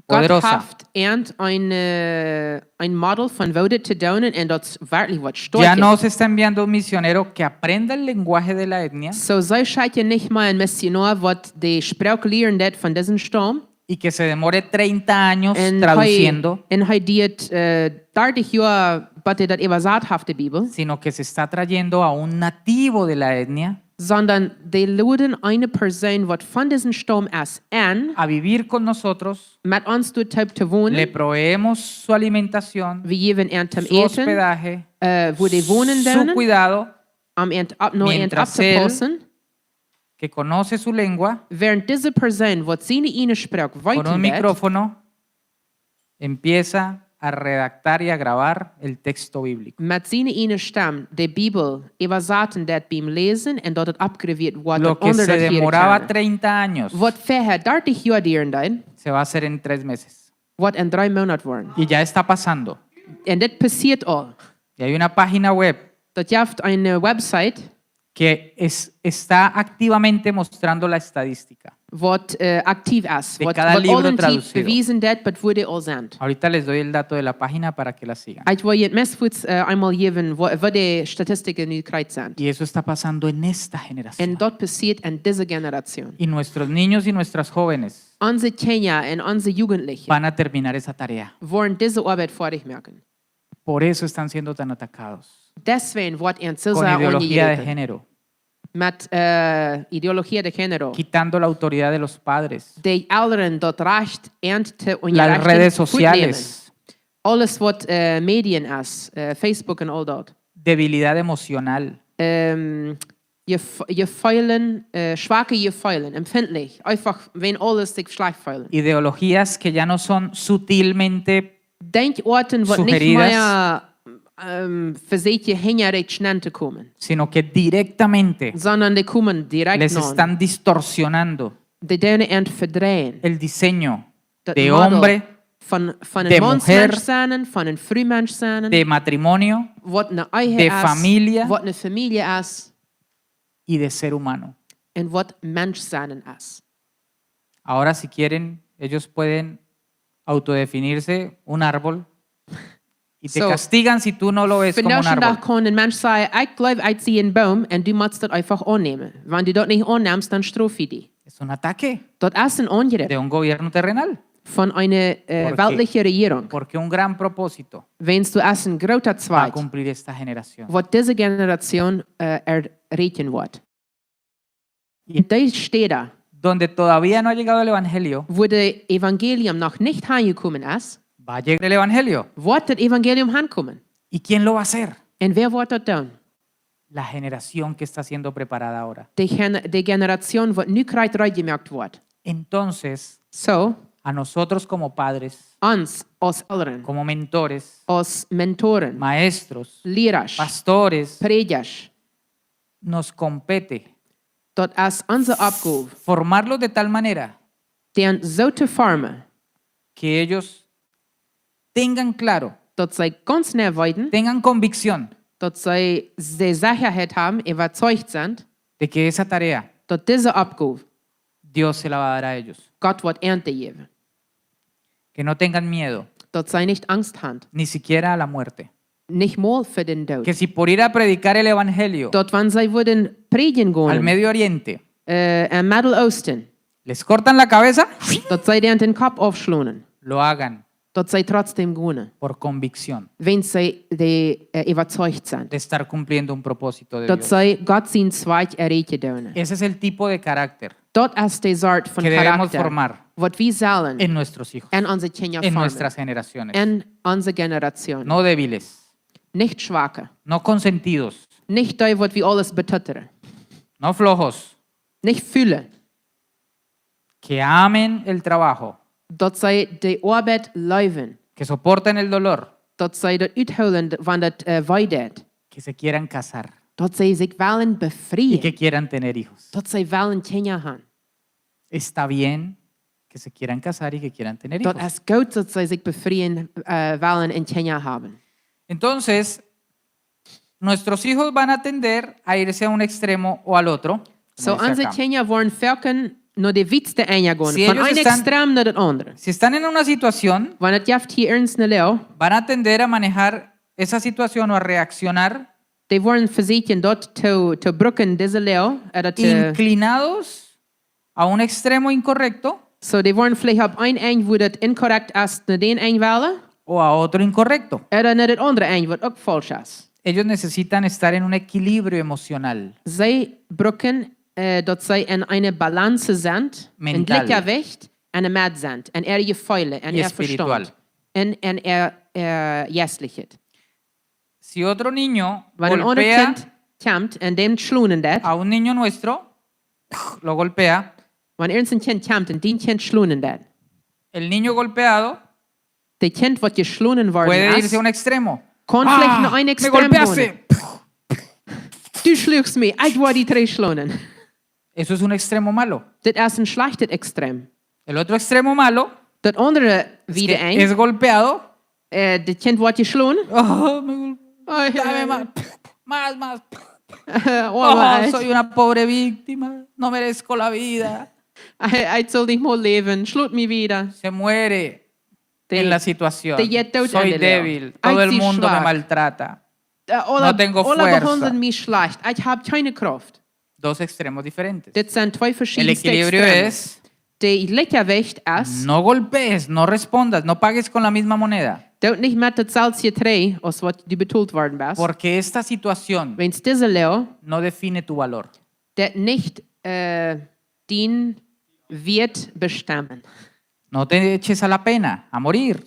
Gott poderosa. Haft junt een, äh, een Model von woo dit to doonen un daut werkjlich waut Ya stoakj no es. Se está enviando un misionero que aprenda el lenguaje de la etnia Soo, see schekjen nich mea een Missionar waut de Sproak lieren deit von disen Staum. Y que se demore treinta años Un hee, traduciendo, un hee deit äh, dartich Joa, bat hee daut übersat haft, de Bibel. Sino que se está trayendo a un nativo de la etnia Sonda dee loden eene Persoon waut von disen Staum es en, a vivir con nosotros, met ons doa toop to wonen. Le proveemos su alimentación, Wie jäwen an to su äten, hospedaje, äh, wua dee wonen su doonen, cuidado, om an, opp no an mientras él opptopaussen. Que conoce su lengua, Während dise Persoon waut siene eene Sproak con un weeten deit, micrófono empieza a redactar y a grabar el texto bíblico. Met siene eene Stemm de Bibel übersaten deit biem Läsen un daut et aufgreviet woat Lo daut que se aundre daut hieren demoraba kjennen. Treinta años Waut verhäa dartich Joa dieren deed, se va a hacer en tres meses. Woat en dree Moonat woaren. Y ya está pasando. Un dit passieet aul. Y hay una página web Daut jeft eene Website, que es, está activamente mostrando la estadística. Waut äh, aktiv es, De waut, cada waut libro aule Tiet traducido. Bewiesen deit, waut wua dee aul sent. Ahorita les doy el dato de la página para que la sigan. Ekj well junt meist fuaz äh, eemol jäwen, wua, wua de Statistiken nu krakjt sent. Y eso está pasando en esta generación. Un daut passieet en dise Generation. Y nuestros niños y nuestras jóvenes Onse Kjinja un onse Jugendliche van a terminar esa tarea. woaren dise Oabeit foadich moaken. Por eso están siendo tan atacados. Deswäajen woat an soo Con sea ideología de aunjejräpen. Género. Met äh, Ideologie de Género. Quitando la autoridad de los padres. De Elren daut Rajcht an to Las redes unjarechten, fuatnämen. Sociales. Aules waut äh, Medien es, äh, Facebook un aul daut. Debilidad emocional. Ähm, Jef- Jefeelen, äh, schwake Jefeelen, empfindlich, eefach wan aules sikj schlajcht feelen. Ideologías que ya no son sutilmente Denkjoaten waut nich Sugeridas. Mea ähm, vesieekjen hinjariet schnell to komen, sino que directamente sonda dee komen direkt les no. Están distorsionando Dee doonen an vedreien. El diseño Daut de Model hombre, von, von de een mujer, Mansmensch sennen, von een Frumensch sennen, de matrimonio, waut eene Ehe de es, familia. Waut eene Famielje es Y de ser humano. Un waut Mensch sennen es. Ahora, si quieren, ellos pueden autodefinirse un árbol y te So, castigan si tú no lo ves como un Vondoag árbol. Kaun een Mensch sajen, ekj jleew, ekj sie een Boom, un du motst daut eefach aunnämen. Wan du daut nich aunnemst, dan strof ekj die. Es un ataque Daut es een Aungrip de un gobierno terrenal. Von eene äh, Porque- weltliche Regierung. Porque un gran propósito Wens du es een groota va a Zweig, cumplir esta generación. Waut dise Generation äh, erreichen woat. In dee Städ, Donde todavía no ha llegado el Evangelio, wua de Evangelium noch nich aunjekomen es, va a llegar el Evangelio. woat daut Evangelium aunkomen. ¿Y quién lo va a hacer? Un wäa woat daut doonen? La generación que está siendo preparada ahora. De, gen de Generation, waut nu krakjt reed jemoakt woat. Entonces, So, a nosotros como padres, ons aus Elren, como mentores, aus Mentoren, maestros, Liera, pastores, Prädja, nos compete daut es onse Oppgow, formarlos de tal manera dee soo to formen, que ellos tengan claro, daut see gaunz nau weeten, tengan convicción daut see de Sechaheit haben, äwazeicht sent, de que esa tarea daut dise Oppgow Dios se la va a dar a ellos. Gott woat an jäwen. Que no tengan miedo, Daut see nich Angst haben, ni siquiera a la muerte. nich mol fa dän Doot. Que si por ir a predicar el Evangelio Daut wan see wudden prädjen al gonen Medio Oriente äh, em Midden-Oosten, les cortan la cabeza, daut see dän dän Kopp aufschlonen, lo hagan, daut see trotzdäm gonen, por convicción wan see de äh, äwazeicht sent, de estar cumpliendo un propósito de daut Dios. See Gott sien Zweck erreichen doonen. Ese es el tipo de carácter Daut es de Sort von que debemos Charakter, formar waut wie sellen en nuestros hijos, en onse Kjinja en formen, nuestras generaciones. En onse Generation. No débiles, Nich schwache, no consentidos, nich dee, waut wie aules betuttren, no flojos, nich fule, que amen el trabajo, daut see de Oabeit leewen, que soporten el dolor, daut see daut uthoolen, wan daut äh, wee deit, que se quieran casar daut see sikj wellen y befrieen, que quieran tener hijos. Daut see wellen Kjinja haben. Está bien que se quieran casar y que quieran tener Daut hijos. Es goot, daut see sikj befrieen äh, wellen un Kjinja haben. Entonces, nuestros hijos van a tender a irse a un extremo o al otro. Como So, dice onse acá. Kjinja woaren foaken no de wietste Enj gonen, Si von ellos een están- Extrem no daut aundre. Si están en una situación, Wan et jeft hia irjent eene Loag, van a tender a manejar esa situación o a reaccionar dee woaren vesieekjen daut to, to brucken, dise Loag, äh, daut to, inclinados a un extremo incorrecto so dee woaren veleicht opp een Enj, wua daut inkorrekt es, no dän Enj wellen, o a otro incorrecto. Ooda no daut aundre Enj, waut uk faulsch es. Ellos necesitan estar en un equilibrio emocional See brucken äh, daut see en eene Balance sent, een Mental. Gleichgewicht, en de Med sent, en äare Jefeele, en Y äa espiritual. Vestaunt, en, en äa äh, Jeistlichkjeit. Si otro niño Wan een aundret golpea Kjint kjemt un dän schlonen deit, a un niño nuestro, lo golpea, wan irjent een Kjint kjemt un dien Kjint schlonen deit, el niño golpeado daut Kjint, waut jeschlonen worden puede es, irse a un extremo. Kaun veleicht ¡Ah! no een ¡Me Extrem golpeaste! gonen. Du schluchst mie, ekj woa die trigjschlonen. Eso es un extremo malo. Dit es een schlajchtet Extrem. El otro extremo malo Daut aundre es wieda que Enj, es golpeado. äh, daut Kjint woat jeschlonen. Oh, me gol- Oh, dame más, más, más. oh, Oh, oh, soy una pobre víctima. No merezco la vida. Ekj, ekj saul nich mea läwen, schlot mie wieda. Se muere en la situación. Te jeit doot Soy enne Loag. Débil. Todo el Ekj sie mundo me schwak. Maltrata. Äh, Aula, No tengo Aula fuerza. Behaundelt mie schlajcht. Ekj hab kjeene Krauft. Dos extremos diferentes. Dit sent twee El veschiedne equilibrio Extremen. Es, De Gleichgewicht es, no golpees, no respondas, no pagues con la misma moneda. Doot nich met daut selwje trigj aus waut du betolt worden best. Porque esta situación Wiels dise Loag no define tu valor. Deit nich äh, dien Wieet bestemmen. No te eches a la pena, a morir.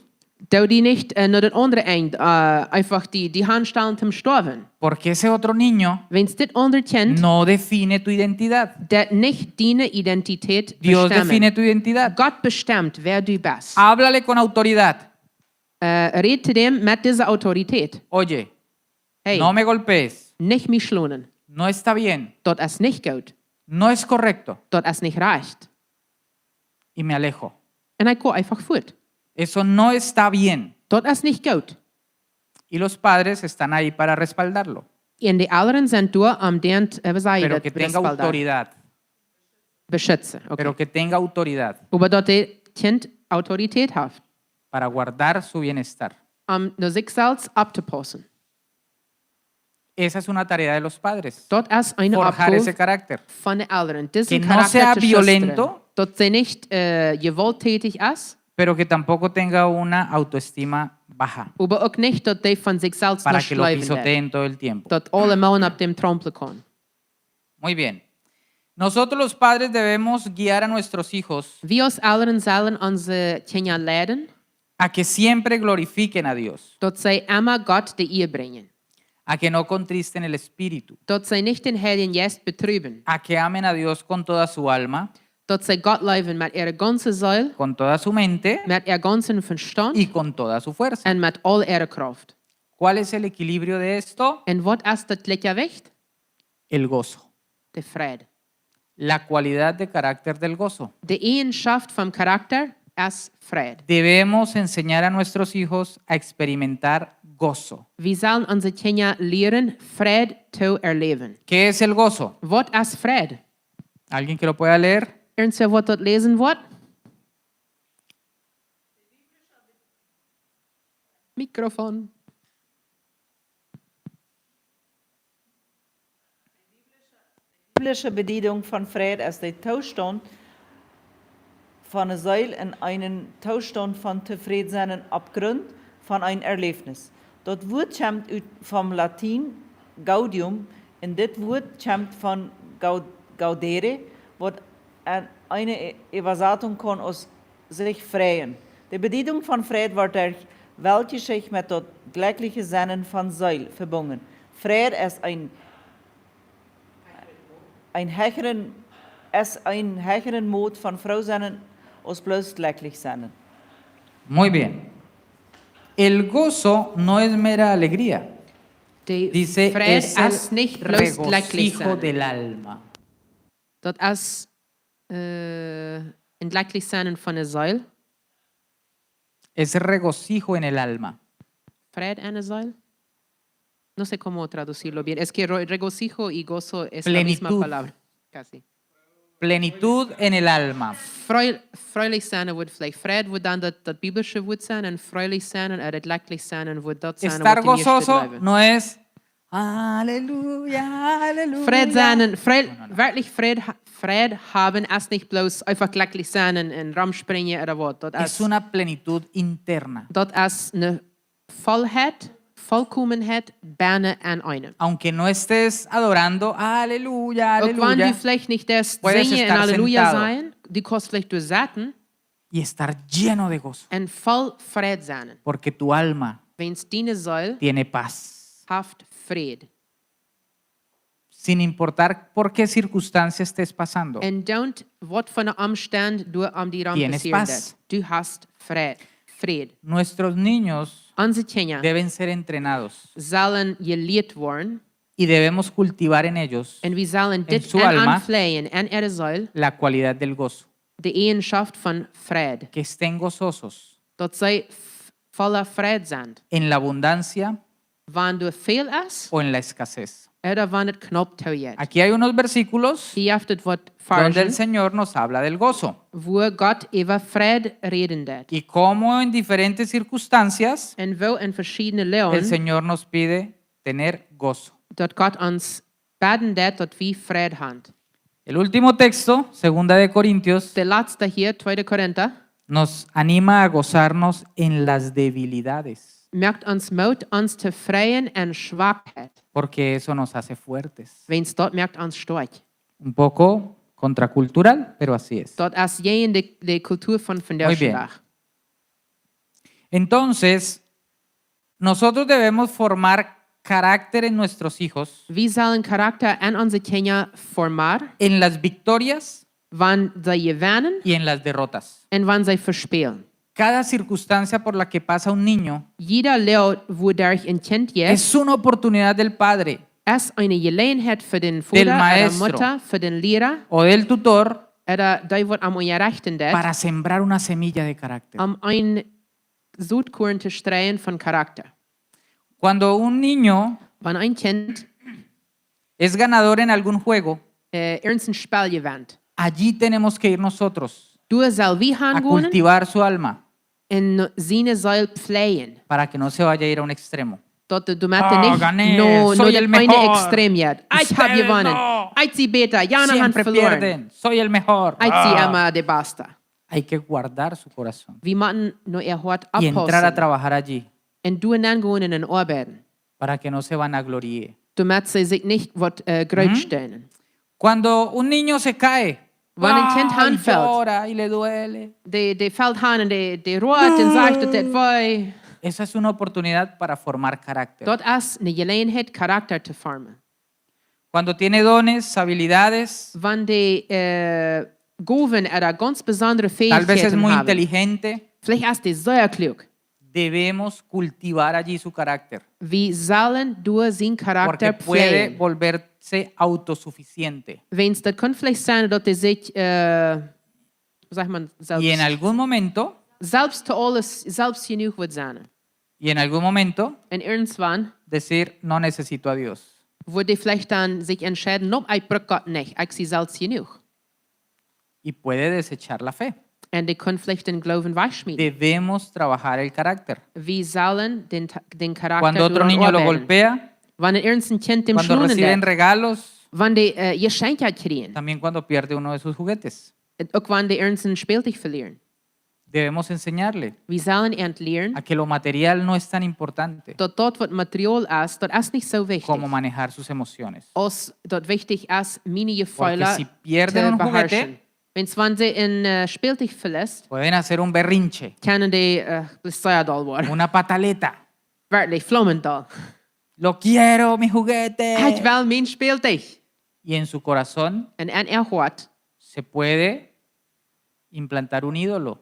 Doo die nich äh, no daut aundre Enj äh, eefach die, die aunstalen toom stoawen. Porque ese otro niño Wiels dit aundre Kjint no define tu identidad. Deit nich diene Identität Dios bestemmen. Define tu identidad. Gott bestemt, wäa du best. Háblale con autoridad. Äh, räd to däm met dise Autorität. Oye, Hey, no me golpees. Nich mie schlonen. No está bien. Daut es nich goot. No es correcto. Daut es nich rajcht. Y me alejo. Un ekj go eefach fuat. Eso no está bien. Daut es nich goot. Y los padres están ahí para respaldarlo. Un de Elren sent doa om dän äh, wie sajen Pero daut, que tenga respaldar. Autoridad. Beschützen. Okay. Pero que tenga autoridad Oba daut de Kjint Autorität haft. Para guardar su bienestar. Om no sikj selfst opptopaussen. Esa es una tarea de los padres. Daut es eene Forjar ese Oppgow carácter. Von de Elren. Que Diesen no sea Charakter to violento, schustren. Daut see nich äh, gewalttätig es, pero que tampoco tenga una autoestima baja oba uk nich daut dee von sikj selfst para nich que lo jleewen pisoteen deit. Todo el tiempo. Daut aule Mol opp däm tramplen kaun. Muy bien. Nosotros los padres debemos guiar a nuestros hijos Wie aus Elren sellen onse Kjinja leiden, a que siempre glorifiquen a Dios, daut see emma Gott de Ea brinjen. A que no contristen el espíritu, Daut see nich dän Heiljen Jeist betrüben. A que amen a Dios con toda su alma, Daut see Gott leewen met äare gaunze Seel, con toda su mente met äa gaunzen Vestaunt y con toda su fuerza. Un met aul äare Krauft. ¿Cuál es el equilibrio de esto? Un waut es daut Jlikjjewicht? El gozo. De Fräd. La cualidad de carácter del gozo. De Eejenschoft vom Charakter es Fräd. Debemos enseñar a nuestros hijos a experimentar gozo. Wie sellen onse Kjinja lieren Fräd to erläwen. ¿Qué es el gozo? Waut es Fräd? ¿Alguien que lo pueda leer? Irjentwäa waut daut läsen woat? Mikrofon. Biblische Bediedunk von Fräd es de Toostaunt von de Seel en eenen Toostaunt von Tofrädsennen opp Grunt von een Erläwnis. Daut Wuat kjemt ut vom Latien gaudium un dit Wuat kjemt von gau- gaudere, waut en eene Äwasatunk kaun aus sikj freien. De Bediedunk von Fräd woat derch Weltjeschicht met daut jlekjliche Sennen von Seel vebungen. Fräd es een, een hecheren, es een hecheren Moot von froo sennen aus bloos jlekjlich sennen. Muy bien. El gozo no es mera alegría. De Dice, Fräd es el es nich bloos jlekjlich regocijo sennen. Del alma. Daut es äh, een jlekjlich sennen von de Seel. Es regocijo en el alma. Fräd en de Seel. No sé cómo traducirlo bien. Es que ro- regocijo y gozo es la misma Plenitud. Palabra. Casi. Plenitud en el alma. Frei, freilich sennen woat veleicht. Fräd woat dan daut, daut biblische Wuat sennen. Un freilich sennen, äh, daut jlekjlich sennen woat daut sennen, Estar waut de Mensch gozoso jleewen. No es aleluya, aleluya. Fräd sennen, Fräd, No, no, no. Werkjlich Fräd, ha- Fräd haben es nich bloos eefach jlekjlich sennen un, un romspringen ooda waut. Daut Es es, una plenitud interna. Daut es eene Vollheit, Vollkomenheit bennen en eenem. Aunque no estés adorando, aleluya, Uk wan du aleluya, veleicht nich deist puedes sinjen un estar Halleluja sentado sajen, du kaust veleicht doa sitten y estar lleno de gozo, un voll Fräd sennen. Porque tu alma Wiels diene Seel tiene paz. Haft Fräd. Sin importar por qué circunstancia estés pasando. Un don't waut fa Omstend doa om die rom Tienes passieren paz. Deit. Du hast Fräd. Fräd. Nuestros niños Onse Kjinja deben ser entrenados sellen jelieet woaren. Y debemos cultivar en ellos, Un wie sellen en dit su en alma, aunpflegen en äare Seel, la cualidad del gozo. De Eejenschoft von Fräd. Que estén gozosos Daut see f- volla Fräd sent. En la abundancia Wan doa väl es, o en la escasez. ooda wan et knaup toojeit. Aquí hay unos versículos Hia jeft et waut donde el Varschen, Señor nos habla del gozo wua Gott äwa Fräd räden deit. Y cómo en diferentes circunstancias Un woo en veschiedne el Loagen Señor nos pide tener gozo. daut Gott ons bäden deit, daut wie Fräd haben. El último texto, segunda de Corintios, De latste hia, tweede Korinta, nos anima a gozarnos en las debilidades, moakt ons Moot, ons to freien en Schwakheit, porque eso nos hace fuertes. wiels daut moakt ons stoakj. Un poco contracultural, pero así es. Daut es jäajen de, de Kultua von Muy vondoag bien. Dach. Entonces, nosotros debemos formar carácter en nuestros hijos, Wie sellen Charakter en onse Kjinja formaren, en las victorias wan see jewennen y en las derrotas. un wan see vespälen. Cada circunstancia por la que pasa un niño Jieda Loag, wua doa een Kjint jeit, es una oportunidad del padre es eene Jeläajenheit fa dän Voda ooda maestro. Mutta, fa dän Liera, O del tutor ooda dee waut am unjarechten deit, para sembrar una semilla de carácter. om een Sotkoarn to streien von Charakter. Cuando un niño Wan een Kjint es ganador en algún juego, äh, irjent een Spell jewennt, allí tenemos que ir nosotros doa sell wie a hangonen cultivar su alma un siene Seel pflegen, para que no se vaya a ir a un extremo. Daut de Domette Oh, nicht gané, no, no soy de el eine mejor. Extrem jeit. Ekj hab Ustedes jewonnen. No. Ekj sie bäta. Jana han Siempre verloren. Pierden. Soy el mejor. Ekj sie Ah. Emma de Basta. Hay que guardar su corazón Wie motten no äa Hoat y entrar a oppaussen. Trabajar allí Un doa nengonen un oabeiden. Para que no se vanaglorie. Doamet see sikj nich waut äh, groot Mhm. Stellen. Cuando un niño se cae, Wan een Kjint "Ay", hanfelt, llora y le duele. Dee, dee felt han un dee, dee roat un sajcht daut dit wee. Esa es una oportunidad para formar carácter. Daut es eene Jeläajenheit, Charakter to formen. Cuando tiene dones, habilidades, Wan dee äh, Gowen ooda gaunz besondre tal vez es Fäichkjeiten muy haben. Inteligente, Veleicht es dee sea kluak. Debemos cultivar allí su carácter. Wie sellen doa sien Porque Charakter puede pflegen. Volverse autosuficiente. Wiels daut kaun veleicht sennen, daut hee sikj, äh, saj mau, Y en selbst, algún momento, selbst to aules, selbst jenuach woat sennen. Y en algún momento, Un irjentwan decir, "No necesito a Dios." Woat hee veleicht dan sikj entscheiden, "Nope, ekj bruck Gott nich, ekj sie selbst jenuach." Y puede desechar la fe. Un dee kaun veleicht dän Gloowen wajchschmieten. Debemos trabajar el carácter. Wie sellen dän, Ta- dän Charakter Cuando otro doaraun niño lo oabeiden. Golpea, Wan een irjent een Kjint am cuando schlonen reciben deit. Regalos, Wan dee äh, Jeschenkje kjrieen. También cuando pierde uno de sus juguetes. Un uk wan dee irjent een Spältich velieren. Debemos enseñarle Wie sellen an lieren, a que lo material no es tan importante daut daut waut material es, daut es nich soo wichtich. Como manejar sus emociones. Aus daut wichtich es, miene Jefeele Porque si pierden to un juguete, beherrschen. Wiels wan see een äh, Spältich velieren, Pueden hacer un berrinche, kjennen dee äh, sea doll woaren. Una pataleta. Werkjlich, Flaumenthal. "Lo quiero, mi juguete." Ekj well mien Spältich. Y en su corazón Un en äa Hoat se puede implantar un ídolo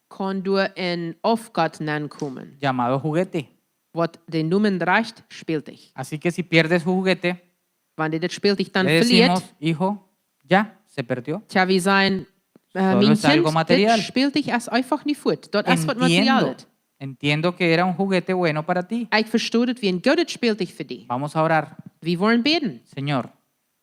kaun doa een Aufgott nenkomen. Llamado juguete. Waut dän Nomen drajcht, Spältich. Así que si pierde su juguete, Wan dee dit Spältich dan le veliet, decimos, "Hijo, ya, se perdió." Tja, wie sajen, äh, Solo mien es algo Kjint, material. Dit Spältich es eefach nu fuat. Daut es waut Material Entiendo, es. Entiendo que era un juguete bueno para ti. Ekj vesto, daut wia een goodet Spältich fa die. Vamos a orar. Wie woaren bäden. Señor,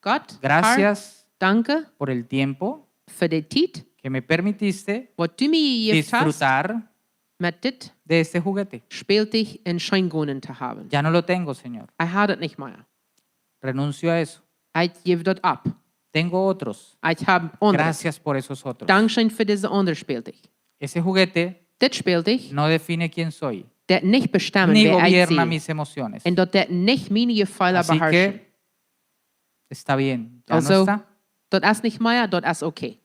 Gott, Herr, gracias danke por el tiempo fa de Tiet, que me permitiste waut du mie jejäft hast, disfrutar met dit de este juguete. Spältich een Scheengonen to haben. Ya no lo tengo, Señor. Ekj hab daut nich mea. Renuncio a eso. Ekj jäw daut auf. Tengo otros. Ekj hab aundre. Gracias por esos otros. Dankscheen fa dise aundre Spältich. Ese juguete Dit Spältich no define quién soy, deit nich bestemmen, ni wäa ekj gobierna sie. Mis emociones. Un daut deit nich miene Jefeele Así beharschen. Que está bien, ya no Also, está. Daut es nich mea, daut es okay.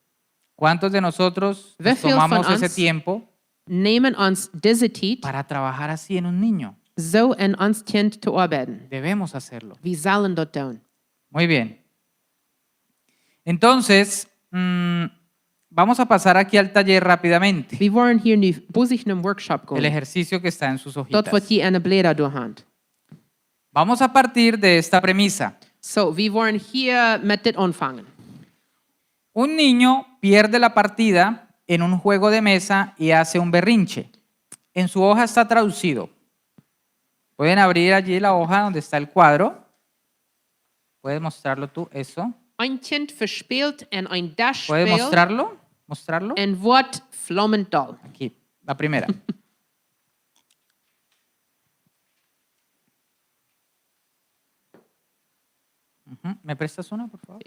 ¿Cuántos de nosotros nos Wieväl tomamos von ese ons tiempo nämen ons dise Tiet, para trabajar así en un niño? Soo en ons Kjint to oabeiden? Debemos hacerlo. Wie sellen daut doonen. Muy bien. Entonces, mm, vamos a pasar aquí al taller rápidamente. Wie woaren hia nu bosich nom Workshop El gonen. Ejercicio que está en sus hojitas. Daut waut jie aun de Bläda doa han. Vamos a partir de esta premisa. So, wie woaren hia met dit aunfangen. Un niño pierde la partida en un juego de mesa y hace un berrinche. En su hoja está traducido. Pueden abrir allí la hoja donde está el cuadro. Puedes mostrarlo tú, eso. Een Kjint vespält en een Deschspel. ¿Puedes mostrarlo? ¿Mostrarlo? Un woat Flaumenthal. Aquí, la primera. Ujú. ¿Me prestas una, por favor?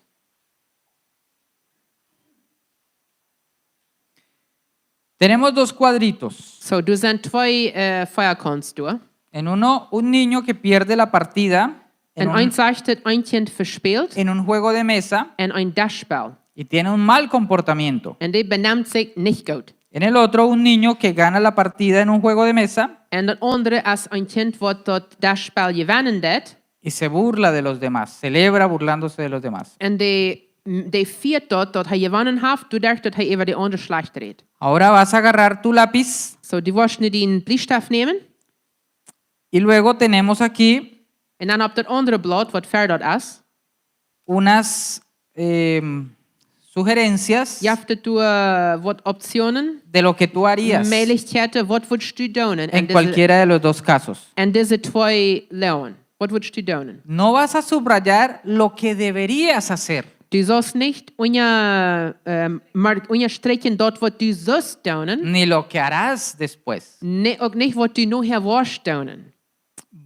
Tenemos dos cuadritos. So, doa sent twee äh, Veakauntsen doa. En uno, un niño que pierde la partida en En un, eent sajcht et, een Kjint vespält en un juego de mesa en een Deschspel. Y tiene un mal comportamiento. Un dee benemt sikj nich goot. En el otro, un niño que gana la partida en un juego de mesa. Un daut aundre es een Kjint waut daut Deschspel jewennen deit. Y se burla de los demás, celebra burlándose de los demás. Un dee, dee fiat daut, daut hee jewonnen haft, doaderch daut hee äwa de aundre schlajcht rät. Ahora vas a agarrar tu lápiz. So, du woascht nu dän Bliestift nämen. Y luego tenemos aquí Un dan opp daut aundre Blaut, waut ver daut es, unas em, sugerencias jeft et doa waut Optionen, de lo que tú harías Mäajlichkjeiten, waut wurscht du doonen en en dise, cualquiera de los dos casos. En dise twee Loagen? Waut wurscht du doonen? No vas a subrayar lo que deberías hacer, Du sust nich unja, ähm, mar-, unjastrikjen daut, waut du sust doonen, ni lo que harás después. Nee, uk nich, waut du nohäa woascht doonen.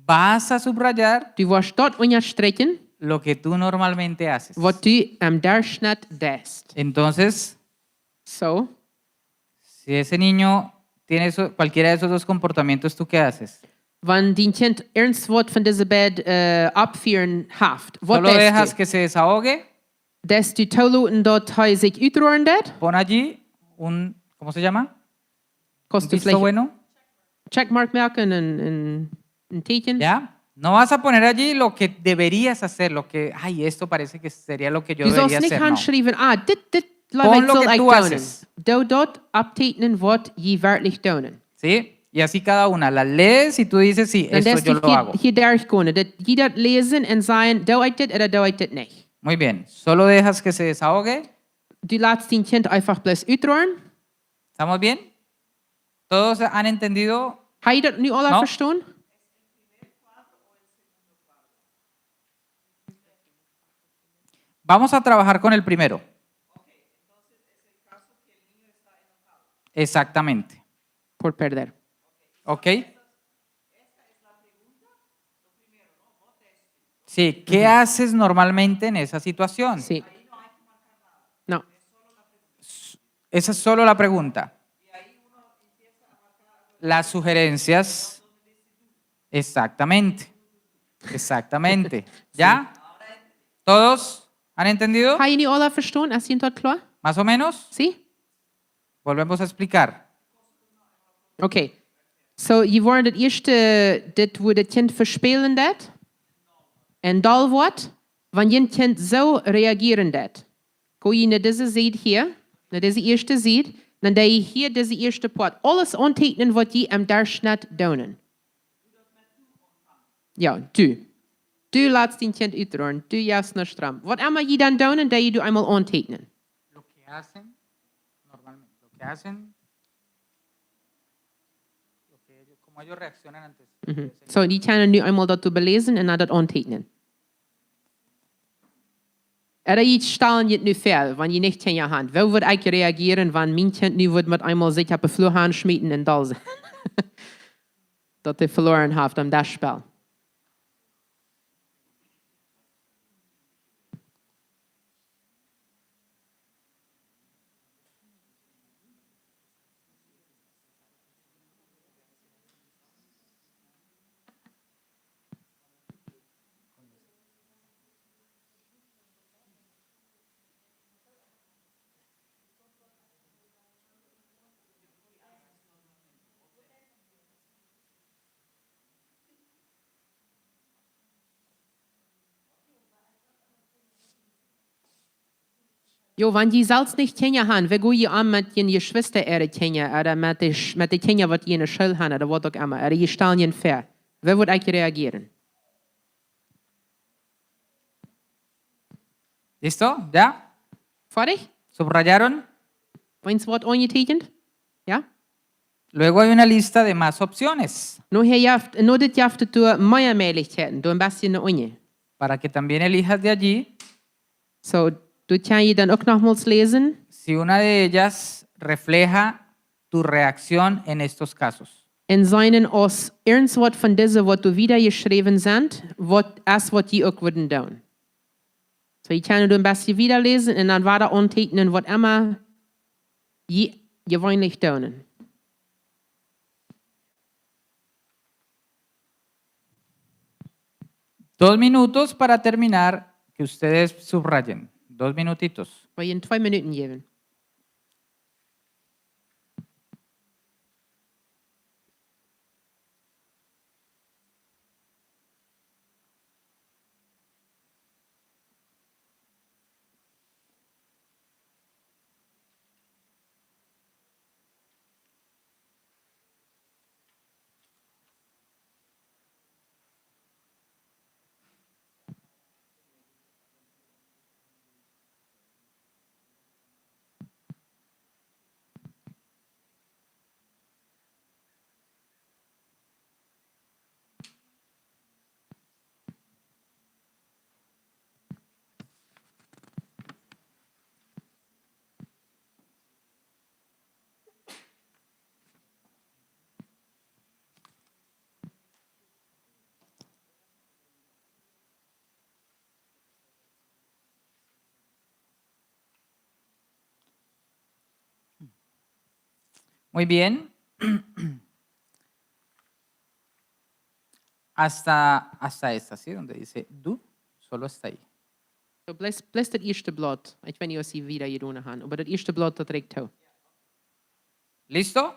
vas a subrayar Du woascht daut unjastrikjen, lo que tú normalmente haces. waut du em Derchschnitt deist. Entonces, So, si ese niño tiene eso- cualquiera de esos dos comportamientos, ¿tú qué haces? wan dien Kjint irjentwaut von dise beid äh, Oppfieren haft, waut Solo dejas deist du? Que se desahogue, Deist du toloten, daut hee sikj utroaren deit? Pon allí un, ¿cómo se llama? Kaust du Visto veleicht bueno. Checkmark moaken un, un, un Teakjen? ¿Ya? No vas a poner allí lo que deberías hacer, lo que, ay, esto parece que sería lo que yo Du debería saust nich hacer. No. Hanschriewen, ah, dit, dit, Pon leef lo soll que ekj tú doonen. Haces. Doo daut oppteakjnen, waut jie werkjlich doonen. ¿Sí? Y así cada una. La lees y tú dices, sí, Dan esto deist yo du lo hago. Hia derchgonen, daut jie daut läsen un sajen, doo ekj dit ooda doo ekj dit nich. Muy bien. Solo dejas que se desahogue. Du latst dien Kjint eefach bloos utroaren. ¿Estamos bien? ¿Todos han entendido? Hab jie daut nu aula No. vestonen? Vamos a trabajar con el primero. Exactamente. Por perder. ¿Ok? Sí, ¿qué haces normalmente en esa situación? Sí. No. Esa es solo la pregunta. Las sugerencias. Exactamente. Exactamente. ¿Ya? ¿Todos han entendido? Hab jie nu aula vestonen? Es daut kloa? ¿Más o menos? Sí? Volvemos a explicar. Okay. So, jie woaren daut ieeschte, dit woo daut Kjint vespälen deit. Un dan waut? Wan jun Kjint soo reagieren deit. Go jie no dise Sied hia, no dise ieeschte Sied, dan doo jie hia dise ieeschte Poat. Aules aunteakjnen, waut jie em Derchschnitt doonen. Jo, du. Du latst dien Kjint utroaren, du jefst nuscht rom. Waut emma jie dan doonen, doo jie du eemol aunteakjnen. Lo que hacen normalmente, lo que hacen, lo que ellos, cómo ellos reaccionan ante eso. Mhm. So, jie kjennen nu eemol daut beläsen un dan daut aunteakjnen. Ooda jie stalen junt nu väa, wan jie nich Kjinja han. Woo wudd ekj reagieren, wan mien Kjint nu wudd met eemol sikj opp de Flua hanschmieten un doll sennen? Daut hee veloaren haft aum Deschspell. Jo, wan jie selfst nich Kjinja han, woo go jie om met jun Jeschwista äare Kjinja, ooda met de, Sch- met de Kjinja, waut jie enne School han, ooda waut uk emma, ooda jie stalen junt väa? Woo wudd ekj reagieren? ¿Listo? ¿Ya? Foadich? ¿Subrayaron? Eens waut aunjeteakjent? Jo? Luego hay una lista de más opciones No hia jeft, no dit jeft et doa mea Mäajlichkjeiten, doa een bät no unjen. Para que también elijas de allí So, doa kjenn jie dan uk nochmols läsen. Si una de ellas refleja tu reacción en estos casos. Un seenen aus irjentwaut von dise, waut doa wieda jeschräwen sent, waut es waut jie uk wudden doonen. So, jie kjennen doa een bät wieda läsen un dan wada aunteakjnen, waut emma jie jeweenlich doonen. Dos minutos para terminar, que ustedes subrayen. Dos minutitos. Woa jie twee Minuten jäwen. Muy bien. Hasta, hasta esta, ¿sí? Donde dice du, solo hasta ahí. So, bless, bless daut ieeschte Blaut. Ekj weet nich aus jie wieda jedonen haben, oba daut ieeschte Blaut, daut rieekjt too. ¿Listo?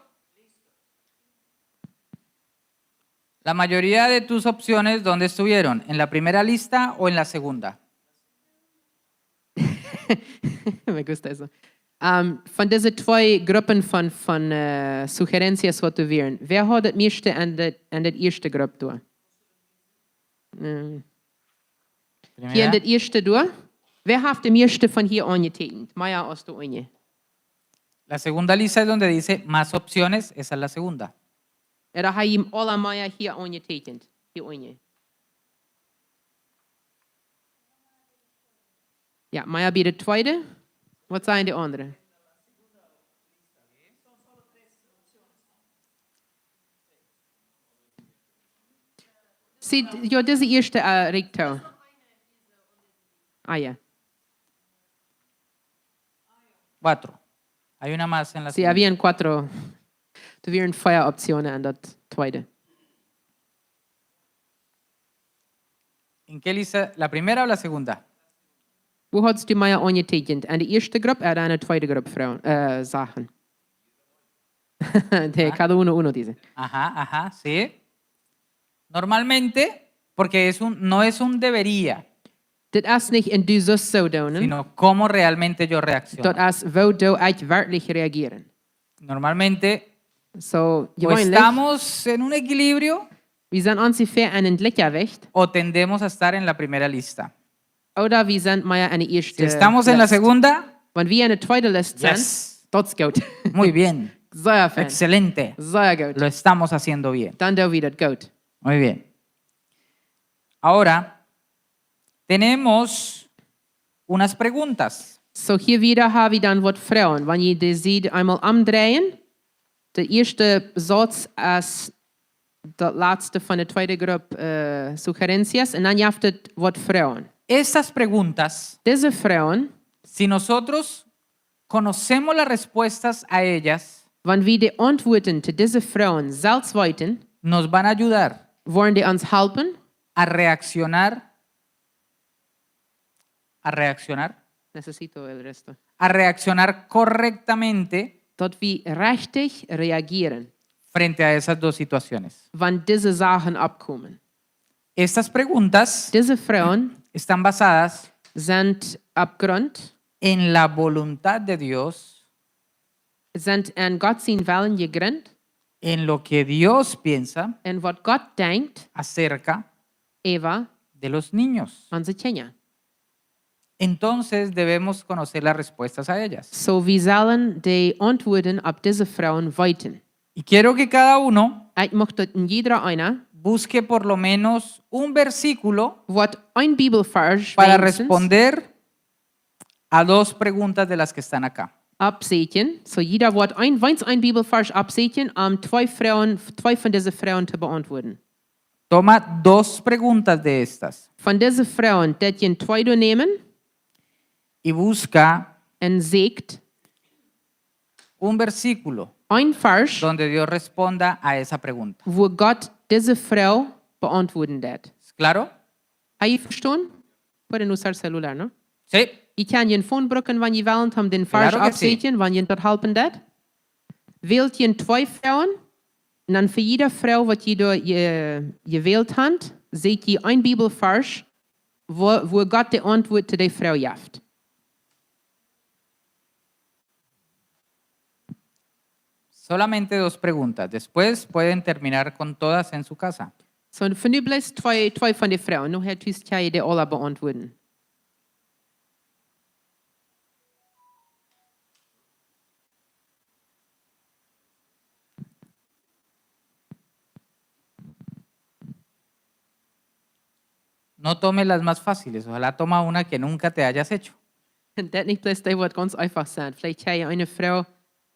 La mayoría de tus opciones, ¿dónde estuvieron? ¿En la primera lista o en la segunda? Me gusta eso. Um, von dise twee Gruppen von, von uh, sugerencias waut doa wieren, wäa haud daut mieeschte aun de, aun de ieeschte Grupp doa? Mm. Hia aun Primera. De ieeschte doa. Wäa haft de mieeschte von hia aunjeteekjent? Mea aus doa unjen. La segunda lista es donde dice más opciones, esa es la segunda. Ooda haft jie aula mea hia aunjeteekjent? Hia unjen. Jo, mea bie de tweede. Waut sajen de aundre? See, jo, dise ieeschte uh, rieekjt too. Ah, jo. Cuatro. Hay una más en la See, segunda. Habían cuatro. Doa wieren vea Optionen aun daut tweede. ¿En qué lista? ¿La primera o la segunda? Woo haudst du mea aunjeteekjent? Aun de ieeschte Grupp ooda aun de tweede Grupp Froen, uh, Sachen? De cada uno uno dice. Ajá, ajá, sí. Normalmente, porque es un, no es un debería, Dit es nich een du sust soo doonen. Sino cómo realmente yo reacciono. Daut es woo doo ekj werkjlich reagieren. Normalmente, So, o jeweenlich, estamos en un equilibrio wie sent ons hia aun een Gleichgewicht, o tendemos a estar en la primera lista. ooda wie sent mea aun de ieeschte Si estamos en la List. Segunda, Wan wie aun de tweede List sent, yes. Daut es goot. Muy bien. Sea fein. Excelente. Sea goot. Lo estamos haciendo bien. Dan doo wie daut goot. Muy bien. Ahora, tenemos unas preguntas. So, hia wieda hab wie dan waut Froen. Wan jie de Sied eemol omdreien, de ieeschte Sauz es daut latste von de tweede Grupp uh, sugerencias. Un dan jeft et waut Froen. Estas preguntas, Dise Froen, si nosotros conocemos las respuestas a ellas, wan wie de Auntwuaten to dise Froen selfst weeten, nos van a ayudar woaren dee ons halpen, a reaccionar, a reaccionar, necesito el resto, a reaccionar correctamente daut wie rechtich reagieren, frente a esas dos situaciones. wan dise Sachen oppkomen. Estas preguntas Dise Froen están basadas sent opp Grunt, en la voluntad de Dios, sent aun Gott sien Wellen jejrint, en lo que Dios piensa un waut Gott denkjt acerca äwa de los niños. Onse Kjinja. Entonces debemos conocer las respuestas a ellas. So, wie sellen de Auntwuaten opp dise Froen weeten. Y quiero que cada uno Ekj mucht daut een jiedra eena busque por lo menos un versículo woat een Bibelvers para wenigstens responder a dos preguntas de las que están acá. Oppsieekjen. So, jieda woat een, weens een Bibelvers oppsieekjen, om twee Froen, twee von dise Froen to beauntwuaden. Toma dos preguntas de estas Von dise Froen, daut jie twee doa nämen y busca un sieekjt un versículo een Varsch, donde Dios responda a esa pregunta. wua Gott dise Froag beauntwuaden deed. ¿Es claro? Hab jie vestonen? Pueden usar celular, no? Sí. Jie kjennen jun Phone brucken, wan jie wellen, om dän Varsch Claro que sí. oppsieekjen, wan jie daut halpen deed. Wält jie twee Froen, un dan fa jiede Froag, waut jie doa je, jewält haben, sieekjt jie een Bibelvarsch, wua, wua Gott de Auntwuat to dee Froag jeft. Solamente dos preguntas. Después pueden terminar con todas en su casa. So, fa nu bloos twee, twee von dee Froagen. Nohäa tus kjenn jie dee aula beauntwuaden. No tome las más fáciles. Ojalá toma una que nunca te hayas hecho. Daut nich bloos dee, waut gaunz eefach sent. Veleicht kjenn jie eene Froag,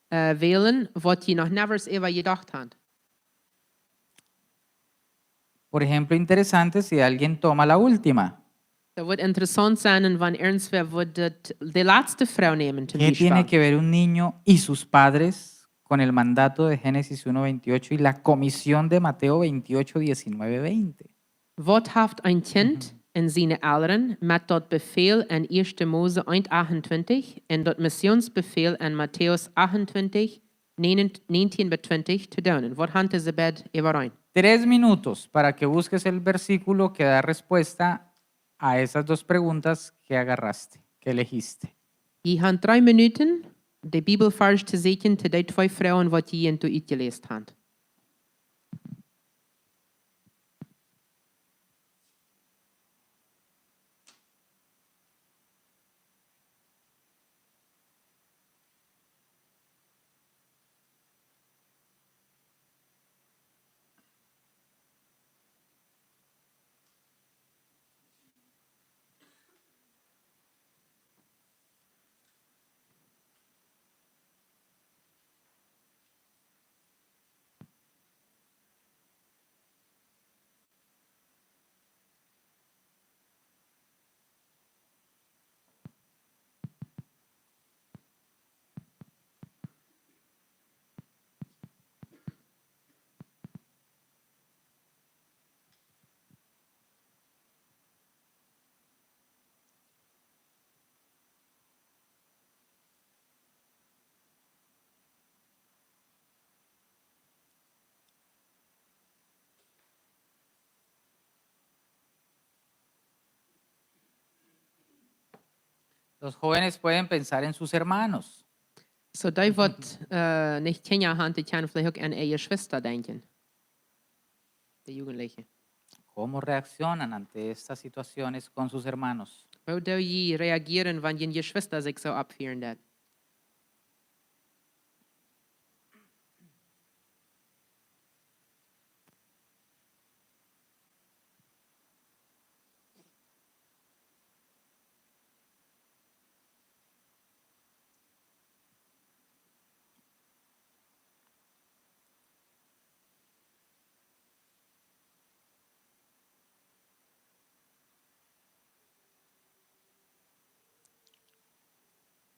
äh, wälen, waut jie noch never äwa jedocht haben. Por ejemplo, interesante si alguien toma la última. Daut woat interessaunt sennen, wan irjentwäa woat daut, dee latste Froag nämen, toom ¿Qué tiene Biespel. Que ver un niño y sus padres con el mandato de Génesis uno veintiocho y la comisión de Mateo veintiocho, diecinueve, veinte? Waut haft een Kjint en siene Elren met daut Befäl en ieeschte Mose eent achtuntwintich un daut Missionsbefäl en Matäus achtuntwintich, näajentieen bat twintich to doonen? Waut haft dise beid äwareen? Tres minutos para que busques el versículo que da respuesta a esas dos preguntas que agarraste, que elegiste. Jie han dree Minuten, de Bibelvarsch to sieekjen, to dee twee Froagen, waut jie doa utjeläst han. Los jóvenes pueden pensar en sus hermanos. Soo dee waut, äh, nich Kjinja han, dee kjennen veleicht uk aun äare Jeschwista denkjen. De Jugendliche. ¿Cómo reaccionan ante estas situaciones con sus hermanos? Woo doo jie reagieren, wan june Jeschwista sikj soo oppfieren doonen?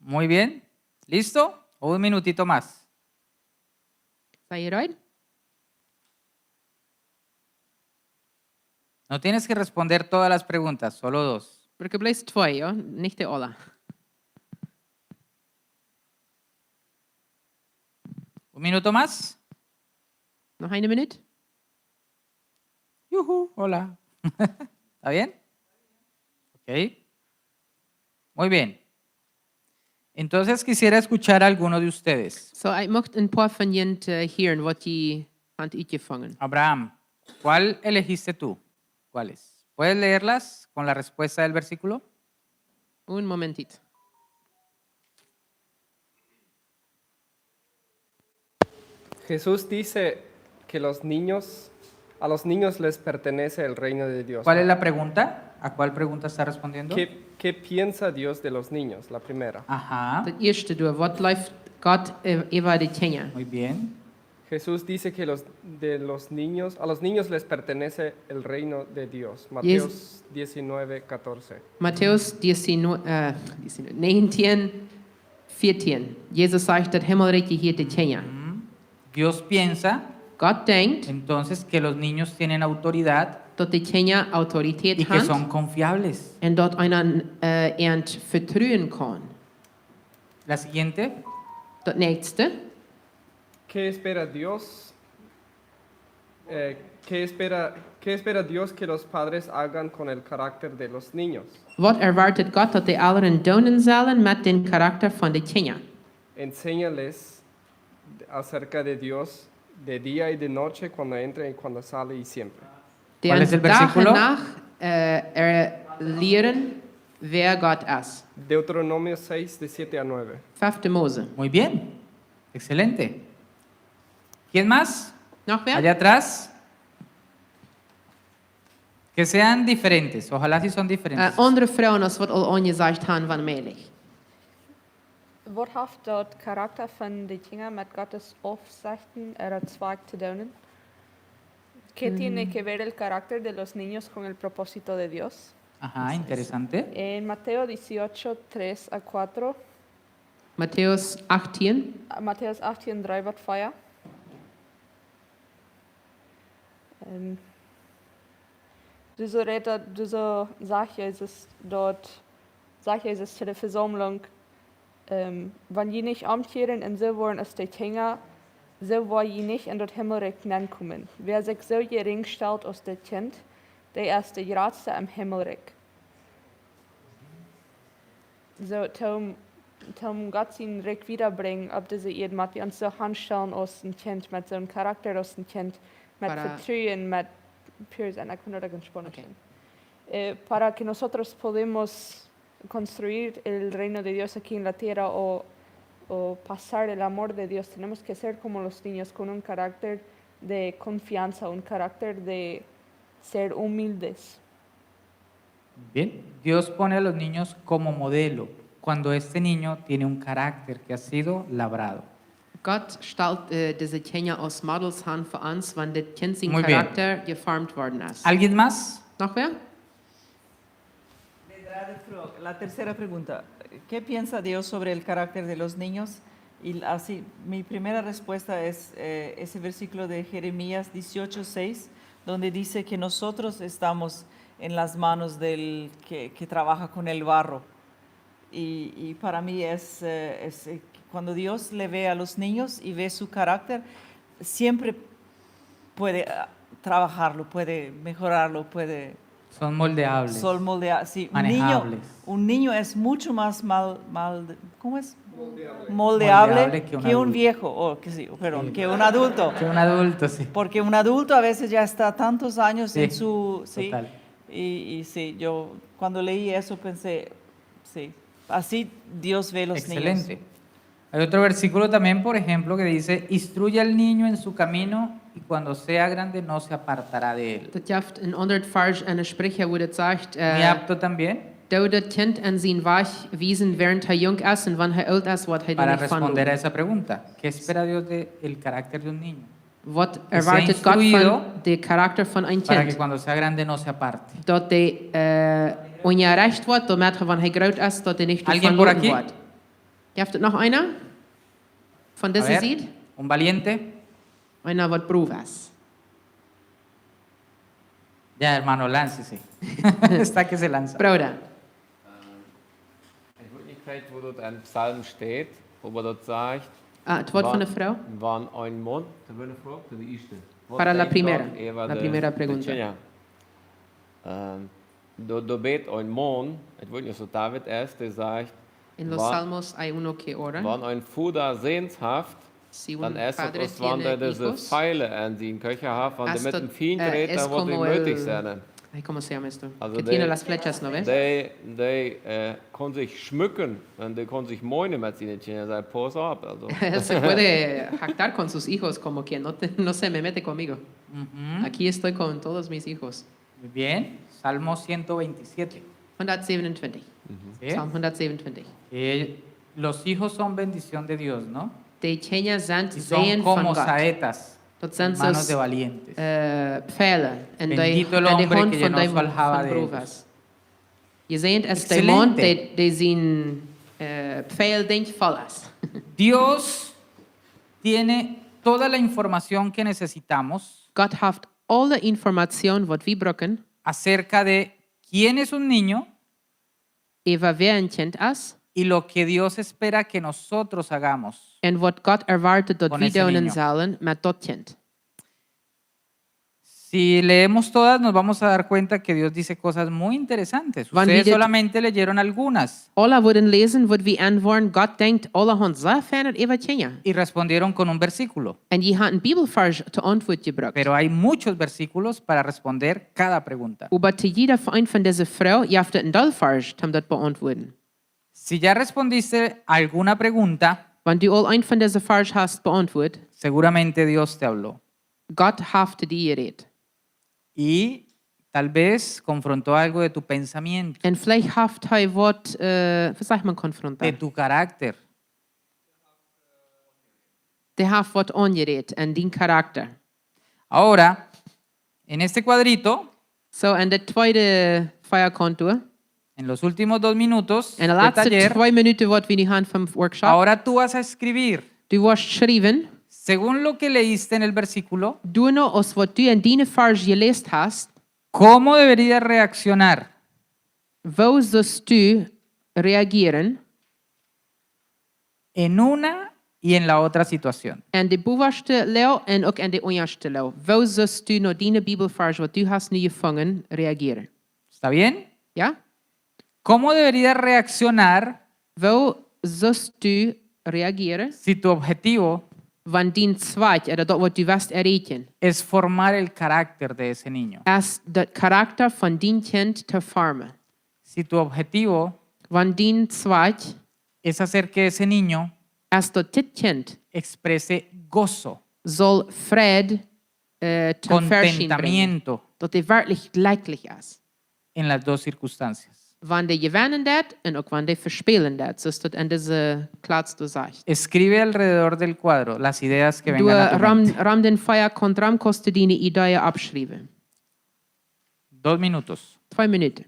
Muy bien. ¿Listo? Un minutito más. Seid ihr ready? No tienes que responder todas las preguntas, solo dos. Bruckt bloos twee, jo? Nich dee aula. Un minuto más. Noch eene Minut. Yuhu, hola. ¿Está bien? Ok. Muy bien. Entonces quisiera escuchar a alguno de ustedes. Soo, ekj mucht een poa von junt, äh, hieren, waut jie han utjefungen. Abraham, ¿cuál elegiste tú? ¿Cuáles? ¿Puedes leerlas con la respuesta del versículo? Un momentito. Jesús dice que los niños, a los niños les pertenece el reino de Dios. ¿Cuál es la pregunta? ¿A cuál pregunta está respondiendo? ¿Qué, qué piensa Dios de los niños? La primera. Ajá. Daut ieeschte doa, waut jleeft Gott, äh, äwa de Kjinja? Muy bien. Jesús dice que los, de los niños, a los niños les pertenece el reino de Dios. Matthaeus diecinueve catorce. Matthaeus diecinueve, äh, diecinueve, näajentieen, vieetieen. Jesus sajcht, daut Himmelrikj jehieet de Kjinja. Ujú. Dios piensa, Gott denkjt, entonces, que los niños tienen autoridad, daut de Kjinja Autoritäten han, y que son confiables, un daut eena, äh, an vetruen kaun. La siguiente. Daut näakjste. ¿Qué espera Dios? Eh, ¿qué espera, qué espera Dios que los padres hagan con el carácter de los niños? Waut erwoat Gott, daut de Elren doonen sellen met dän Karakta von de Kjinja? Enséñales acerca de Dios de día y de noche, cuando entra y cuando sale y siempre. ¿Cuál es el versículo? Dän Dach un Nacht, äh, lieren, wäa Gott es. Deuteronomio seis, de siete a nueve. Fefte Mose. Muy bien. Excelente. ¿Quién más? Noch wäa? Allá atrás. Que sean diferentes. Ojalá si son diferentes. Äh, aundre Froagen aus waut aul aunjesajcht han, wan mäajlich. Waut haft daut Karakta von de Kjinja met Gottes Aufsechten ooda Zwakj to doonen? ¿Qué tiene que ver el carácter de los niños con el propósito de Dios? Ajá, interesante. En Mateo dieciocho, tres a cuatro. Matthäus achtzehn. Matthäus achtzehn, drei bat vier. Ähm, du so rät, du so sagt Jesus dort, sagt Jesus zu der Versammlung, ähm, wann jie nich omkjieren un soo woaren aus de Kjinja, soo woa jie nich en daut Himmelrikj nenkomen. Wäa sikj soo jerinj stalt aus dit Kjint, dee es de jratste em Himmelrikj. So, toom, toom Gott sien Rikj wiedabrinjen opp dise Ieed, mott wie ons soo aunstalen aus een Kjint, met soon Charakter aus een Kjint, met Para- Vetruen, met pure sennen. Ekj kunn daut uk en Spaunisch Okay. sajen. Eh, para que nosotros podamos construir el reino de Dios aquí en la tierra o, o pasar el amor de Dios, tenemos que ser como los niños, con un carácter de confianza, un carácter de ser humildes. Bien, Dios pone a los niños como modelo cuando este niño tiene un carácter que ha sido labrado. Gott stalt äh, dise Kjinja aus Models aun fa ons, wan dit Kjint sien Muy bien. Charakter geformt worden es. ¿Alguien más? Noch wäa? Vendrá de Frog. La tercera pregunta, ¿qué piensa Dios sobre el carácter de los niños? Y así, mi primera respuesta es eh, ese versículo de Jeremías dieciocho seis, donde dice que nosotros estamos en las manos del que, que trabaja con el barro. Y, y para mí es, eh, es, eh, cuando Dios le ve a los niños y ve su carácter, siempre puede ah, trabajarlo, puede mejorarlo, puede Son moldeables. Sol moldea, sí. Un niño, Manejables. Un niño es mucho más mal, mal ¿cómo es? Moldeable, Moldeable que un que un adulto. Viejo, o que sí, perdón, Sí. Que un adulto. Que un adulto, sí. Porque un adulto a veces ya está tantos años Sí, en su... Sí, total. Y, y sí, yo cuando leí eso pensé, sí, así Dios ve los Excelente. Niños. Hay otro versículo también, por ejemplo, que dice, instruye al niño en su camino y cuando sea grande no se apartará de él. Daut jeft een aundret Varsch en de Spricha, wua daut sajcht, Muy äh, apto también doo daut Kjint en sien Wajch wiesen, wäarent hee junk es, un wan hee oolt es, woat hee para doa nich von responder a loten. Esa pregunta. ¿Qué espera Dios del carácter de un niño? Waut Que sea erwartet Gott instruido von de Charakter von een Para que Kjint? cuando sea grande no se aparte. Daut dee äh, unjarecht woat, doamet hee, wan hee groot es, daut hee nich doa ¿Alguien von por loten aquí? Woat. Jeft et noch eena? Von A dise ver, Sied? Un valiente. Eena waut brow es. Ya, hermano, láncese. Está que se lanza. Brooda. Ich weet nich krakjt, woo daut em Psalm steit, oba daut sajcht, Ah, et Wuat von de Fru. Wan een Maun, daut wia ne Fru, daut ieeschte. Waut Para la denkjt primera, Gott äwa la de, primera de pregunta. Kjinja? Ehm, doa, doa bät een Maun, ekj weet nich, aus daut David es, dee sajcht, En los wan, Salmos hay uno que ora. Wan een Voda Säns haft, Si un dan es daut, padre aus wan tiene dee dise hijos, Feile aun sien Kjarpa haft, wan es dee met daut, een Fient eh, rät, es dan woat hee como modig el- sennen. Ay, ¿cómo se llama esto? Also Que de- tiene las flechas, ¿no ves? Dee, dee eh, kaun sikj schmücken un dee kaun sikj monen met siene Kjinja. Sajcht, pauss opp. Also. Él se puede jactar con sus hijos como que no, te- no se me mete conmigo. Ujú. Aquí estoy con todos mis hijos. Muy bien. Salmo ciento veintisiete. Hundertsiebenundzwanzig. ¿Sí? Psalm hundertsiebenundzwanzig. Eh, los hijos son bendición de Dios, ¿no? De Kjinja sent Y son Säajen von como Gott. Saetas Daut en sent manos soos de valientes. eh, Pfeile en de, Bendito el en de hombre Haunt que von llenó dee su waut aljaba von de brow ellos. Es. Jesäajent es de Excelente. Maun, dee, dee sien eh, Pfeildinkj voll es. Dios tiene toda la información que necesitamos Gott haft aule Information, waut wie brucken, acerca de quién es un niño äwa wäa een Kjint es y lo que Dios espera que nosotros hagamos. un waut Gott erwartet, daut Con wie ese doonen niño. sellen met daut Kjint. Si leemos todas, nos vamos a dar cuenta que Dios dice cosas muy interesantes. Van Ustedes wie- solamente leyeron algunas Aule wudden läsen, waut wie enwoaren, Gott denkjt aulahaunt sea fein äwa Kjinja. Y respondieron con un versículo. Un jie haben een Bibelvarsch to Auntwuat jebrukt. Pero hay muchos versículos para responder cada pregunta. Oba to jieda een von dise Fru jeft et een Deelvarsch, om daut beauntwuaden. Si ya respondiste alguna pregunta, Wan du aul een von dise Varsch hast beauntwuat, seguramente Dios te habló. Gott haft to die jerät. Y tal vez confrontó algo de tu pensamiento, Un veleicht haft hee waut, äh, waut sajcht maun, de konfrontiert? Tu carácter. Dee haft waut aunjerät aun dien Charakter. Ahora, en este cuadrito, So, en de tweede Feakontur, En los últimos dos minutos En de del latste taller, twee Minuten waut wie nu haben vom Workshop. Ahora tú vas a escribir, Du woascht schriewen, según lo que leíste en el versículo, doano aus waut du en dien Varsch jeläst hast, cómo debería reaccionar woo sust du reagieren en una y en la otra situación. En de bowaschte Loag un uk en de unjaschte Loag? Woo sust du no dien Bibelvarsch waut du hast nu jefungen reagieren? ¿Está bien? Jo? ¿Cómo debería reaccionar Woo sust du reagieren, si tu objetivo wan dien Zweck, ooda daut waut du west erreichen, es formar el carácter de ese niño? Es daut Karakta von dien Kjint to formen. Si tu objetivo Wan dien Zweck es hacer que ese niño es daut dit Kjint exprese gozo, saul Freid, äh, toom Väaschien brinjen, contentamiento daut dee werkjlich jlekjlich es en las dos circunstancias. Wan dee jewennen deit un uk wan dee vespälen deit, soo aus daut en dise Klatz doa sajcht. Escribe alrededor del cuadro las ideas que vengan a tu rom, mente. Rom dän Fiakaunt rom kaust du diene Ideen oppschriewen. Dos minutos. Twee Minuten.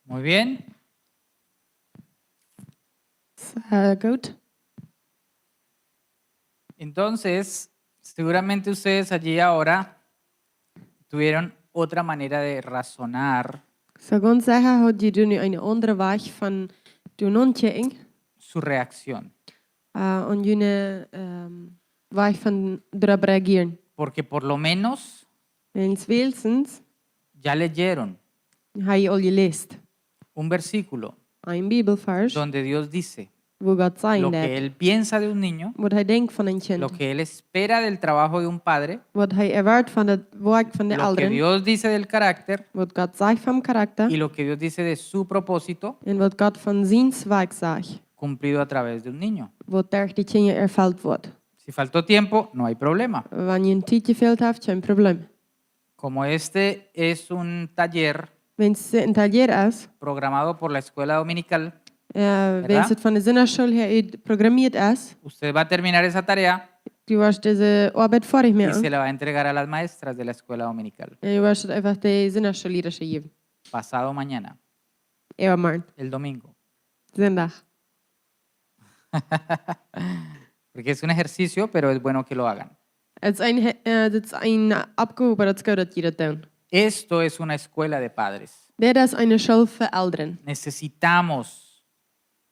Muy bien. Sea good. Entonces, seguramente ustedes allí ahora tuvieron otra manera de razonar. Soo gaunz secha hauden jie nu eene aundre Wajch von doonen kjikjen. Su reacción. Äh, un june, ähm, Wajch von doaropp reagieren. Porque por lo menos Wiels wenigstens ya leyeron hab jie aul jeläst un versículo een Bibelvarsch, donde Dios dice wua Gott sajcht lo que daut, él piensa de un niño, waut hee denkjt von een Kjint, lo que él espera del trabajo de un padre, waut hee erwoat von daut Woakj von de Elren, lo que Dios dice del carácter, waut Gott sajcht vom Karakta, y lo que Dios dice de su propósito, un waut Gott von sien Zweck sajcht, cumplido a través de un niño. Waut derch de Kjinja erfelt woat. Si faltó tiempo, no hay problema. Wan jie Tiet jefält haft, kjeen Problem. Como este es un taller Wiels dit een Taller es, programado por la escuela dominical, äh, wiels daut von de Sindachschool häa ut programmieet es, usted va a terminar esa tarea du woascht dise Oabeit foadich y se moaken la va a entregar a las maestras de la escuela dominical un du woascht et eefach de Sindachschoolliera jäwen. Pasado mañana, äwamorjen, el domingo. Sindach. Porque es un ejercicio, pero es bueno que lo hagan. Et es een, äh, dit es een Oppgow, oba daut es goot daut jie daut doonen. Esto es una escuela de padres. Dit es eene School fa Elren. Necesitamos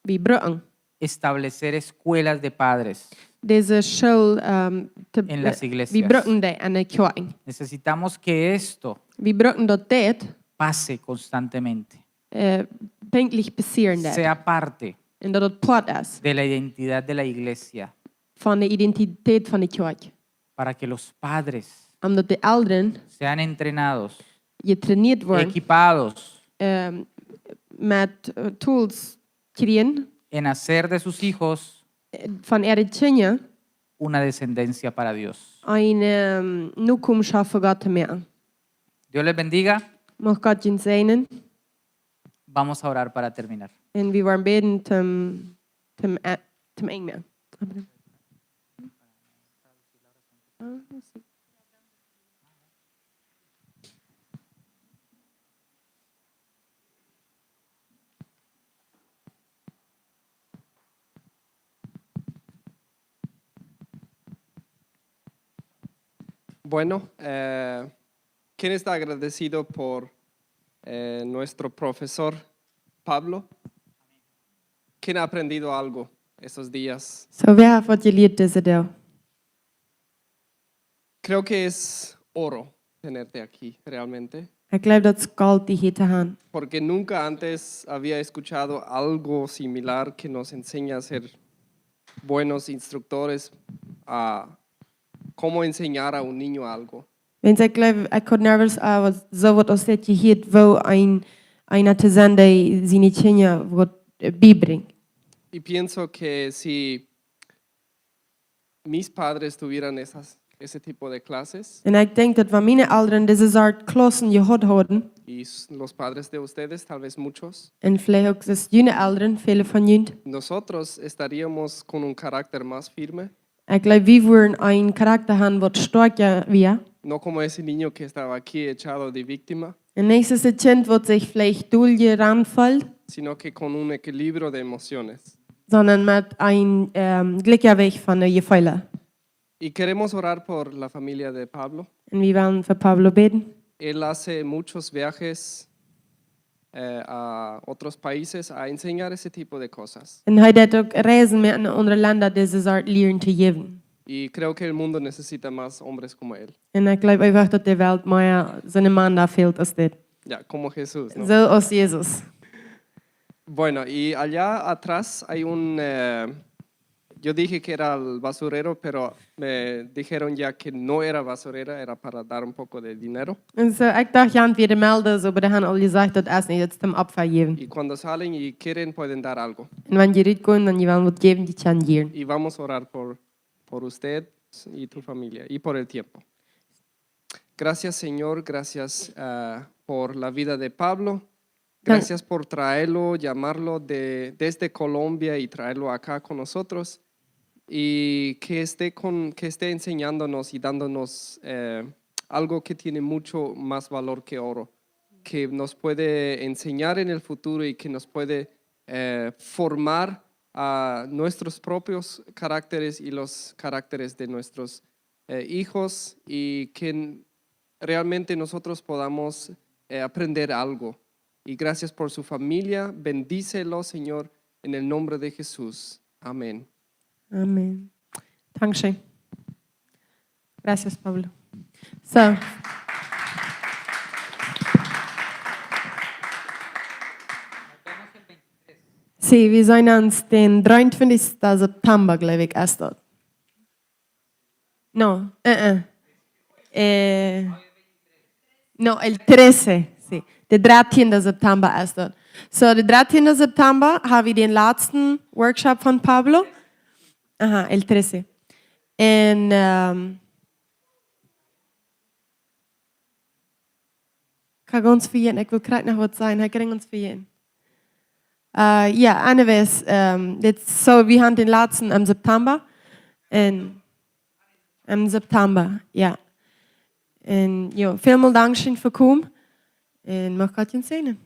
Wie brucken establecer escuelas de padres dise School, ähm, to, en las iglesias. Wie brucken dee en de Kjoakjen. Necesitamos que esto Wie brucken daut dit pase constantemente. Äh, pinkjtlich passieren deit. Sea parte Un daut et Poat es de la identidad de la iglesia. Von de Identität von de Kjoakj. Para que los padres Om daut de Elren sean entrenados, jetrainieet woaren, equipados, ähm, met, äh, Tools kjrieen, en hacer de sus hijos von äare Kjinja una descendencia para Dios. Eene, ähm, Nokomenschoft fa Gott to moaken. Dios les bendiga. Mucht Gott junt säajnen. Vamos a orar para terminar. Un wie woaren bäden toom, toom, äh, toom Enj moaken. Amen. Bueno, eh, ¿quién está agradecido por, eh, nuestro profesor Pablo? ¿Quién ha aprendido algo estos días? So, wäa haft waut jelieet dise Doag? Creo que es oro tenerte aquí, realmente. Ekj jleew daut es Golt, die hia to haben. Porque nunca antes había escuchado algo similar que nos enseña a ser buenos instructores, a cómo enseñar a un niño algo. Wiels ekj jleew, ekj haud never, äh, soo waut aus dit jehieet, woo een, eena to sennen, dee siene Kjinja waut, äh, biebrinjt. Y pienso que si mis padres tuvieran esas, ese tipo de clases, Un ekj denkj daut wan miene Elren dise Sort Klaussen jehaut hauden, y s-, los padres de ustedes, tal vez muchos, un veleicht uk soo june Elren, väle von junt, nosotros estaríamos con un carácter más firme. Ekj jleew, wie wudden een Charakta haben waut stoakja wia. No como ese niño que estaba aquí echado de víctima. Un nich soo aus daut Kjint waut sikj veleicht doll jerannt feelt. Sino que con un equilibrio de emociones. Sondern met een, ähm, Gleichgewicht von de Jefeele. Y queremos orar por la familia de Pablo. Un wie wellen fa Pablo bäden. Él hace muchos viajes, eh, a otros países a enseñar ese tipo de cosas. Un hee deit uk Reisen moaken no aundre Lenda, dise Sort Lieren to jäwen. Y creo que el mundo necesita más hombres como él. Un ekj jleew eefach daut de Welt mea soone Mana fält aus dit. Ya, como Jesús, ¿no? Soo aus Jesus. Bueno, y allá atrás hay un, eh, yo dije que era el basurero, pero me dijeron ya que no era basurera, era para dar un poco de dinero. Un soo, ekj docht, jo, wia de Melder, oba dee haben aul jesajcht, daut es nich, daut es toom Opfa jäwen. Y cuando salen y quieren, pueden dar algo. Un wan jie rutgonen, dan jie wellen waut jäwen, jie kjennen jieren. Y vamos a orar por, por usted y tu familia y por el tiempo. Gracias, Señor, gracias, ah, por la vida de Pablo. Gracias por traerlo, llamarlo de, desde Colombia y traerlo acá con nosotros. Y que esté con, que esté enseñándonos y dándonos, eh, algo que tiene mucho más valor que oro, que nos puede enseñar en el futuro y que nos puede, eh, formar a nuestros propios caracteres y los caracteres de nuestros, eh, hijos, y que realmente nosotros podamos, eh, aprender algo. Y gracias por su familia. Bendícelo, Señor, en el nombre de Jesús. Amén. Amen. Dankscheen. Gracias, Pablo. So. Sí, wie seenen ons dän dreeuntwintichsten September, jleew ekj, es daut. No, eh, eh. Eh, no, el trece, sí. De dartieende September es daut. So, de dartieende September haben wie dän latsten Workshop von Pablo. Aha, el trece. Un, ehm, ekj ha gaunz vejäten, ekj wull krakjt noch waut sajen, ekj ha gaunz vejäten. Eh, jo, anyways, ehm, dit, so, wie haben dän latsten em September. Un em September, jo. Un jo, välmol dankscheen fa komen. Un mucht Gott junt säajnen.